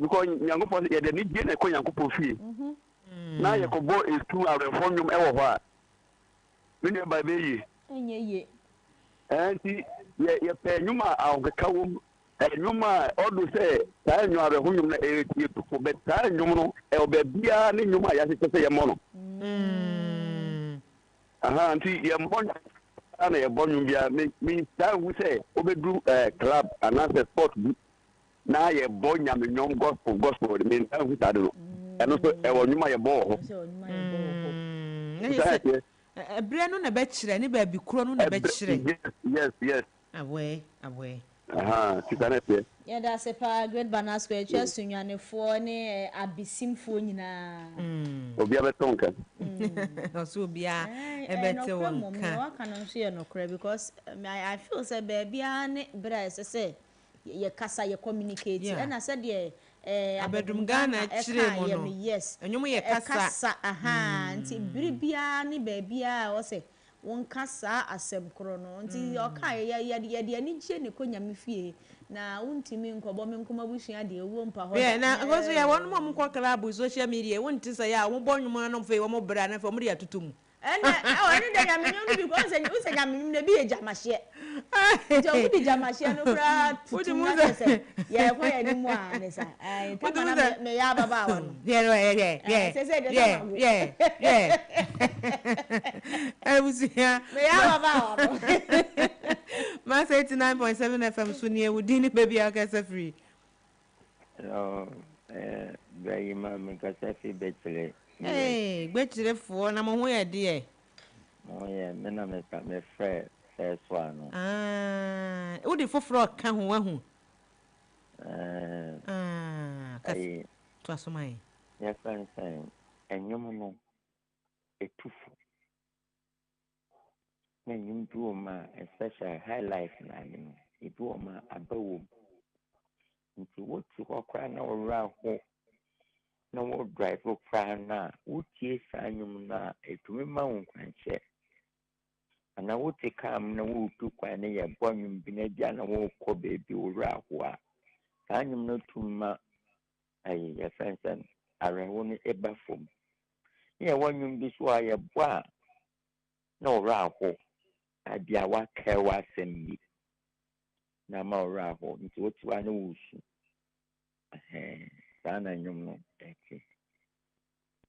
because Nyankopɔn sɛ yɛde anigye na ɛkɔ Nyankopɔn fie na yɛkɔbɔ esu awerɛhoɔ nnwom ɛwɔ hɔ a, me nua ba ɛbɛyɛ yie. Ɛnyɛ yie. Ɛɛ nti yɛ yɛpɛ nnwom a ahokeka wom, nnwom a ɔdo sɛ saa nnwom awerɛho nnwom no ɛyɛ tie tofo, but saa nnwom no ɛwɔ baabiara ne nnwom a yɛahyehyɛ sɛ yɛmmɔ no. Aha nti yɛmmɔ nnwom biara na yɛbɔ nnwom biara. Me mentaa nhu sɛ wobɛduru eh, club anaasɛ sport bi na yɛbɔ nyame nnwom gospel gospel de mentaa nhu saa de no. Ɛno nso ɛwɔ nnwom a yɛbɔ wɔ hɔ. Na yɛ sɛ ɛberɛ no na ɛbɛkyerɛ ne baabi korɔ no na ɛbɛkyerɛ. Yes, yes, yes. Awɛ, awɛ. Ahaa, sika no ɛteɛ. Yɛda ase paa Great Banasco yɛkyia Sunyanifoɔ ne Abisimfoɔ nyinaa. Obia bɛte wo nka. Ɔse obia Ɛɛ bɛte wo nokorɛ mmom nka. nea waka no nso yɛ nokorɛ because I feel sɛ baabiara ne berɛ a ɛsɛ sɛ yɛkasa yɛ communicate ɛna sɛdeɛ ɛɛ Abɛdum Abɛdum Ghana Ghana kyerɛ mu ɛkaeɛ no no yes ɛnwom yɛ kasa. ɛkasa ahaa nti bere biara ne baabiara a ɛwɔ sɛ Wonka saa asɛm korɔ no. Nti ɔkaeɛ, yɛ, yɛde, yɛde anigyeɛ na ɛkɔ Nyame fie, na wontumi nkɔbɔ me nko m'abusua deɛ, owuo mpa hɔ Hwɛ, da. na nso yɛ wɔnom a wɔkɔ club, social media, wonte sɛ yɛ a wɔbɔ nnwom ara na afei wɔn brɛ a na afei wɔde atoto mu. Ɛnna, ɛwɔ, ɛno deɛ Nyame nnwom no bi kɔ, wohu sɛ, wohu sɛ Nyame nnwom no ebi yɛ gyamahyeɛ. Nti ɔmo de gyamahyeɛ no koraa tutu mu na kyerɛ sɛ yɛrekɔ yɛn anim a ne sa. Ae, tama na me, meyɛ ababaawa no. Hwɛ, hwɛ, hwɛ, Ae, hwɛ, sɛsɛ deɛ sɛ hwɛ, mawo. hwɛ, hwɛ. Abusua. Meyɛ ababaawa no. Mass 89.7 FM so nie, wo din ne baabi a wokasa firi. Hello, eh, bra yi ma mekasa fi Bɛkyerɛ. Hey, Gbɛkyerɛfoɔ, na mo ho yɛ deɛ? Mo ho yɛ, me na meka mefrɛ first one no. Ah, wode foforɔ reka ho wahu. Eh, Ah, kas, ayi, toa so ma yɛn. yɛfrɛ no sɛn, ɛnwom no, ɛtu fo. Na nnwom bi wɔ mu a, especially high life na ade no, ebi wɔ mu a aba wɔ mu. Nti wote hɔ koraa na wo werɛ aho na wo drive koraa no a, wotie saa nnwom no a, ɛtumi ma wo nkuranhyɛ. Anaa wote kaa mu na woretu kwan na yɛbɔ nnwom bi na ebia na worekɔ baabi wo werɛ aho a, saa nnwom no tumi ma ayi yɛfrɛ no sɛ awerɛhow no ba fam. Ne yɛwɔ nnwom bi so a yɛbɔ a na wo werɛ aho, ebia woakae w'asɛm bi na ama wo werɛ aho nti wote hɔ a na woresu. Ɛhɛn, saa na nnwom no ɛte.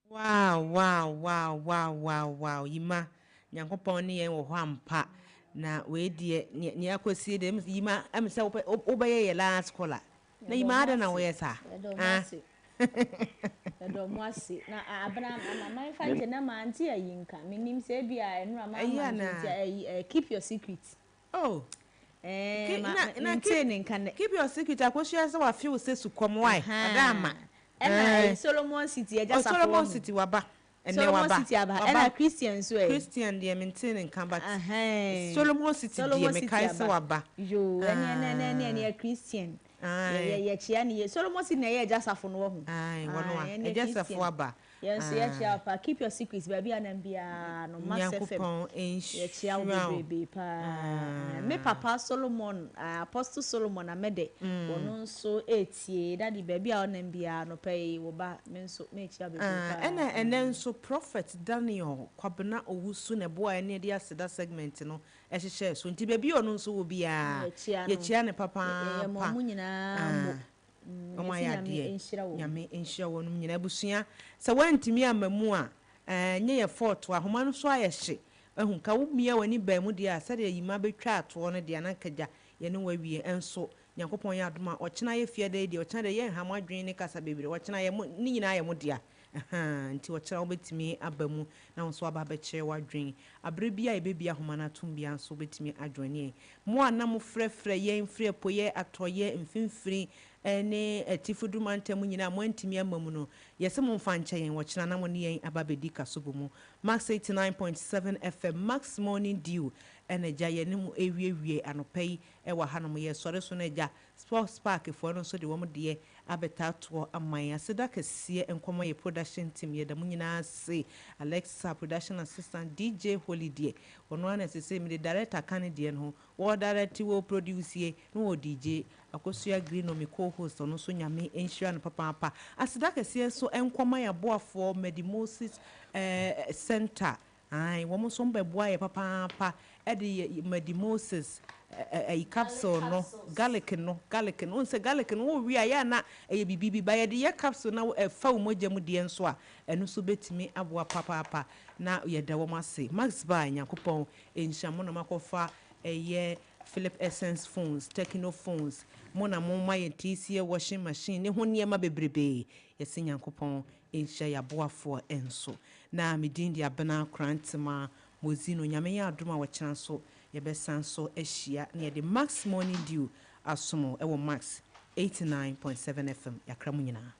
Wow wow wow wow wow wow Yima Nyankopɔn ne yɛn wɔ hɔ ampa na wei deɛ nea nea akɔsie deɛ ɛm Yima ɛm sɛ wopɛ wobɛyɛ yɛ last caller na Yɛda Yima ɔmo adɛn na ase. woyɛ saa Yɛda ɔmo ah ase. Yɛda ɔmo ase. Na Abena ama man fa nkyɛ na mante ayi nka. Menim sɛ ebi a ɛnora ma Ayi ama nso anaa? nti ayi eh, keep your secret. Oh. Eh, Ki- ma na na mentee keep ne nka nɛ. keep your secret akosua sɛ wafe wo sɛ sukɔm wae ɔda ama. Ɛna Eh. ɛyi Solomon City ɛgya Oh, safo Solomon wɔ City waba. Ɛnɛ Solomon waba. City aba. Waba. Ɛna Christian nso ɛ. Christian deɛ mentee ne nka but Ahɛn. Solomon City deɛ Solomon City mekae sɛ aba. waba. Yoo, ɛne ɛne ɛne ɛne ɛne Christian. Aye. Yɛ yɛkyia ne yie. Solomon City na ɛyɛ ɛgya safo no wɔ ho. Aye, wɔno a. Aye, ɛne Ɛgya safo Christian. aba. Yɛn nso Ah. yɛkyia wo paa. Keep your secret baabi a nam biara no. Max FM. Nyankopɔn Yɛkyia wo nhyira wo. bebrebe paa. Me papa Solomon, Apostle Solomon Amede, wɔno nso etie. Daddy baabi a ɔnam biara no pɛ yi wo ba me nso mekyia bebree Ah, paa. ɛna ɛnɛ nso Prophet Daniel Kwabena Owusu na ɛboa ɛne ɛde aseda segment no ɛhyehyɛ so nti baabi a ɔno nso wɔ biara Yɛkyia no. yɛkyia ne Yɛyɛ ma papaapa. ɔmo nyinaa Ah. mo. Ɔmo Yɛsi ayɛ Nyame adeɛ. nhyira wɔn. Nyame nhyira wɔn nyinaa. Abusua sɛ wɔntumi amma mu a ɛnyɛ yɛ fault ahoma no so ayɛ hye. Ɛhu nka wo mia w'ani baa mu deɛ a sɛdeɛ yima bɛtwa atoɔ no deɛ na nkagya yɛne wawie ɛnso Nyankopɔn yɛ adom a ɔkyena yɛ fie da yi deɛ ɔkyena deɛ yɛnha mo adwene ne kasa bebree ɔkyena yɛ mo ne nyinaa yɛ mo dea. Ɛhaa, nti ɔkyena wobɛtumi aba mu na wo nso aba abɛkyerɛ w'adwene. Abere bi a yɛbɛbia ahoma no atom bia nso wobɛtumi adwene yɛn. Mo a na mofrɛfrɛ yɛn firi apueɛ, atɔeɛ, mfimfini ne atifi du mantam nyinaa moantumi amma mu no, yɛsɛ momfa nkyɛ yɛn wɔkyena na mo ne yɛn aba abɛdi kasobo mu. Max 89.7 FM, Max Morning Dew ɛna agya yɛne mo ɛwiewie anɔpa yi ɛwɔ hanom. Yɛsɔre so no agya Sports Park foɔ no nso de wɔn deɛ abɛtaatoɔ ama yɛn. Aseda kɛseɛ nkɔmɔ yɛ production team yɛda mo nyinaa ase. Alexa production assistant DJ Holy deɛ ɔno ara na ɛsɛ sɛ mede director ka ne deɛ no ho wɔ direct wɔ produce yɛ na wɔ DJ Akosua Green me co-host ɔno nso Nyame nhyira no papaapa. Aseda kɛseɛ nso nkɔma yɛn aboafoɔ Medi Moses Center. Ae, wɔn nso mbɛboa yɛ papaapa ɛde yɛ Medi Moses ɛyi capsule no garlic no wɔn sɛ garlic no wɔrewie a yɛ ana ɛyɛ bibi bi ba yɛde yɛ capsule na ɛfa wɔn mogya mu deɛ nso a ɛno nso bɛtumi aboa papaapa na yɛda wɔn ase. Max Bar Nyankopɔn nhyira mo na makɔfa ɛyɛ Philip Essence phones, Tecno phones, mo na mo ma yɛn TCL washing machine ne ho nneɛma bebrebe. Yɛsɛ Nyankopɔn nhyira yɛ aboafoɔ nso. Na me din de Abena Korantema Mozino. Nyame yɛ adom a wɔkyena nso yɛbɛsan so ahyia na yɛde Max Morning Dew asom ɛwɔ Max 89.7 FM. Yɛakra mu nyinaa.